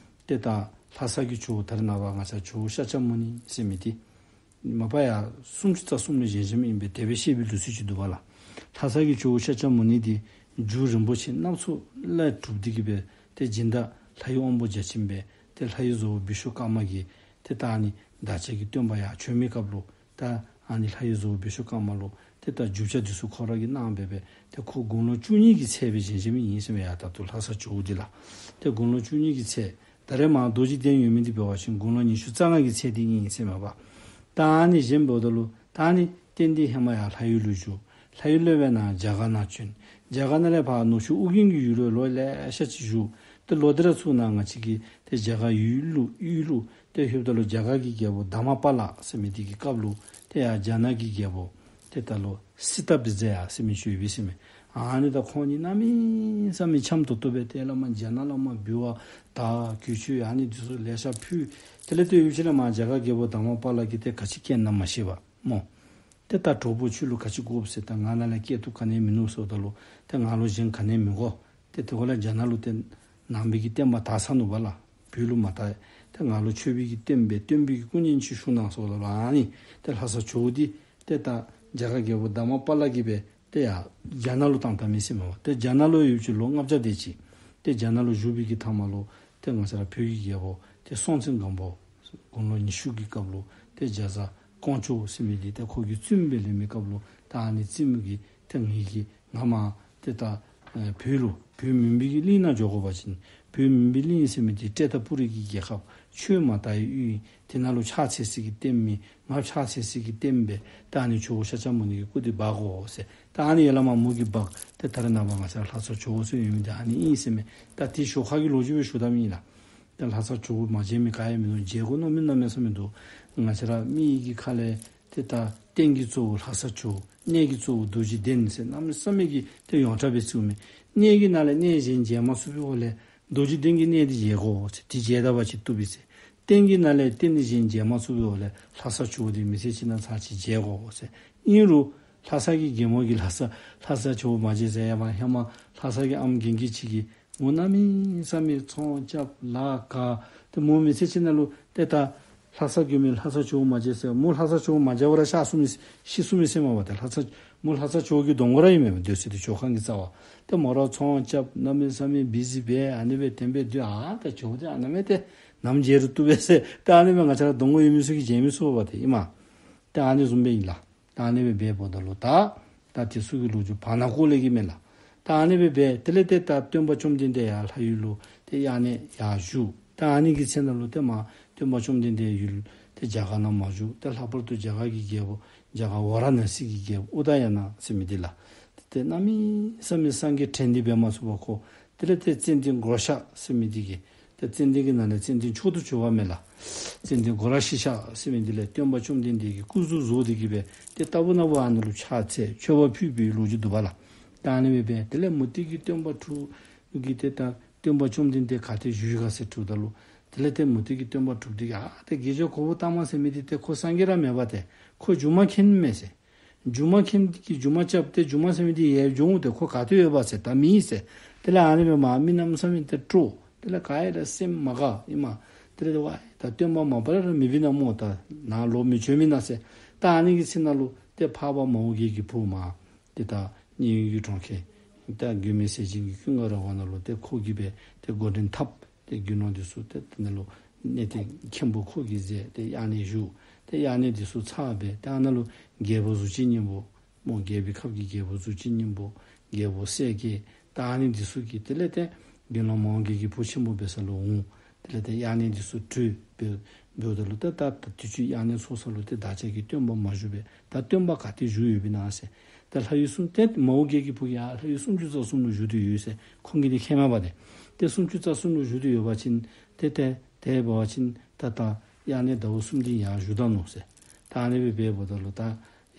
ཏེ་ད་ལྷ་ས་གི་ཇོ་བོ་ད་རེས་ནངས་པ་ང་བཅས་ཇོ་བོ་ཤཱཀྱ་མུ་ནི་ཟེར་མི་འདི་མ་པ་ཡང་སུམ་ཅུ་རྩ་གསུམ་ལུ་བཞེངས་བཞེངསམ་ཨིན་པས། དེ་སྦེ་བཤད་པའི་ལུགས་སྲོལ་ཅིག་འདུག་པ་ལགས། ལྷ་ས་གི་ཇོ་བོ་ཤཱཀྱ་མུ་ནི་འདི་རྒྱུ་རིན་པོ་ཆེ་སྣ་ཚོགས་ལས་གྲུབ་སྟེ་གི་སྦེ་ཏེ་སྦྱིན་བདག་ལྷ་ཡུལ་དབང་པོ་བརྒྱ་བྱིན་སྦེ་ཏེ་ལྷ་ཡུལ་བཟོ་བོ་བི་ཤྭ་ཀརྨ་གིས་ཏེ་ད་ཨ་ནི་བདག་ཅག་གི་སྟོན་པ་ཡར་བྱོན་མི་སྐབས་ལུ་ད་ཨ་ནི་ལྷ་ཡུལ་བཟོ་བོ་བི་ཤྭ་ཀརྨ་ལུ་ཏེ་ད་རྒྱུ་ཆ་འདི་ཚུ་ཁོ་ར་གིས་གནང་སྦེ་སྦེ་ཏེ་ཁོ་དགུང་ལོ་བཅུ་གཉིས་ཀྱི་ཚད་སྦེ་བཞེངས་བཞེངསམ་ཨིན་ཟེར་མས། ཡར་ད་ལྟོ་ལྷ་ས་ཇོ་བོ་འདི་ལགས། ཏེ་དགུང་ལོ་བཅུ་གཉིས་ཀྱི་ཚད་ད་རེས་མར་རྡོ་རྗེ་གདན་ཡོད་མི་འདི་འབད་བ་ཅིན་དགུང་ལོ་ཉི་ཤུ་རྩ་ལྔ་གི་ཚད་འདི་ཨིན་ཟེར་མས་པ། ད་ཨ་ནི་བཞེངསམ་འབདཝ་ད་ལུ་ད་ཨ་ནི་རྟེན་འདི་ཧེ་མ་ཡར་ལྷ་ཡུལ་ལུ་བཞུགས། ལྷ་ཡུལ་ལས་སྦེ་ནཱ་རྒྱ་གར་ནང་བྱོན། རྒྱ་གར་ནང་ལས་ཕར་ནུབ་ཕྱོགས་ཨོ་རྒྱན་གྱི་ཡུལ་ལུ་ལོ་ལེ་ཤ་ཅིག་བཞུགས། ཏེ་ལོ་དེ་ར་ཚུ་ནང་ང་བཅས་ཀྱི་ཏེ་རྒྱ་གར་ཡུལ་ལུ་ཡུལ་ལུ་ཏེ་ལྷོདཔ་ད་ལུ་རྒྱ་གར་གྱི་རྒྱལ་པོ་དྷརྨ་པཱ་ལ་ཟེར་མི་འདི་གི་སྐབས་ལུ་ཏེ་ཡར་རྒྱ་ནག་གི་རྒྱལ་པོ་ཏེ་ད་ལུ་སི་ཏ་བི་ཛ་ཡ་ཟེར་མི་ཅིག་ཡོད་པས་ཟེར་མས། ཨ་ནི་དང་ཁོང་གཉིས་གནམ་མེད་ས་མེད་འཆམ་ཏོག་ཏོ་སྦེ་ཏེ་བླ་མ་རྒྱ་ནག་བླ་མ་འབུལ་བ་དར་གོས་ཆེན་ཨ་ནི་འདི་ཚུ་ལེ་ཤ་ཕུལ། དེ་ལས་ཏེ་ཡུལ་ཕྱི་ལས་མར་རྒྱ་གར་རྒྱལ་པོ་དྷརྨ་པཱ་ལ་གིས་ཏེ་ག་ཅི་བསྐྱལ་ན་མ་ཤེས་པར་སྨོ། ཏེ་ད་གྲོགས་པོ་ཁྱོད་ལུ་ག་ཅི་དགོཔ་ཟེར། ད་ང་ནཱ་ལས་སྐྱེལ་བཏུབ་ག་ནི་ཡང་མིན་ནུག་ཟེརཝ་ད་ལུ་ཏེ་ང་ལུ་གཞན་ག་ནི་ཡང་མི་དགོ། ཏེ་དེ་ཁོ་ལས་རྒྱ་ནག་ལུ་ཏེ་ནང་པའི་གི་བསྟན་པ་དར་ཚར་ནུག་པ་ལགས། བོད་ལུ་མ་དར། ཏེ་ང་ལུ་ཆོས་པའི་གི་བསྟན་པའི་སྟོན་པའི་གི་སྐུ་བརྙན་ཅིག་བཞུགས་གནང་ཟེརཝ་ད་ལུ་ཨ་ནི་ཏེ་ལྷ་ས་ཇོ་བོ་འདི་ཏེ་ད་རྒྱ་གར་རྒྱལ་པོ་དྷརྨ་པཱ་ལ་གིས་སྦེ་ཏེ་ཡར་རྒྱ་ནག་ལུ་བཏང་བཏངམ་ཨིན་ཟེར་མས་པ། ཏེ་རྒྱ་ནག་ལུ་ཡུལ་ཕྱི་ལོ་ལྔ་བརྒྱ་དེ་ཅིག་ཏེ་རྒྱ་ནག་ལུ་བཞུགས་པའི་གི་མཐའ་མ་ལུ་ཏེ་ང་བཅས་ར་བོད་ཀྱི་རྒྱལ་པོ་ཏེ་སྲོང་བཙན་སྒམ་པོ་དགུང་ལོ་ཉི་ཤུ་གི་སྐབས་ལུ་ཏེ་རྒྱ་བཟའ་ཀོང་ཇོ་ཟེར་མི་འདི་ཏེ་ཁོ་གིས་བཙུནམོ་སྦེ་ལེན་མི་སྐབས་ལུ་ད་ཨ་ནི་བཙུནམོ་གིས་ཏེ་ངེ་གི་ང་མར་ཏེ་ད་ཨེ་བོད་ལུ་བོད་མུན་པའི་གི་གླིང་ནང་འགྱོ་དགོ་པ་ཅིན་བོད་མུན་པའི་གླིང་ཟེར་མི་འདི་ཏྲེ་ཏ་པུ་རི་གི་རྒྱལ་ཁབ་ཆོས་མ་དར་བའི་ཡུལ་ཨིན། དེ་ནང་ལུ་ཕྱག་འཚལ་སའི་གི་རྟེན་མེད། མར་ཕྱག་འཚལ་སའི་གི་རྟེན་སྦེ་ད་ཨ་ནི་ཇོ་བོ་ཤཱཀྱ་མུ་ནི་གི་སྐུ་འདི་འབག་དགོ་ཟེར། ད་ཨ་ནི་ཡར་ལས་མར་མོ་གིས་འབག། ཏེ་ད་རེས་ནངས་པ་ང་བཅས་ར་ལྷ་ས་ཇོ་བོ་ཟེར་ཡོད་མི་འདི་ཨ་ནི་ཨིན་ཟེར་མས། ད་དེའི་ཞོར་ཁ་གི་ལོ་རྒྱུས་སྦེ་ཞུ་དོཝ་ཨིན་ལགས། ད་ལྷ་ས་ཇོ་བོ་མ་མཇལ་མི་ག་ཡང་མིན་འདུག། མཇལ་དགོ་མནོ་མི་གནམ་མེད་ས་མེད་འདུག། ང་བཅས་ར་མི་གི་ཁ་ལས་ཏེ་ད་རྟེན་གྱི་གཙོ་བོ་ལྷ་ས་ཇོ་བོ། གནས་ཀྱི་གཙོ་བོ་རྡོ་རྗེ་གདན་ཟེར་གནམ་མེད་ས་མེད་ཀྱི་ཏེ་ཡོངས་གྲགས་སྦེ་བརྩིཝ་མས། གནས་ཀྱི་ནང་ལས་གནས་གཞན་མཇལ་མ་ཚུགས་པའི་འོག་ལས་རྡོ་རྗེ་གདན་གྱི་གནས་འདི་མཇལ་དགོ་ཟེར། འདི་མཇལ་ད་པ་ཅིན་བཏུབ་པས་ཟེར། རྟེན་གྱི་ནང་ལས་རྟེན་འདི་གཞན་མཇལ་མ་ཚུགས་པའི་འོག་ལས་ལྷ་ས་ཇོ་བོ་འདི་མི་ཚེ་གཅིག་ནང་ཚར་གཅིག་མཇལ་དགོ་ཟེར། ཨིན་རུང་ལྷ་ས་གི་རྒན་མོ་གིས་ལྷ་ས་ལྷ་ས་ཇོ་བོ་མ་མཇལ་ཟེར་ཡ་མ། ཧེ་མ་ལྷ་ས་གི་ཨམ་རྒན་རྒས་ཅིག་གིས་མོ་གནམ་མེད་ས་མེད་ཚོང་རྐྱབ་ལཱ་དཀར། ཏེ་མོ་མི་ཚེ་གཅིག་ནང་ལུ་ཏེ་ད་ལྷ་ས་རྒས་མོ་ལྷ་ས་ཇོ་བོ་མ་མཇལ་ཟེར། མོ་ལྷ་ས་ཇོ་བོ་མ་མཇལ་བར་ཤི་སོང་མི་ཤི་སོང་མི་ཟེར་མས་པ། ཏེ་ལྷ་ས་མོ་ལྷ་ས་ཇོ་བོ་གི་གདོང་ཁར་ཨིན་མས་པ། སྡོད་ས་འདི་ཇོ་ཁང་གི་རྩ་བར། ཏེ་མོ་ར་ཚོང་རྐྱབ་གནམ་མེད་ས་མེད་བི་ཟི་སྦེ་ཨ་ནི་སྦེ་དེ་སྦེ་སྡོད། ཨ་ད་ཇོ་བོ་འདི་ཨ་ནཱ་མས། ཏེ་ནམ་མཇལ་རུང་བཏུབ་པས་ཟེར། ཏེ་ཨ་ནི་སྦེ་ང་བཅས་ར་གདོང་ཁར་ཡོད་མི་ཚུ་གིས་མཇལ་མི་ཚུགས་པས་ཏེ་ཨིན་མས། ཏེ་ཨ་ནི་བཟུམ་སྦེ་ཨིན་ལགས། ད་ཨ་ནི་སྦེ་འབདཝ་ད་ལུ་ད་ད་དེ་ཚུ་གི་ལོ་རྒྱུས་བར་ན་ཀོ་ལས་ཀྱི་མས་ལགས། ད་ཨ་ནི་སྦེ་འབད། དེ་ལས་ཏེ་ད་སྟོན་པ་བཅོམ་ལྡན་འདས་ཡར་ལྷ་ཡུལ་ལུ་ཏེ་དབྱར་གནས་ཡར་བཞུགས། ད་ཨ་ནི་གི་ཚེ་ནང་ལུ་ཏེ་མར་སྟོན་པ་བཅོམ་ལྡན་འདས་ཡུལ་ཏེ་རྒྱ་གར་ནང་མ་བཞུགས། ཏེ་ལྷག་པར་དུ་རྒྱ་གར་གྱི་རྒྱལ་པོ་རྒྱ་གར་ཝཱ་ར་ཎཱ་སི་གི་རྒྱལ་པོ་ཨུ་དཱ་ཡ་ན་ཟེར་མི་འདི་ལགས། ཏེ་གནམ་མེད་ས་མེད་སངས་རྒྱས་དྲན་འདི་འབད་མ་ཚུགས་པར་ཁོ་དེ་ལས་ཏེ་ཙན་དན་སྒོར་གཞས་ཟེར་མི་འདི་གིས་ཏེ་ཙན་དན་གྱི་ནང་ལས་ཙན་དན་མཆོག་ཏུ་གྱུར་པ་མས་ལགས། ཙན་དན་སྒོ་ར་ཤི་ཤ་ཟེར་མི་འདི་ལས་སྟོན་པ་བཅོམ་ལྡན་འདས་ཀྱི་སྐུ་གཟུགས་བཟོ་སྟེ་གི་སྦེ་ཏེ་ལྟ་བུ་ན་བུ་ཨ་ནཱ་ལུ་ཕྱག་འཚལ་མཆོད་པ་ཕུལ་བའི་ལོ་རྒྱུས་འདུག་པ་ལགས། ད་ཨ་ནི་སྦེ་འབད། དེ་ལས་མུ་སྟེགས་ཀྱི་སྟོན་པ་དྲུག་གིས་ཏེ་ད་སྟོན་པ་བཅོམ་ལྡན་འདས་ག་ཏེ་བཞུགས་ཡི་ག་ཟེར་དྲིཝ་ད་ལུ་དེ་ལས་ཏེ་མུ་སྟེགས་ཀྱི་སྟོན་པ་དྲུག་འདི་གིས་ཨ་ཏེ་དགེ་སྦྱོང་གོ་བོ་ཏ་མ་ཟེར་མི་འདི་ཏེ་ཁོ་སངས་རྒྱས་ར་མེན་པ། ཏེ་ཁོ་སྒྱུ་མ་མཁན་མས་ཟེར། སྒྱུ་མ་མཁན་གྱིས་སྒྱུ་མ་རྐྱབ་སྟེ་སྒྱུ་མ་ཟེར་མི་འདི་ཡལ་འགྱོ་འོང་། ཏེ་ཁོ་ག་ཏེ་ཡོད་པ་ཟེར་ད་མེད་ཟེར། དེ་ལས་ཨ་ནི་སྦེ་མར་མི་གནམ་མེད་ས་མེད་ཏེ་སྤྲོ། དེ་ལས་ག་ཡང་ར་སེམས་མ་དགའ་ཨིན་མས། དེ་ལས་ཏེ་ཝའི་ད་སྟོན་པ་མ་པ་ལས་ར་མེདཔ་ཨིན་ན་སྨོ། ད་ནཱ་ལོག་མི་བྱོན་མེན་ན་ཟེར། ད་ཨ་ནི་གི་ཚེ་ནང་ལུ་ཏེ་འཕགས་པ་མ་འོངས་རྒྱལ་གྱི་བུ་མར་ཏེ་ད་མཉན་ཡོད་ཀྱི་གྲོང་ཁྱེར་ད་མགོན་མེད་ཟས་སྦྱིན་གྱི་ཀུན་དགའ་ར་བ་ནང་ལུ་ཏེ་ཁོ་གིས་སྦེ་ཏེ་འགོ་འདྲེན་འཐབ། ཏེ་དགེ་སློང་འདི་ཚུ་ཏེ་དེ་ནང་ལུ་གནས་བརྟན་མཁན་པོ་ཁོ་གིས་མཛད། ཏེ་དབྱར་གནས་བཞུགས། ཏེ་དབྱར་གནས་འདི་ཚུ་ཚར་སྦེ་ཏེ་ཨ་ནཱ་ལུ་རྒྱལ་པོ་གཟུགས་ཅན་སྙིང་པོ་སྨོ། རྒྱལ་པོའི་ཁབ་ཀྱི་རྒྱལ་པོ་གཟུགས་ཅན་སྙིང་པོ། རྒྱལ་པོ་གསལ་རྒྱལ། ད་ཨ་ནི་འདི་ཚུ་གིས་དེ་ལས་ཏེ་དགེ་སློང་མ་འོངས་རྒྱལ་གྱི་བུ་ཆེན་པོ་འབད་ས་ལུ་འོང་། དེ་ལས་ཏེ་དབྱར་གནས་འདི་ཚུ་གྲོལ་སྦེ་འབདཝ་ད་ལུ་ཏེ་ད་ད་དུས་ཅི་དབྱར་གནས་ཚོགས་ས་ལུ་ཏེ་བདག་ཅག་གི་སྟོན་པ་མ་བཞུགས་པས། ད་སྟོན་པ་ག་ཏེ་བཞུགས་ཡོདཔ་ཨིན་ན་ཟེར། ད་ལྷ་ཡུལ་སུམ་ཏེ་མ་འོངས་རྒྱལ་གྱི་བུ་གིས་ཨ་ལྷ་ཡུལ་སུམ་ཅུ་རྩ་གསུམ་ལུ་བཞུགས་ཏེ་ཡོད་ཟེར་ཁོང་གིས་ཏེ་མཁྱེན་མས་པ། ཏེ་ཏེ་སུམ་ཅུ་རྩ་གསུམ་ལུ་བཞུགས་ཏེ་ཡོད་པ་ཅིན་ཏེ་ཏེ་དེ་འབད་བ་ཅིན་ད་ད་ ཡར་ནི་ཟླཝ་གསུམ་འདི་ཡར་བཞུགས་ད་ནུག་ཟེར། ད་ཨ་ནི་སྦེ་འབདཝ་ད་ལུ་ད་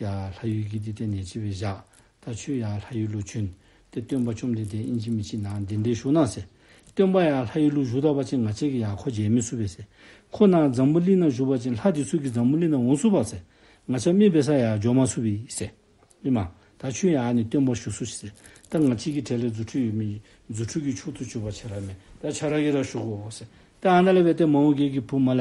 ཡར་ལྷ་ཡུལ་གྱི་འདི་ཏེ་ནེ་ཅིག་སྦེ་བཞག། ད་ཁྱོད་ཡར་ལྷ་ཡུལ་ལུ་བྱོན། ཏེ་སྟོན་པ་བཅོམ་ལྡན་འདས་ཨིན་ཅི་མིན་ཅི་ནཱ་གདན་འདྲེན་ཞུ་གནང་ཟེར། སྟོན་པ་ཡར་ལྷ་ཡུལ་ལུ་བཞུགས་ད་པ་ཅིན་ང་བཅས་ཀྱིས་ཡར་ཁོ་མཇལ་མི་ཚུགས་པས་ཟེར། ཁོ་ནཱ་འཛམ་བུ་གླིང་ནང་བཞུགས་པ་ཅིན་ལྷ་འདི་ཚུ་གིས་འཛམ་བུ་གླིང་ནང་འོང་ཚུགས་པས་ཟེར། ང་བཅས་མི་འབད་སར་ཡར་འགྱོ་མ་ཚུགས་པས་ཟེར། ཨིན་མས། ད་ཁྱོད་ཡར་ནི་སྟོན་པ་ཞུ་ཚུགས་ཤིག་ཟེར། ད་ང་བཅས་ཀྱི་གྲལ་ལས་རྫུ་འཕྲུལ་ཡོད་མི་རྫུ་འཕྲུལ་གྱི་མཆོག་ཏུ་གྱུར་པ་ཁྱོད་ར་མས། ད་ཁྱོད་ར་གིས་ར་ཞུ་དགོ་ཟེར། ད་ཨ་ནཱ་ལས་སྦེ་ཏེ་མོའུ་འགལ་གྱི་བུ་མ་ལ་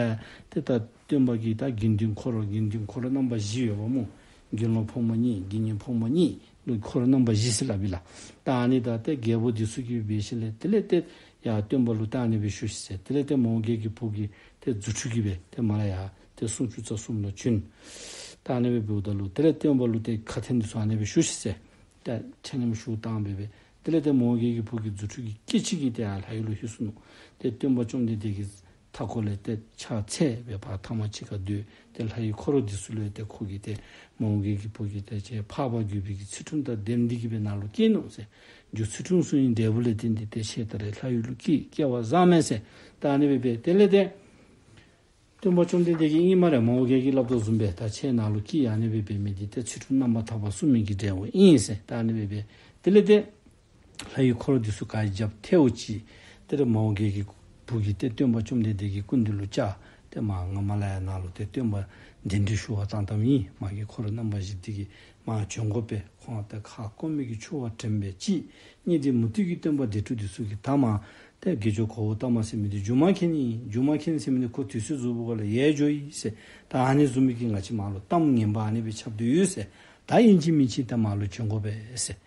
ཏེ་ད་སྟོན་པ་གི་ད་དགེ་འདུན་འཁོར་དགེ་འདུན་འཁོར་རྣམ་པ་བཞི་ཡོདཔ་སྨོ། དགེ་སློང་ཕོ་མོ་གཉིས་དགེ་བསྙེན་ཕོ་མོ་གཉིས་ལུ་འཁོར་རྣམ་པ་བཞི་ཟེར་སླབ་ཨིན་ལགས། ད་ཨ་ནི་ད་ཏེ་རྒྱལ་པོ་འདི་ཚུ་གིས་འབད་ཞིནམ་ལས་དེ་ལས་ཏེ་ཡར་སྟོན་པ་ལུ་ད་ཨ་ནི་སྦེ་ཞུ་ཤིག་ཟེར། དེ་ལས་ཏེ་མོའུ་འགལ་གྱི་བུ་གིས་ཏེ་རྫུ་འཕྲུལ་གྱིས་སྦེ་ཏེ་མ་ལ་ཡར་ཏེ་སུམ་ཅུ་རྩ་གསུམ་ལུ་བྱོན། ད་ཨ་ནི་སྦེ་འབདཝ་ད་ལུ་དེ་ལས་སྟོན་པ་ལུ་ཏེ་ཁ་འཕྲིན་འདི་ཚུ་ཨ་ནི་སྦེ་ཞུ་ཤིག་ཟེར། ཏེ་ཆ་མཉམ་ཞུ་བཏང་སྦེ་སྦེ། དེ་ལས་ཏེ་མོའུ་འགལ་གྱི་བུ་གིས་རྫུ་འཕྲུལ་གྱི་སྐད་ཅིག་གིས་ཏེ་ཡར་ལྷ་ཡུལ་ལུ་ལྷོད་སོ་ནུག། ཏེ་སྟོན་པ་བཅོམ་ལྡན་འདས་ཀྱི་མཐའ་འཁོར་ལས་ཏེ་ཕྱག་འཚལ་སྦེ་ཕར་ཐ་མ་ཅིག་ཁར་སྡོད། ཏེ་ལྷ་ཡི་འཁོར་འདི་ཚུ་ལུ་ཏེ་ཁོ་གིས་ཏེ་མོའུ་འགལ་གྱི་བུ་གིས་ཏེ་ཁྱེད་འཕགས་པ་བརྒྱུད་པའི་གི་ཚུལ་ཁྲིམས་དང་ལྡནམ་འདི་གིས་སྦེ་ནཱ་ལུ་སྐྱེས་ནུག་ཟེར། རྒྱུ་ཚུལ་ཁྲིམས་སྲུང་བའི་འབྲས་བུ་ལས་བརྟེན་ཏེ་ཏེ་ཁྱེད་ད་རེས་ལྷ་ཡུལ་ལུ་སྐྱེས། སྐྱེ་བ་བཟང་མས་ཟེར། ད་ཨ་ནི་སྦེ་སྦེ་དེ་ལས་ཏེ་སྟོན་པ་བཅོམ་ལྡན་འདས་ཀྱིས་ཨིན་སྨ་རེ། མོའུ་འགལ་གྱིས་སླབ་དོ་བཟུམ་སྦེ་ད་ཁྱེད་ནཱ་ལུ་སྐྱེས་ཨ་ནི་སྦེ་འབད་མི་འདི་ཏེ་ཚུལ་ཁྲིམས་རྣམ་པར་དག་པ་སྲུང་མི་གི་འབྲས་བུ་ཨིན་ཟེར། ད་ཨ་ནི་སྦེ་སྦེ་དེ་ལས་ཏེ་ལྷ་ཡི་འཁོར་འདི་ཚུ་ག་ར་རྒྱབ་ཐལཝ་ཅིག། དེ་ལས་མོའུ་འགལ་གྱི་བུ་གིས་ཏེ་སྟོན་པ་བཅོམ་ལྡན་འདས་ཀྱི་སྐུ་མདུན་ལུ་བཅར། ཏེ་མ་ང་མ་ལ་ཡར་ནཱ་ལུ་ཏེ་སྟོན་པ་གདན་འདྲེན་ཞུ་བར་བཏང་བཏངམ་ཨིན། མ་གི་འཁོར་རྣམ་པ་བཞི་འདི་གིས་མར་བྱོན་དགོ་པས། ཁོང་ཏེ་ཁ་སྐོམ་མི་གིས་འཁྱུ་བ་དྲནམ་སྦེ་ཅིག། གཉིས་ཏེ་མུ་སྟེགས་ཀྱི་སྟོན་པ་སྡེ་དྲུག་འདི་ཚུ་གིས་ད་མ་ཏེ་དགེ་སྦྱོར་གོའུ་ཏ་མ་ཟེར་མི་འདི་སྒྱུ་མ་མཁན་ཨིན། སྒྱུ་མ་མཁན་ཟེར་མི་འདི་ཁོ་དུས་ཚོད་རྫོགས་པའི་སྒང་ལས་ཡལ་འགྱོཝ་ཨིན་ཟེར། ད་ཨ་ནི་བཟུམ་མའི་གི་ང་བཅས་མར་ལུ་གཏམ་ངན་པ་ཨ་ནི་སྦེ་ཁྱབ་སྟེ་ཡོད་ཟེར། ད་ཨིན་ཅི་མིན་ཅི་ད་མར་ལུ་བྱོན་དགོ་པས་ཟེར།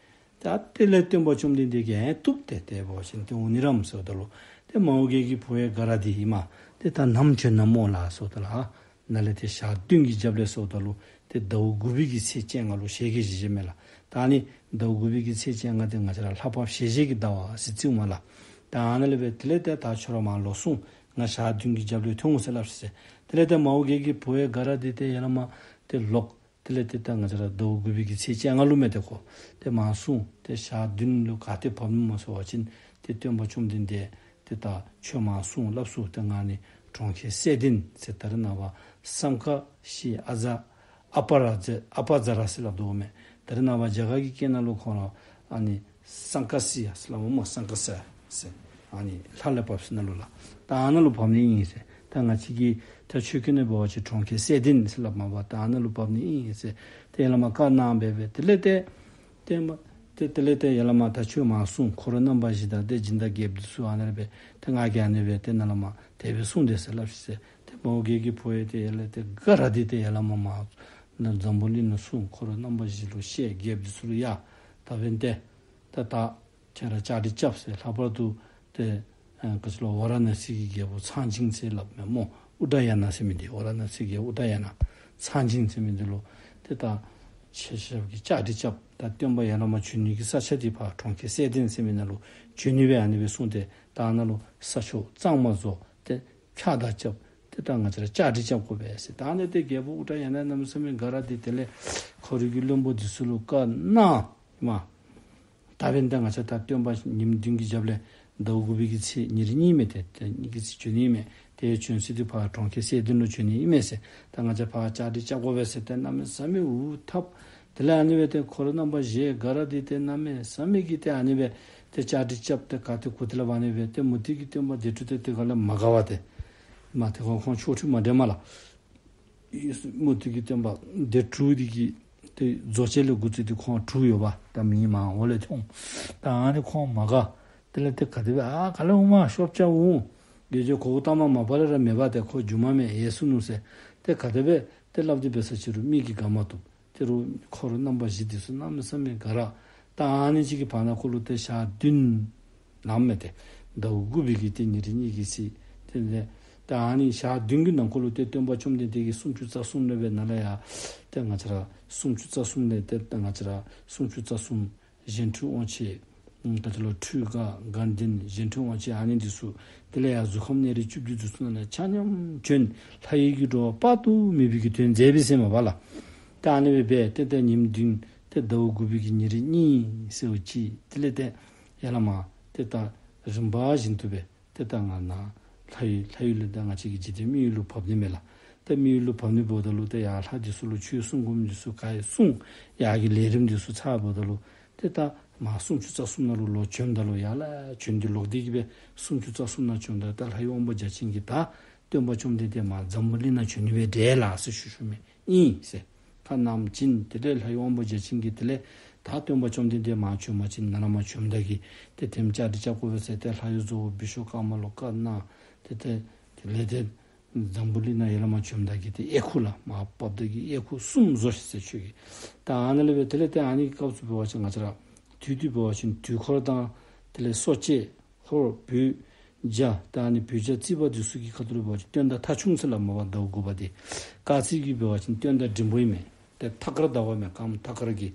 ད་དེ་ལས་སྟོན་པ་བཅོམ་ལྡན་འདས་ཀྱིས་ཨེ་བཏུབ། ཏེ་དེ་འབད་བ་ཅིན་ཏེ་འོང་ནི་ར་སྨོ་ཟེརཝ་ད་ལུ་ཏེ་མོའུ་འགལ་གྱི་བུ་ཡང་ག་ར་འདི་ཨིན་མས། ཏེ་ད་ནམ་བྱོན་ན་སྨོ་ལགས་ཟེརཝ་ད་ལུ་ཨ་ནཱ་ལས་ཏེ་ཞག་བདུན་གྱི་རྒྱབ་ལས་ཟེརཝ་ད་ལུ་ཏེ་ཟླཝ་དགུ་པའི་གི་ཚེས་བཅོ་ལྔ་ལུ་ཞལ་གྱིས་བཞེས་བཞེསཔ་མས་ལགས། ད་ཨ་ནི་ཟླཝ་དགུ་པའི་གི་ཚེས་བཅོ་ལྔ་འདི་ང་བཅས་ར་ལྷ་བབས་ཞལ་བཞེས་ཀྱི་ཟླ་བ་ཟེར་བརྩིཝ་མས་ལགས། ད་ཨ་ནཱ་ལས་སྦེ་དེ་ལས་ཏེ་ད་ཁྱོད་ར་མར་ལོག་སོང་། ང་ཞག་བདུན་གྱི་རྒྱབ་ལས་ཐོན་འོང་ཟེར་སླབ་ཤིག་ཟེར། དེ་ལས་ཏེ་མོའུ་འགལ་གྱི་བུ་ཡང་ག་ར་འདི་ཏེ་ཡར་ལས་མར་ཏེ་ལོག། དེ་ལས་ཏེ་ད་ང་བཅས་ར་ཟླཝ་དགུ་པའི་གི་ཚེས་བཅོ་ལྔ་ལུ་མས། ཏེ་ཁོ་ཏེ་མར་སོང་། ཏེ་ཞག་བདུན་ལུ་ག་ཏེ་བབས་ནུག་སྨོ་ཟེར་བ་ཅིན་ཏེ་སྟོན་པ་བཅོམ་ལྡན་འདས་ཏེ་ད་ཁྱོད་མར་སོང་སླབ་སོང་། ཏེ་ང་ནི་གྲོང་ཁྱེར་སེ་ལྡན་ཟེར་ད་རེས་ནངས་པ་སཾ་ཀ་ཤི་ཨ་ཛ་ཨ་པ་ར་ཛ་ཨ་པ་ཛ་ར་ཟེར་སླབ་དོ་མས། ད་རེས་ནངས་པ་རྒྱ་གར་གྱི་སྐད་ནང་ལུ་ཁོང་ར་ཨ་ནི་སཾ་ཀ་སི་ཡ་ཟེར་སླབ་སྨོ། སཾ་ཀ་སི་ཟེར་ཨ་ནི་ལྷ་ལས་བབས་ཟེར་ནང་ལུ་ལགས། ད་ཨ་ནཱ་ལུ་བབས་ནི་ཨིན་ཟེར། ད་ང་བཅས་ཀྱི་ད་ཆོས་ཁྱོན་ནས་འབད་བ་ཅིན་གྲོང་ཁྱེར་སེ་ལྡན་ཟེར་སླབ་མས་པ། ད་ཨ་ནཱ་ལུ་བབས་ནི་ཨིན་ཟེར། ཏེ་ཡར་ལས་མར་བཀའ་གནང་སྦེ་སྦེ་དེ་ལས་ཏེ་ཏེ་མ་ཏེ་དེ་ལས་ཏེ་ཡར་ལས་མར་ད་ཁྱོད་མར་སོང་། འཁོར་རྣམ་པ་བཞི་དང་ཏེ་སྦྱིན་བདག་རྒྱལཔོ་འདི་ཚུ་ཨ་ནཱ་ལས་སྦེ་ཏེ་ང་གིས་ཨ་ནི་སྦེ་ཏེ་ནཱ་ལས་མར་དེ་སྦེ་གསུངས་ཏེ་ཟེར་སླབ་ཤིག་ཟེར། ཏེ་མོའུ་འགལ་གྱི་བུ་ཡང་ཏེ་ཡར་ལས་ཏེ་ག་ར་འདི་ཏེ་ཡར་ལས་མར་མར་ནཱ་འཛམ་བུ་གླིང་ནང་སོང་། འཁོར་རྣམ་པ་བཞི་ལུ་བཤད། རྒྱལཔོ་འདི་ཚུ་ལུ་ཡ་ད་འབདན་ཏེ་ད་ད་ཁྱེད་ར་བཅའ་སྒྲིག་རྐྱབ་ཟེར། ལྷག་པར་དུ་ཏེ་ཨ་ག་ཅི་ལོ་ཝཱ་ར་ཎཱ་སི་གི་རྒྱལ་པོ་ཚངས་སྦྱིན་ཟེར་སླབ་མས་སྨོ། ཨུ་ཏྲ་ཡ་ན་ཟེར་མི་འདི་ཝཱ་ར་ཎཱ་སི་གི་ཨུ་ཏྲ་ཡ་ན་ཚངས་སྦྱིན་ཟེར་མི་འདི་ལུ་ཏེ་ད་ཁྱེད་ཆ་ཁྱབ་ཀྱིས་བཅའ་སྒྲིག་རྐྱབ། ད་སྟོན་པ་ཡར་ལས་མར་བྱོན་ནི་གི་ས་ཆ་འདི་ཕར་གྲོང་ཁྱེར་སེ་ལྡན་ཟེར་མི་ནང་ལུ་བྱོན་ནི་སྦེ་ཨ་ནི་སྦེ་གསུངས་ཏེ་ད་ཨ་ནཱ་ལུ་ས་ཕྱོགས་གཙང་མ་བཟོ་སྟེ་ཕྱག་དར་རྐྱབ། ཏེ་ད་ང་བཅས་ར་བཅའ་སྒྲིག་རྐྱབ་དགོ་པས་ཟེར། ད་ཨ་ནི་ཏེ་རྒྱལ་པོ་ཨུ་ཏྲ་ཡ་ན་གནམ་མེད་ས་མེད་དགའ་ར་འདི་དེ་ལས་ཁོ་རའི་གི་བློན་པོ་འདི་ཚུ་ལུ་བཀའ་གནང་མས། ད་འབདན་ད་ང་བཅས་ད་སྟོན་པ་ཉིནམ་བདུན་གྱི་རྒྱབ་ལས་ཟླཝ་དགུ་པའི་གི་ཚེས་ཉེར་གཉིས་མས། ཏེ་ཏེ་ཉིནམ་གཅིག་བྱོན་ནི་མས། ཏེ་བྱོན་ས་འདི་ཕར་གྲོང་ཁྱེར་སེ་ལྡན་ལུ་བྱོན་ནི་ཨིན་མས་ཟེར། ད་ང་བཅས་ཕར་བཅའ་སྒྲིག་རྐྱབ་དགོ་པས་ཟེར་ཏེ་གནམ་མེད་ས་མེད་འུ་ཐབ། དེ་ལས་ཨ་ནི་སྦེ་ཏེ་འཁོར་རྣམ་པ་བཞི་དགའ་ར་འདི་ཏེ་གནམ་མེད་ས་མེད་ཀྱི་ཏེ་ཨ་ནི་སྦེ་ཏེ་བཅའ་སྒྲིག་རྐྱབ་སྟེ་ག་ཏེ་གུ་ཏེ་ལས་ཨ་ནི་སྦེ་ཏེ་མུ་སྟེགས་ཀྱི་སྟོན་པ་སྡེ་དྲུག་ཏེ་དེ་སྒང་ལས་མ་དགའ་བར་ཏེ་མ་དེ་སྒང་ཁོང་ཆོ་འཕྲུལ་མ་འགྲན་མས་ལགས། མུ་སྟེགས་ཀྱི་སྟོན་པ་སྡེ་དྲུག་འདི་གིས་ཏེ་རྫོགས་བྱེད་ལས་འགོ་བཙུགས་ཏེ་ཁོང་དྲུག་ཡོདཔ་ད་མི་མང་འོག་ལས་ཐོན། ད་ཨ་ནི་ཁོང་མ་དགའ། དེ་ལས་ཏེ་ག་དེ་སྦེ་ཨ་ག་ལས་འོང་མ་ཤོབ་རྐྱབ་འོང་། དགེ་སྦྱོར་གོའུ་ཏ་མ་མ་པ་ལས་ར་མེད་པ་ཏེ་ཁོ་སྒྱུ་མ་མས་ཡལ་སོ་ནུག་ཟེར། ཏེ་ག་དེ་སྦེ་ཏེ་སླབ་སྟེ་འབད་ས་ཅི་རུང་མི་གིས་དགའ་མ་བཏུབ། ཏེ་རུང་འཁོར་རྣམ་པ་བཞི་འདི་ཚུ་གནམ་མེད་ས་མེད་དགའ་ར། ད་ཨ་ནི་ཅིག་གི་བར་ན་ཁོ་ལུ་ཏེ་ཞག་བདུན་ལངམ་མས་ཏེ། ཟླཝ་དགུ་པའི་གི་ཏེ་ཉེར་གཉིས་ཀྱི་ཚེས། དེ་ལས་ད་ཨ་ནི་ཞག་བདུན་གྱི་ནང་འཁོད་ལུ་ཏེ་སྟོན་པ་བཅོམ་ལྡན་འདས་ཀྱིས་སུམ་ཅུ་རྩ་གསུམ་ལས་སྦེ་ནཱ་ལས་ཡར་ཏེ་ང་བཅས་ར་སུམ་ཅུ་རྩ་གསུམ་ལས་ཏེ་ང་བཅས་ར་སུམ་ཅུ་རྩ་གསུམ་གཞན་འཕྲུལ་དབང་བྱེད། ཨ་ག་ཅི་ལོ་འཕྲུལ་དགའ་དགའ་ལྡན་གཞན་འཕྲུལ་དབང་བྱེད་ཨ་ནི་འདི་ཚུ། དེ་ལས་ཡར་གཟུགས་ཁམས་གནས་རིས་བཅུ་བདུན་འདི་ཚུ་ནང་ལས་ཆ་མཉམ་བྱོན། ལྷ་ཡུལ་གྱི་འགྲོ་བ་དཔག་ཏུ་མེད་པའི་གི་དོན་མཛད་པས་ཟེར་མས་པ་ལགས། ད་ཨ་ནི་སྦེ་འབད་ཏེ་ད་ཉིནམ་བདུན་ཏེ་ཟླཝ་དགུ་པའི་གི་ཉེར་གཉིས་ཟེརཝ་ཅིག་དེ་ལས་ཏེ་ཡར་ལས་མར་ཏེ་ད་རིམ་པ་བཞིན་དུ་སྦེ་ཏེ་ད་ང་ནཱ་ ལྷ་ཡུལ་ལྷ་ཡུལ་ལས་ད་ང་བཅས་ཀྱི་འཇིག་རྟེན་མི་ཡུལ་ལུ་བབས་ནི་མས་ལགས། ད་མི་ཡུལ་ལུ་བབས་ནི་འབདཝ་ད་ལུ་ད་ཡར་ལྷ་འདི་ཚུ་ལུ་ཆོས་གསུང་དགོ་མི་འདི་ཚུ་ག་ར་གསུངས། ཡར་གྱི་ལས་རིམ་འདི་ཚུ་ཚརཝ་ད་ལུ་ཏེ་ད་མར་སུམ་ཅུ་རྩ་གསུམ་ནང་ལུ་ལོག་བྱོནམ་ད་ལུ་ཡར་ལས་བྱོན་ཏེ་ལོག་སྟེ་གི་སྦེ་སུམ་ཅུ་རྩ་གསུམ་ནང་བྱོནམ་ད་ད་ལྷ་ཡུལ་དབང་པོ་བརྒྱ་བྱིན་གྱིས་ད་སྟོན་པ་བཅོམ་ལྡན་འདས་མར་འཛམ་བུ་གླིང་ནང་བྱོན་ནི་སྦེ་འདྲས་ལགས་ཟེར་ཞུ་ཞུཝ་མས། ཨིན་ཟེར། ཁ་བསྣམས་བྱིན། དེ་ལས་ལྷ་ཡུལ་དབང་པོ་བརྒྱ་བྱིན་གྱིས་དེ་ལས་ད་སྟོན་པ་བཅོམ་ལྡན་འདས་མར་བྱོན་པ་ཅིན་ནཱ་ལས་མར་བྱོནམ་ད་གི་ཏེ་ཐེམ་བཅའ་སྒྲིག་རྐྱབ་དགོ་པས་ཟེར་ཏེ་ལྷ་ཡུལ་བཟོ་བོ་བི་ཤྭ་ཀརྨ་ལུ་བཀའ་གནང་། ཏེ་ཏེ་དེ་ལས་ཏེ་འཛམ་བུ་གླིང་ནང་ཡར་ལས་མར་བྱོནམ་ད་གི་ཏེ་དབྱེག་ཁུ་ལགས་མར་བབས་ད་གི་དབྱེག་ཁུ་གསུམ་བཟོ་ཤིག་ཟེར་ཁྱོད་ཀྱིས། ད་ཨ་ནཱ་ལས་སྦེ་དེ་ལས་ཏེ་ཨ་ནི་གི་སྐབས་སུ་འབད་བ་ཅིན་ང་བཅས་ར་དུས་དུས་འབད་བ་ཅིན་དུས་འཁོར་དང་དེ་ལས་གསོ་དཔྱད་ཧོར་བོད་རྒྱ་ད་ཨ་ནི་བོད་རྒྱ་རྩིས་པ་འདི་ཚུ་གི་ཁ་ཐུག་ལུ་འབད་བ་ཅིན་སྟོན་ཟླ་ཐ་ཆུང་ཟེར་སླབ་མས་པ་ཟླཝ་དགུ་པ་འདི། སྐར་རྩིས་ཀྱི་འབད་བ་ཅིན་སྟོན་ཟླ་འབྲིང་པོ་ཨིན་མས། ཏེ་ཐ་སྐར་ཟླ་བ་མས། སྐརམ་ཐ་སྐར་གྱི།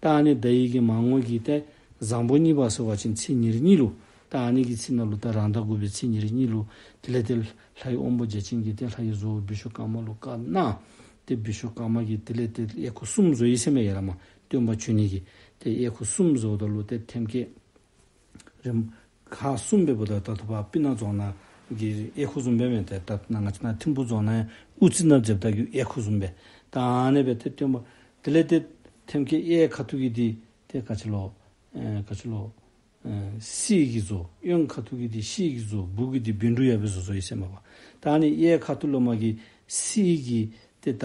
ད་ཨ་ནི་ཟླ་བའི་གི་མར་ངོ་གི་ཏེ་བཟང་པོ་གཉིས་པ་ཟེར་བ་ཅིན་ཚེས་ཉེར་གཉིས་ལུ། ད་ཨ་ནི་གི་ཚེས་ནང་ལུ་ད་རང་ཟླ་དགུ་པའི་ཚེས་ཉེར་གཉིས་ལུ་དེ་ལས་ཏེ་ལྷ་ཡུལ་དབང་པོ་བརྒྱ་བྱིན་གྱིས་ཏེ་ལྷ་ཡུལ་བཟོ་བོ་བི་ཤྭ་ཀརྨ་ལུ་བཀའ་གནང་། ཏེ་བི་ཤྭ་ཀརྨ་གིས་དེ་ལས་ཏེ་དབྱེག་ཁུ་གསུམ་བཟོ་ཡི་ཟེར་མས། ཡར་ལས་མར་སྟོན་པ་བྱོན་ནི་གི་ཏེ་དབྱེག་ཁུ་གསུམ་བཟོཝ་ད་ལུ་ཏེ་ཐེམ་སྐས་རིམ་ཁག་གསུམ་སྦེ་འབདཝ་ད་ད་ལྟོ་སྤུ་ན་རྫོང་ནང་གི་དབྱེག་ཁུ་བཟུམ་སྦེ་མས། ཏེ་ད་ནཱ་ང་བཅས་ནཱ་ཐིམ་ཕུ་རྫོང་ནང་དབུ་རྩེ་ནང་འཛེགསཔ་ད་གི་དབྱེག་ཁུ་བཟུམ་སྦེ། ད་ཨ་ནི་སྦེ་ཏེ་སྟོན་པ་དེ་ལས་ཏེ་ཐེམ་སྐས་གཡས་ཁ་ཐུག་གི་འདི་ཏེ་ག་ཅི་ལོ། ཨེ་ག་ཅི་ལོ། ཨེ་གསེར་གྱིས་བཟོ། གཡོན་ཁ་ཐུག་གི་འདི་ཤེལ་གྱིས་བཟོ། སྦུག་གི་འདི་བཻ་ཌཱུརྱ་སྦེ་བཟོ་བཟོཝ་ཨིན་ཟེར་མས་པ། ད་ཨ་ནི་གཡས་ཁ་ཐུག་ལས་མར་གྱི་གསེར་གྱི་ཏེ་ད་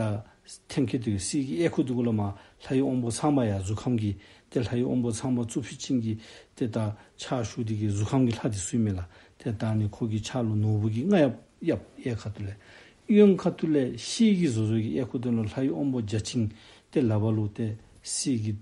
ཐེམ་སྐས་འདི་གསེར་གྱི་དབྱེག་ཁུ་འདི་གུ་ལས་མར་ལྷ་ཡུལ་དབང་པོ་ཚངས་པ་ཡར་གཟུགས་ཁམས་ཀྱི་ཏེ་ལྷ་ཡུལ་དབང་པོ་ཚངས་པ་གཙུག་ཕུད་ཅན་གྱི་ཏེ་ད་ཕྱག་ཞུ་སྟེ་གི་གཟུགས་ཁམས་ཀྱི་ལྷ་འདི་ཚུ་ཨིན་མས་ལགས། ཏེ་ད་ཨ་ནི་ཁོ་གི་ཕྱག་ལུ་ནོར་བུ་གི་རྔ་གཡབ་གཡབ་གཡས་ཁ་ཐུག་ལས། གཡོན་ཁ་ཐུག་ལས་ཤེལ་གྱིས་བཟོ་བཟོཝ་གི་དབྱེག་ཁུ་འདི་ལུ་ལྷ་ཡུལ་དབང་པོ་བརྒྱ་བྱིན་ཏེ་ལག་པ་ལུ་ཏེ་གསེར་གྱི་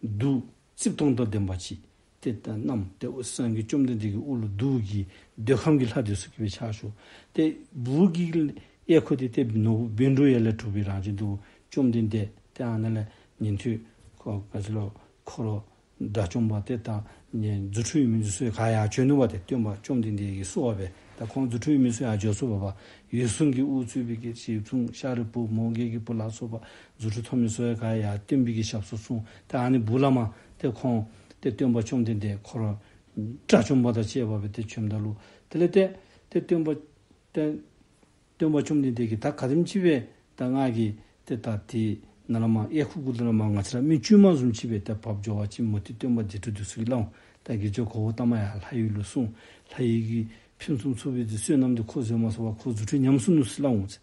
གདུགས་རྩིབས་སྟོང་དང་ལྡན་པ་ཅིག་ཏེ་ད་བསྣམས། ཏེ་སངས་རྒྱས་བཅོམ་ལྡན་འདས་ཀྱི་དབུ་ལུ་གདུགས་ཀྱི་འདོད་ཁམས་ཀྱི་ལྷ་འདི་ཚུ་གིས་སྦེ་ཕྱག་ཞུ། ཏེ་སྦུག་གི་དབྱེག་ཁུ་འདི་ཏེ་ནོར་བུ་བཻ་ཌཱུརྱ་ལས་གྲུབ་པའི་རང་བཞིན་འདུག། བཅོམ་ལྡན་འདས་ཏེ་ཨ་ནཱ་ལས་ཉན་ཐོས་ཁོ་ག་ཅི་ལོ་འཁོར་ལོ་དགྲ་བཅོམ་པ་ཏེ་ད་ནི་རྫུ་འཕྲུལ་ཡོད་མི་འདི་ཚུ་ག་ཡར་བྱོན་ནུག་པ། ཏེ་སྟོན་པ་བཅོམ་ལྡན་འདས་ཀྱིས་གསོལ་བ་འབད། ད་ཁོང་རྫུ་འཕྲུལ་ཡོད་མི་ཚུ་ཡར་འགྱོ་ཚུགས་པ་པ། འོད་སྲུང་གིས་དབུ་གཙོས་པའི་གི་རྗེ་བཙུན་ཤཱ་རིའི་བུ་མོའུ་འགལ་གྱི་བུ་ལ་སོགས་པ་རྫུ་འཕྲུལ་ཐོབ་མི་ཚུ་ཡང་ག་ཡར་སྟོན་པའི་གི་ཞབས་སུ་སོང་། ད་ཨ་ནི་སྦུག་ལས་མར་ཏེ་ཁོང་ཏེ་སྟོན་པ་བཅོམ་ལྡན་འདས་འཁོར་དགྲ་བཅོམ་པ་དང་བཅས་པ་སྦེ་ཏེ་བྱོནམ་ད་ལུ་དེ་ལས་ཏེ་ཏེ་སྟོན་པ་ཏེ་སྟོན་པ་བཅོམ་ལྡན་འདས་ཀྱིས་ད་ག་དེམ་ཅིག་སྦེ་ད་ང་གིས་ཏེ་ད་དེ་ནཱ་ལས་མར་དབྱེག་ཁུ་གུ་ལས་མར་ང་བཅས་ར་མི་དཀྱུས་མ་བཟུམ་ཅིག་སྦེ་ཏེ་བབས་འགྱོ་བ་ཅིན་མུ་སྟེགས་སྟོན་པ་སྡིག་ཏོ་འདི་ཚུ་གིས་སླབ་འོང་། ད་དགེ་སྦྱོང་གོའུ་ཏ་མ་ཡར་ལྷ་ཡུལ་ལུ་སོང་། ལྷ་ཡུལ་གྱི་ཕུན་སུམ་ཚོགས་པའི་དེ་བསོད་ནམས་འདི་ཁོ་བཟོད་མ་ཚུགས་པར་ཁོ་རྫུ་འཕྲུལ་ཉམས་སོ་ནུག་ཟེར་སླབ་འོང་།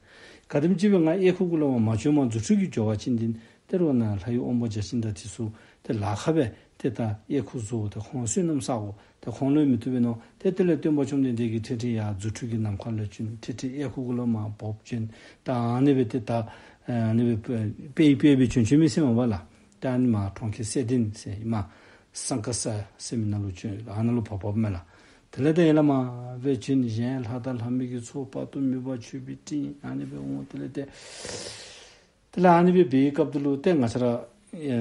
ག་དེམ་ཅིག་སྦེ་ང་དབྱེག་ཁུ་གུ་ལས་མར་མ་བྱོནམ་རྫུ་འཕྲུལ་གྱིས་འགྱོ་བ་ཅིན་འདི་ཏེ་རོགས་ནཱ་ལྷ་ཡུལ་དབང་པོ་བརྒྱ་བྱིན་དང་འདི་ཚུ་ཏེ་ལཱ་ཁག་སྦེ་ཏེ་ད་དབྱེག་ཁུ་བཟོ་ཏེ་ཁོང་བསོད་ནམས་བསག་དགོ། ཏེ་ཁོང་ལུ་མི་བཏུབ་པས་མནོ། ཏེ་དེ་ལས་སྟོན་པ་བཅོམ་ལྡན་འདས་ཀྱིས་ཁྲིད་ཁྲིད་ཡར་རྫུ་འཕྲུལ་གྱི་ནམ་མཁའ་ལུ་བྱོན། ཁྲིད་ཁྲིད་དབྱེག་ཁུ་གུ་ལས་མར་བབས་བྱོན། ད་ཨ་ནི་སྦེ་ཏེ་ད་ཨ་ནི་སྦེ་དཔེ་དཔེ་སྦེ་བྱོན་བྱོན་མི་ཟེར་མས་པ་ལགས། ད་ཨ་ནི་མར་གྲོང་ཁྱེར་སེ་ལྡན་ཟེར་མར་སང་ཀ་ས་ཟེར་མི་ནང་ལུ་བྱོན། ཨ་ནཱ་ལུ་བབས་བབསཔ་མས་ལགས། དེ་ལས་ཏེ་ཡར་ལས་མར་སྦེ་བྱོན། གཞན་ལྷ་དང་ལྷ་མོ་གི་ཚོགས་དཔག་ཏུ་མེད་པ་མཆོད་པའི་སྤྲིན་ཨ་ནི་སྦེ་འོང་། དེ་ལས་ཏེ་དེ་ལས་ཨ་ནི་སྦེ་འབད་བའི་སྐབས་དེ་ལུ་ཏེ་ང་བཅས་ར་ཨེ་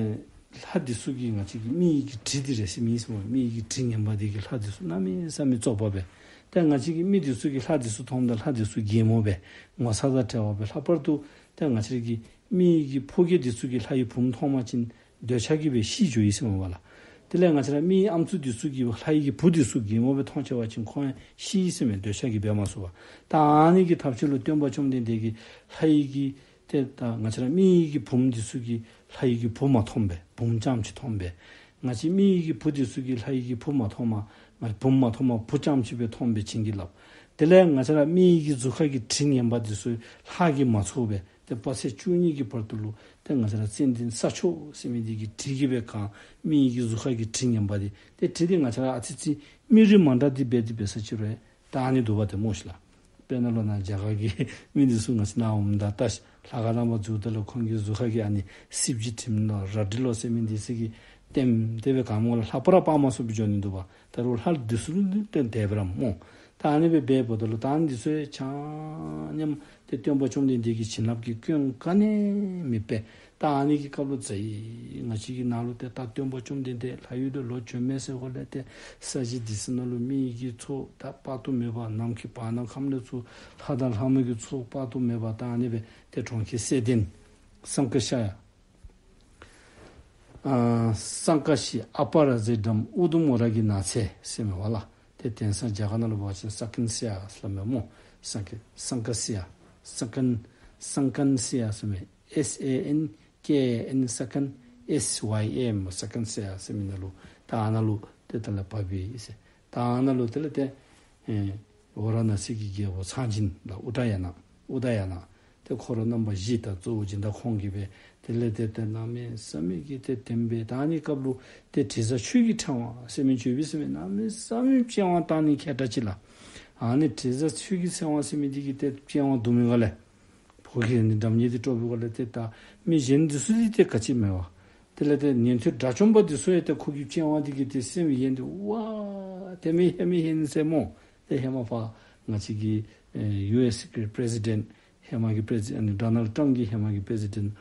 ལྷ་འདི་ཚུ་གིས་ང་བཅས་ཀྱི་མི་ཡི་གི་དྲི་འདི་རེ་ཟེར་མི་ཟེར་མི་ཡི་གི་དྲི་ངན་པ་འདི་གིས་ལྷ་འདི་ཚུ་གནམ་མེད་ས་མེད་བཙོག་པ་སྦེ། ཏེ་ང་བཅས་ཀྱི་མི་འདི་ཚུ་གིས་ལྷ་འདི་ཚུ་མཐོངམ་ད་ལྷ་འདི་ཚུ་གད་མོ་སྦེ་ངོ་ཚ་དང་བྲལ་བ་སྦེ། ལྷག་པར་དུ་ཏེ་ང་བཅས་ཀྱི་མི་ཡི་གི་ཕོ་རྒྱས་འདི་ཚུ་གིས་ལྷ་ཡི་བུམོ་མཐོང་པ་ཅིན་འདོད་ཆགས་ཀྱིས་སྦེ་ཤི་འགྱོ་ཡི་ཟེར་མས་པ་ལགས། དེ་ལས་ང་བཅས་ར་མི་ཡི་ཨམ་སྲུ་འདི་ཚུ་གིས་ལྷ་ཡི་གི་བུ་འདི་ཚུ་གད་མོ་སྦེ་མཐོང་ཆེ་བ་ཅིན་ཁོང་ཡང་ཤི་ཡི་ཟེར་མས། འདོད་ཆགས་ཀྱིས་འབད་མ་ཚུགས་པར། ད་ཨ་ནི་གི་ཐབས་ཤེས་ལུ་སྟོན་པ་བཅོམ་ལྡན་འདས་ཀྱིས་ལྷ་ཡི་གི་ཏེ་ད་ང་བཅས་ར་མི་ཡི་གི་བུམོ་འདི་ཚུ་གིས་ལྷ་ཡི་གི་བུ་མ་མཐོངམ་སྦེ་བུམོ་རྐྱངམ་ཅིག་མཐོངམ་སྦེ། ང་བཅས་མི་ཡི་གི་བུ་འདི་ཚུ་གིས་ལྷ་ཡི་གི་བུ་མ་མཐོངམ་མ་བུམོ་མ་མཐོངམ་མ་བུ་རྐྱངམ་ཅིག་སྦེ་མཐོངམ་སྦེ་བྱིན་གྱིས་བརླབས། དེ་ལས་ང་བཅས་ར་མི་ཡི་གི་གཟུགས་ཁ་གི་དྲི་ངན་པ་འདི་ཚུ་ལྷག་གིས་མ་ཚུགས་པས། ཏེ་དཔག་ཚད་བཅུ་གཉིས་ཀྱི་བར་དུ་ལུ་ཏེ་ང་བཅས་ར་ཙན་དན་ས་མཆོག་ཟེར་མི་འདི་གི་དྲི་གིས་སྦེ་གང་། མི་ཡི་གི་གཟུགས་ཁ་གི་དྲི་ངན་པ་འདི། ཏེ་དྲི་འདི་ང་བཅས་ར་ཨ་ཙི་ཙི་མི་རིགས་མ་འདྲ་འདི་འབད་དེ་འབད་ས་ཅིག་རུང་ད་ཨ་ནི་འདུག་པ་ཏེ་སྨོ་ཤི་ལགས། དཔེར་ན་ལོ་ན་རྒྱ་གར་གྱི་མི་འདི་ཚུ་ང་བཅས་ནཱ་འོངམ་ད་ལྟ་ལྷ་ཁང་ནང་མར་འཛུལཝ་ད་ལུ་ཁོང་གི་གཟུགས་ཁ་གི་ཨ་ནི་སིབ་ཅི་དྲིམ་ལོ་རལ་གྲི་ལོ་ཟེར་མི་འདི་ཚུ་གིས་ལྟེམ་སྟེ་སྦེ་གང་སྨོ་ལགས། ལྷག་པར་སྤར་མ་ཚུགས་པའི་འགྱོ་ནི་འདུག་པ། ད་རུང་ལྷ་འདི་ཚུ་ལུ་ཏེ་དེ་སྦེ་ར་སྨོ། ད་ཨ་ནི་སྦེ་འབདཝ་ད་ལུ་ད་ཨ་ནི་འདི་ཚུ་ཡང་ཆ་མཉམ་ཏེ་སྟོན་པ་བཅོམ་ལྡན་འདས་ཀྱི་བྱིན་རླབས་ཀྱིས་སྐྱོན་ག་ནི་མེད་པས། ད་ཨ་ནི་གི་སྐབས་ལུ་ཛའི་ང་བཅས་ཀྱི་ནང་ལུ་ཏེ་ད་སྟོན་པ་བཅོམ་ལྡན་འདས་ལྷ་ཡུལ་ལས་ལོག་བྱོན་མས་ཟེར་འགོ་ལས་ཏེ་ས་གཞི་འདི་ཚུ་ནང་ལུ་མི་ཡི་གི་ཚོགས་ད་དཔག་ཏུ་མེད་པ་ནམ་མཁའི་བར་ན་ཁམས་ལས་ཚུར་ལྷ་དང་ལྷ་མོ་གི་ཚོགས་དཔག་ཏུ་མེད་པ་ད་ཨ་ནི་སྦེ་ཏེ་གྲོང་ཁྱེར་སེ་ལྡན་སང་ཀ་ཤ་ཡ་ཨ་སང་ཀ་ཤི་ཨ་པ་ར་ཛའི་འགྲམ་ཨུ་དུམ་ཝ་ར་གི་ནགས་ཚལ་ཟེར་མས་པ་ལགས། ཏེ་ ཏེ་དེང་སང་རྒྱ་གར་ནང་ལུ་འབད་བ་ཅིན་ས་ཀན་སི་ཡ་ཟེར་སླབ་མས་སྨོ། ས་ཀན་ས་ཀན་སི་ཡ། ས་ཀན་ས་ཀན་སི་ཡ་ཟེར་མས། S A N K A N ས་ཀན། S Y A སྨོ། ས་ཀན་སི་ཡ་ཟེར་མི་ནང་ལུ་ད་ཨ་ནཱ་ལུ་ཏེ་ད་ལས་བབས་པས་ཟེར། ད་ཨ་ནཱ་ལུ་དེ་ལས་ཏེ་ཨེ་ཝ་ར་ཎ་སི་གི་རྒྱལ་པོ་ཚངས་སྦྱིན་ལགས་ཨུ་དྲ་ཡ་ན། ཨུ་དྲ་ཡ་ན། ཏེ་ཁོ་ར་རྣམ་པ་བཞི་དང་གཙོ་བོ་སྦྱིན་བདག་ཁོང་གིས་སྦེ་དེ་ལས་ཏེ་ཏེ་གནམ་མེད་ས་མེད་ཀྱི་ཏེ་བསྟན་པའི་ད་ཨ་ནི་སྐབས་ལུ་ཏེ་དྲི་ཟ་ཆོས་ཀྱི་ཕྲེང་བ་ཟེར་མི་ཅིག་ཡོད་པས་ཟེར་མས། གནམ་མེད་ས་མེད་སྤྱན་དབང་བཏང་ནི་མཁས་དྲགས་ཅིག་ལགས། ཨ་ནི་དྲི་ཟ་ཆོས་ཀྱི་ཕྲེང་བ་ཟེར་མི་འདི་གིས་ཏེ་སྤྱན་དབང་བསྡུ་མི་ག་ལས་ཁོ་གིས་ཨ་ནི་སྒྲ་སྙན་འདི་དཀྲོག་པའི་སྒང་ལས་ཏེ་ད་མི་གཞན་འདི་ཚུ་འདི་ཏེ་ག་ཅི་མེད་པར་དེ་ལས་ཏེ་ཉན་ཐོས་དགྲ་བཅོམ་པ་འདི་ཚུ་ཡང་ཏེ་ཁོ་གི་སྤྱན་དབང་འདི་གིས་ཏེ་སེམས་ཡེངས་ཏེ་ཝ་ཏེ་མི་ཧེ་མི་ཧེ་ནི་ཟེར་སྨོ། ཏེ་ཧེ་མ་ཕར་ང་བཅས་ཀྱི་ཨེ་ཡུ་ཨེསི་གི་པི་རེ་སི་ཌེནཊ་ཧེ་མ་གི་པི་རེ་སི་ཨ་ནི་ཌོ་ནལཌ་ཊམཔ་གི་ཧེ་མ་གི་པི་རེ་སི་ཌེནཊ་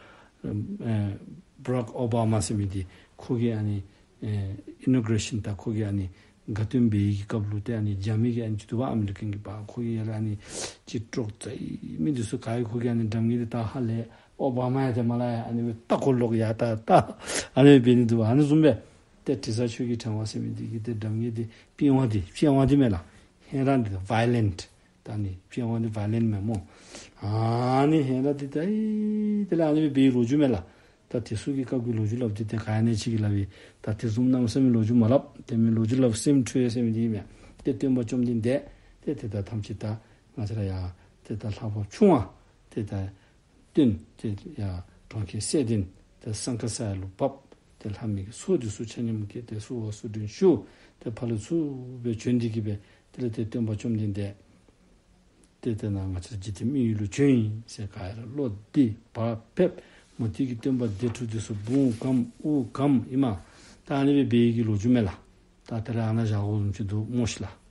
ཨེ་བ་རཱཀ་ཨོ་བཱ་མ་ཟེར་མི་འདི་ཁོ་གིས་ཨ་ནི་ཨེ་ཨིན་ནོ་གེ་རེ་ཤཱན་ད་ཁོ་གིས་ཨ་ནི་དགའ་སྟོན་འབད་བའི་གི་སྐབས་ལུ་ཏེ་ཨ་ནི་རྒྱ་མི་གི་ཨ་ནི་ཅིག་འདུག་པ་ཨ་མི་རི་ཀན་གྱི་པ་ཁོ་གིས་ཡར་ལས་ཨ་ནི་ཅིག་དཀྲོག་ཙ་ཡི་མི་འདི་ཚུ་ག་ཡི་ཁོ་གིས་ཨ་ནི་སྒྲ་སྙན་འདི་ད་ཧ་ལས་ཨོ་བཱ་མ་ཡ་ཏེ་མ་ལ་ཡ་ཨ་ནི་སྦེ་ལྟ་གོ་ལོག་ཡ་ད་ད་ཨ་ནི་འབད་ནི་འདུག་པ། ཨ་ནི་བཟུམ་སྦེ་ཏེ་དྲི་ཟ་ཆོས་ཀྱི་ཕྲེང་བ་ཟེར་མི་འདི་གི་ཏེ་སྒྲ་སྙན་འདི་སྤྱན་དབང་འདི་སྤྱན་དབང་འདི་མས་ལགས། ཧེ་ར་འདི་ཝའི་ལེནཊ། ད་ཨ་ནི་སྤྱན་དབང་འདི་ཝའི་ལེནཊ་མས་སྨོ། ཨ་ནི་ཧེ་ར་འདི་ད་ཨེ་དེ་ལས་ཨ་ནི་སྦེ་འབད་བའི་ལོ་རྒྱུས་མས་ལགས། ད་དེ་ཚུ་གི་སྐབས་ཀྱི་ལོ་རྒྱུས་སླབ་སྟེ་ཏེ་ག་ཡ་ནི་ཅིག་གིས་སླབ་ཨིན། ད་དེ་བཟུམ་གནམ་མེད་ས་མེད་ལོ་རྒྱུས་མ་སླབ། དེ་མི་ལོ་རྒྱུས་སླབ་སེམས་འཕྲོག་ཡ་ཟེར་མི་འདི་མས། ཏེ་སྟོན་པ་བཅོམ་ལྡན་འདས་ཏེ་ཏེ་ད་ཐམས་ཅད་ད་ང་བཅས་ར་ཡ་ཏེ་ད་ལྷག་པར་ཆུང་བ་ཏེ་ད་སྟོན་ཏེ་ཡ་གྲོང་ཁྱེར་སེ་ལྡན་ཏེ་སང་ཀ་ས་ཡ་ལུ་བབས། ཏེ་ལྷ་མི་གི་ཚོགས་འདི་ཚུ་ཆ་མཉམ་གྱིས་ཏེ་བསུ་བ་བསུ་འདྲེན་ཞུ། ཏེ་ཕར་ལས་ཚུར་སྦེ་བྱོན་ཏེ་གིས་སྦེ་དེ་ལས་ཏེ་སྟོན་པ་བཅོམ་ལྡན་འདས་ཏེ་ཏེ་ནཱ་ང་བཅས་ར་འཇིག་རྟེན་མི་ཡུལ་ལུ་བྱོན་ཡི་ཟེར་ག་ཡ་ར་བློ་བདེ་བག་ཕེབས། མུ་སྟེགས་ཀྱི་སྟོན་པ་སྡེ་དྲུག་འདི་ཚུ་བུང་སྒམ་དབུ་སྒམ་ཨིན་མས། ད་ཨ་ནི་སྦེ་འབད་བའི་གི་ལོ་རྒྱུས་མས་ལགས། ད་དེ་ལས་ཨ་ནཱ་བཞག་དགོ་བཟུམ་ཅིག་འདུག་སྨོ་ཤིག་ལགས།